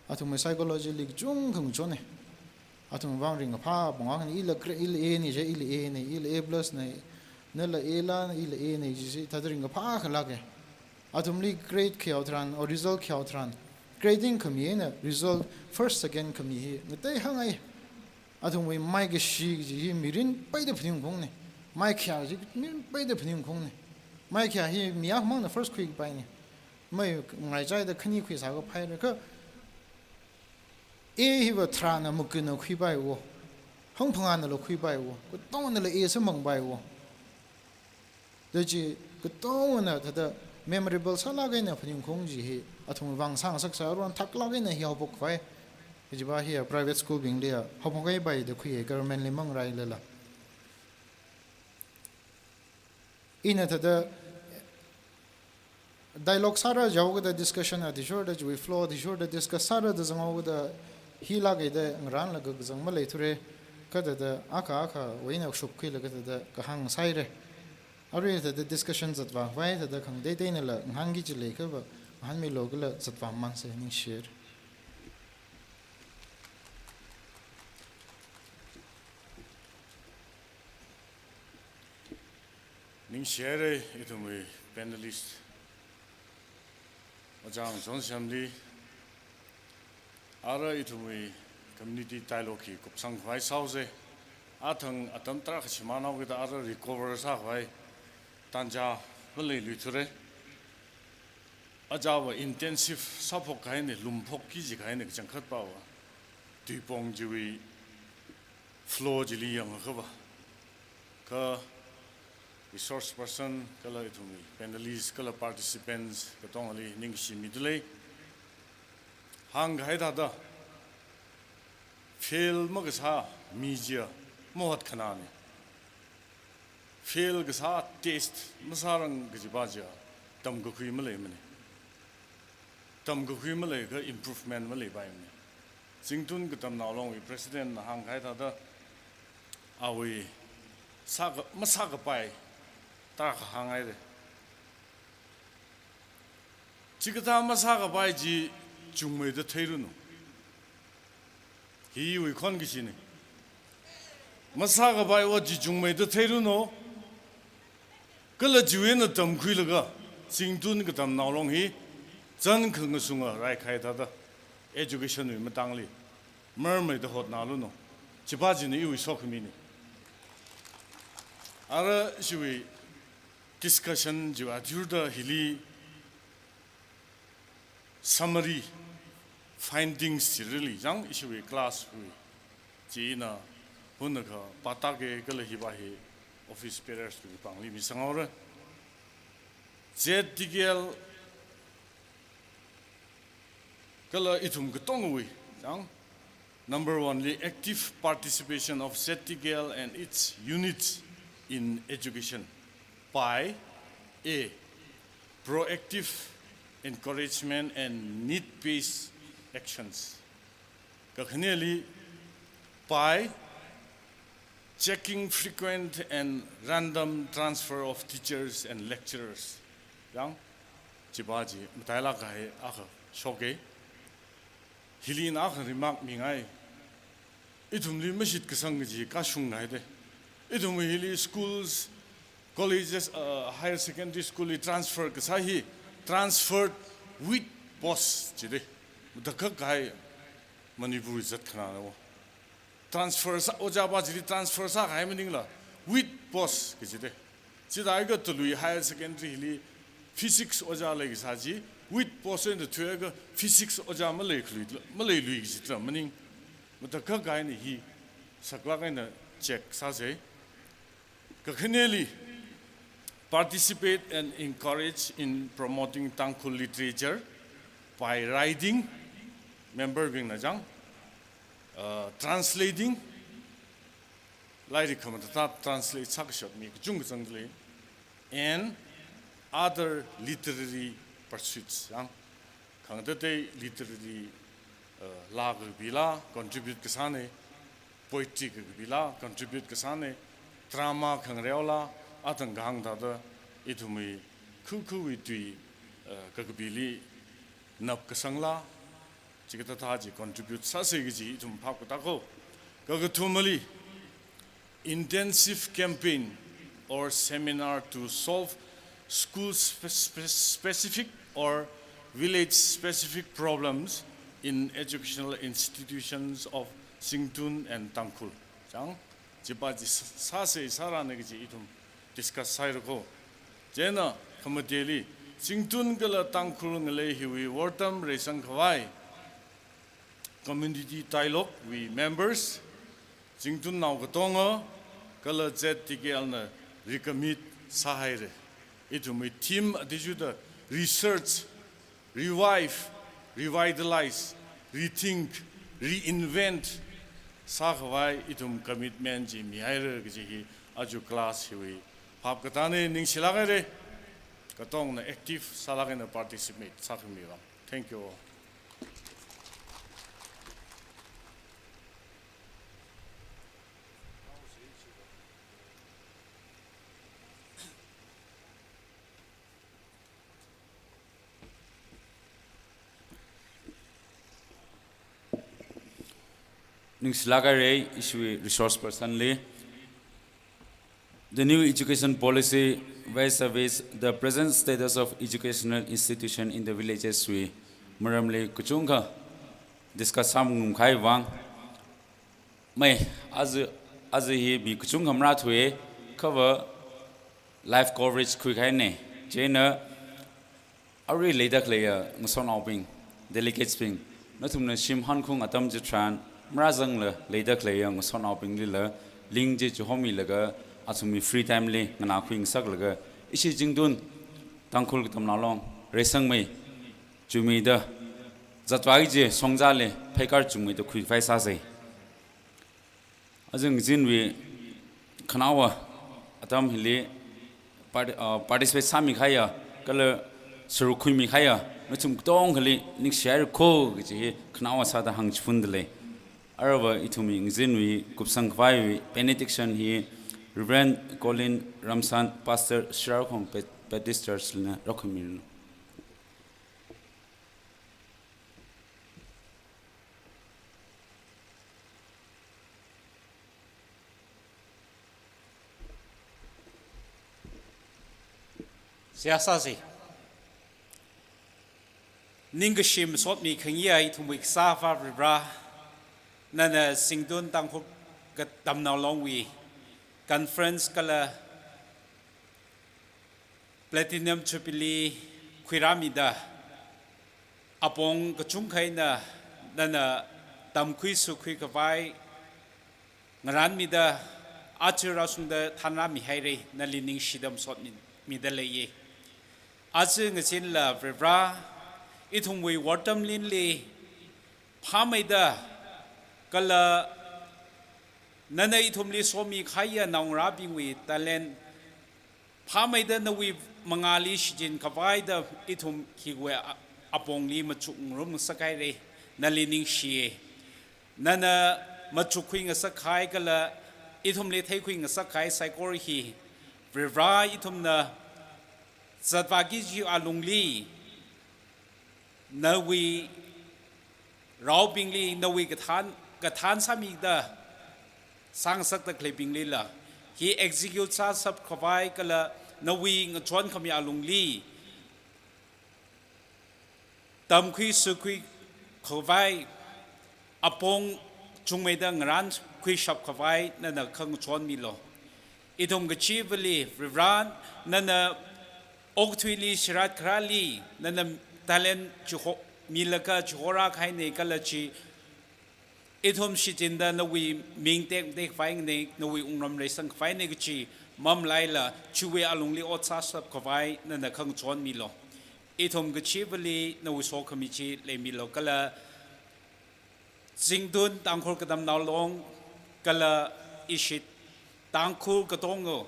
athumwui psychology li kachungkha ngachonna. Athum vang ringkaphā apong akhana, ila gra-, ila A na je, ila A na, ila A plus na, nala A la, ila A na jisi, thāda ringkaphā khalāka. Athumli grade khayao tharan, or result khayao tharan, grading khami eina result first, second khami hi ngatei hāngai. Athumwui maikashi kaji hi mirin peida phaningungkhaungna. Maikhayā chi mirin peida phaningungkhaungna. Maikhayā hi mi akhamangna first khuikapaina. Mai ngaichaida khani khuisā kaphaira kha, A hiva tharāna makunna khuipaiwo, hangphangānala khuipaiwo, katonganala A samphangpaiwo. Da chi katongana thāda memorable sālāk eina phaningungkhaung chi hi athumwui vang sāngasaksā, aruihon thaklāk eina hi haophok khavai. Kajiva hi private school bingli haophok khavai da khuiya, government li mangareilala. Ina thāda dialogue sāra jihaokida, discussion athishurda, chiwui flow athishurda discuss sāra da zanghaokida, hilāk eina ngaranlaga kazang maleithura, kha thāda akha akhawui eina shupkhuilaga thāda kahāng sāhaira. Arui thāda discussion zatvā khavai thāda khangateiteinala ngahānki kaji leiakhava ngahānmilu kala zatvā mamansa, ningshira. Ningshihaira ithumwui panelist, Ojā Ngathon Semli, ara ithumwui community dialogue hi kupsang khavai sāhaosa. Athang atam tarākha shimānhaokida ara recover sākhavai tanja maleiluithura. Ojāva intensive sāphok kahaina, lumphokki kaji kahaina, kachangkhatpava tuipong chiwui flow chili yangakhava. Kha resource person kala ithumwui panelists kala participants katongali ningshimida lei. Hāngkahai thāda, fail makasā mi chiya mahotkhanāna. Fail kasā test masārang kajiva chiya tamkakhui maleimana. Tamkakhui maleiakha improvement maleipaimana. Zingtun Katamnao Longwui president na hāngkahai thāda, awui sāka-, masākapai tarākha hānghaira. Chikathā masākapai chi chungmeida theiranu. Hi iwui khonkashina. Masākapai ot chi chungmeida theiranu. Kala chiwui eina tamkhuilaga, Zingtun Katamnao Long hi chān khangasunga raikahai thāda education wui matangli marmeida hotnālanu. Chiva china iwui sokhamina. Ara ishiwui discussion chiva athishurda hili summary findings chili chang ishiwui class wui. China hunakha pātāka kala hiva hi office bearers wui pāngli misanghaora. Z T K L kala ithum katongawui chang. Number one li, active participation of Z T K L and its units in education. By A, proactive encouragement and need-based actions. Kakhaneli, by checking frequent and random transfer of teachers and lecturers. Yang, chiva chi matailāk kahai akha shoka. Hili ina akha remark mingai. Ithumli mashitkasang kaji kashung ngai de. Ithum hili schools, colleges, uh, higher secondary school li transfer kasā hi transferred with post jide. Matakhak kahai Manipur zatkhana wo. Transfer sā, ojāva chili transfer sākahai maningla with post kajide. Chithākha Talui Higher Secondary li physics ojā leikasā chi with post eina thuiakha physics ojā maleikhalui, maleilui kajithā maning. Matakhak kahaina hi saklāk eina check sāsa. Kakhaneli, participate and encourage in promoting Tangkhul literature by writing, member bingna chang, uh, translating, lairik khamathā translate sākashap mi kachungkha zangda lei, and other literary pursuits, yang, khangatei literary, uh, laa kakapila contribute kasāna, poetry kakapila contribute kasāna, drama khangareola, athang kahāng thāda ithumwui khukhuwui tui, uh, kakapili napkasangla, chikathā thā chi contribute sāsa kaji ithum phap katā ko. Kakathumali, intensive campaign or seminar to solve school spe- spe- specific or village specific problems in educational institutions of Zingtun and Tangkhul. Chang, chipa chi sāsei sārana kaji ithum discuss sāhaira ko. Chieina khamateli, Zingtun kala Tangkhul ngalei hiwui wortam reisang khavai community dialogue wui members, Zingtunnao katonga, kala Z T K L na recommit sāhaira. Ithumwui theme athishurda research, revive, revitalize, rethink, reinvent sākhavai ithum commitment chi mihaira kaji hi aja class hiwui phap katāna. Ningshilāk haira, katongna active sālāk eina participate sākhami vang. Thank you all. Ningshilāk haira, ishiwui resource person li. The new education policy vis-a-vis the present status of educational institution in the villages wui maramli kachungkha discuss sāngarumkahai vang. Mai, aja, aja hi mi kachungkha marāthuwa, cover live coverage khuikahaina. Chieina arui leida khaleiya ngasotnaobing, delegates bing, nathumna shim hankhaung atam chitharan, marāzangla leida khaleiya ngasotnaobinglila link chi chihomilaga, athumwui free time li nganākhui ngasaklaga, ishi Zingtun, Tangkhul Katamnao Long reisangmei chungmeida, zatvāki kaji shongzali pheikar chungmeida khuikhavai sāsei. Aja ngazinwui khanaowa atam hili part-, uh, participate sāmikahaiya, kala sāruk khuimikahaiya, nathum katongali ningshihaira ko kaji hi khanaowa sāda hāngchiphundalei. Aruiva ithumwui ngazinwui kupsang khavaiwui benediction hi Reverend Colin Ramsan, Pastor Shirakhong Baptist Church lina rākhuimiranu. Seihā sāsei. Ningkashi masotmi khangayi ithumwui Kasā Akhava Varivara, nana Zingtun Tangkhul Katamnao Longwui conference kala Platinum Jubilee khuirāmida, apong kachungkha eina nana tamkhui sākhui khavai ngarānmida, aja rāshungda thanrāmihaira, nali ningshida masotmi, mida leiya. Aja ngazinla Varivara, ithumwui wortam linli phāmeida, kala nana ithumli somikahaiya naongarābingwui talent phāmeida nawui mangāli shichin khavaida ithum hiwui a-, apongli machukngarum ngasakhaira, nali ningshiya. Nana machukkhui ngasakhai kala ithumli theikhui ngasakhai saikora hi, Varivara, ithumna zatvāki kaji alungli, nawui raobingli, nawui kathān, kathān sāmida sāngasakda khaleibinglila, hi execute sāshap khavai kala nawui ngachon khami alungli tamkhui sākhui khavai, apong chungmeida ngarānkhuishap khavai nana khangachon milu. Ithum kachivali, Varivara, nana okathuili, shirat kharāli nana talent chiho, milaga chihorākahaina kala chi ithum shichinda nawui ming tektek khavaina, nawui wungram reisang khavaina kachi mamalaila, chiwui alungli ot sāshap khavai nana khangachon milu. Ithum kachivali nawui sokhami chi leimilu, kala Zingtun Tangkhul Katamnao Long kala ishi Tangkhul katonga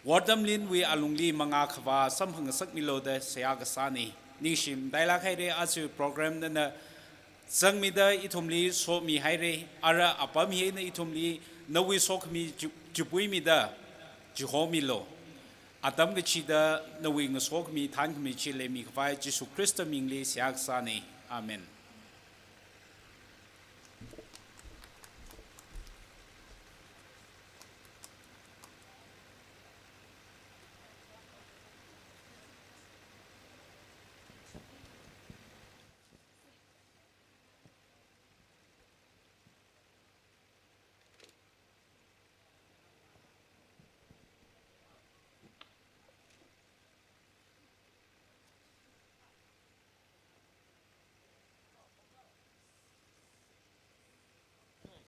wortam linwui alungli mangā khavā samphang ngasakmilu da seihā kasāna. Ningshi matailāk haira, aja program nana zangmida ithumli somihaira, ara apam hina ithumli nawui sokhami chi-, chipuimida chihomilu. Atam kachida nawui ngasokhami, thankhami chi leimi khavai Jishu Khrista mingli seihā kasāna. Amen.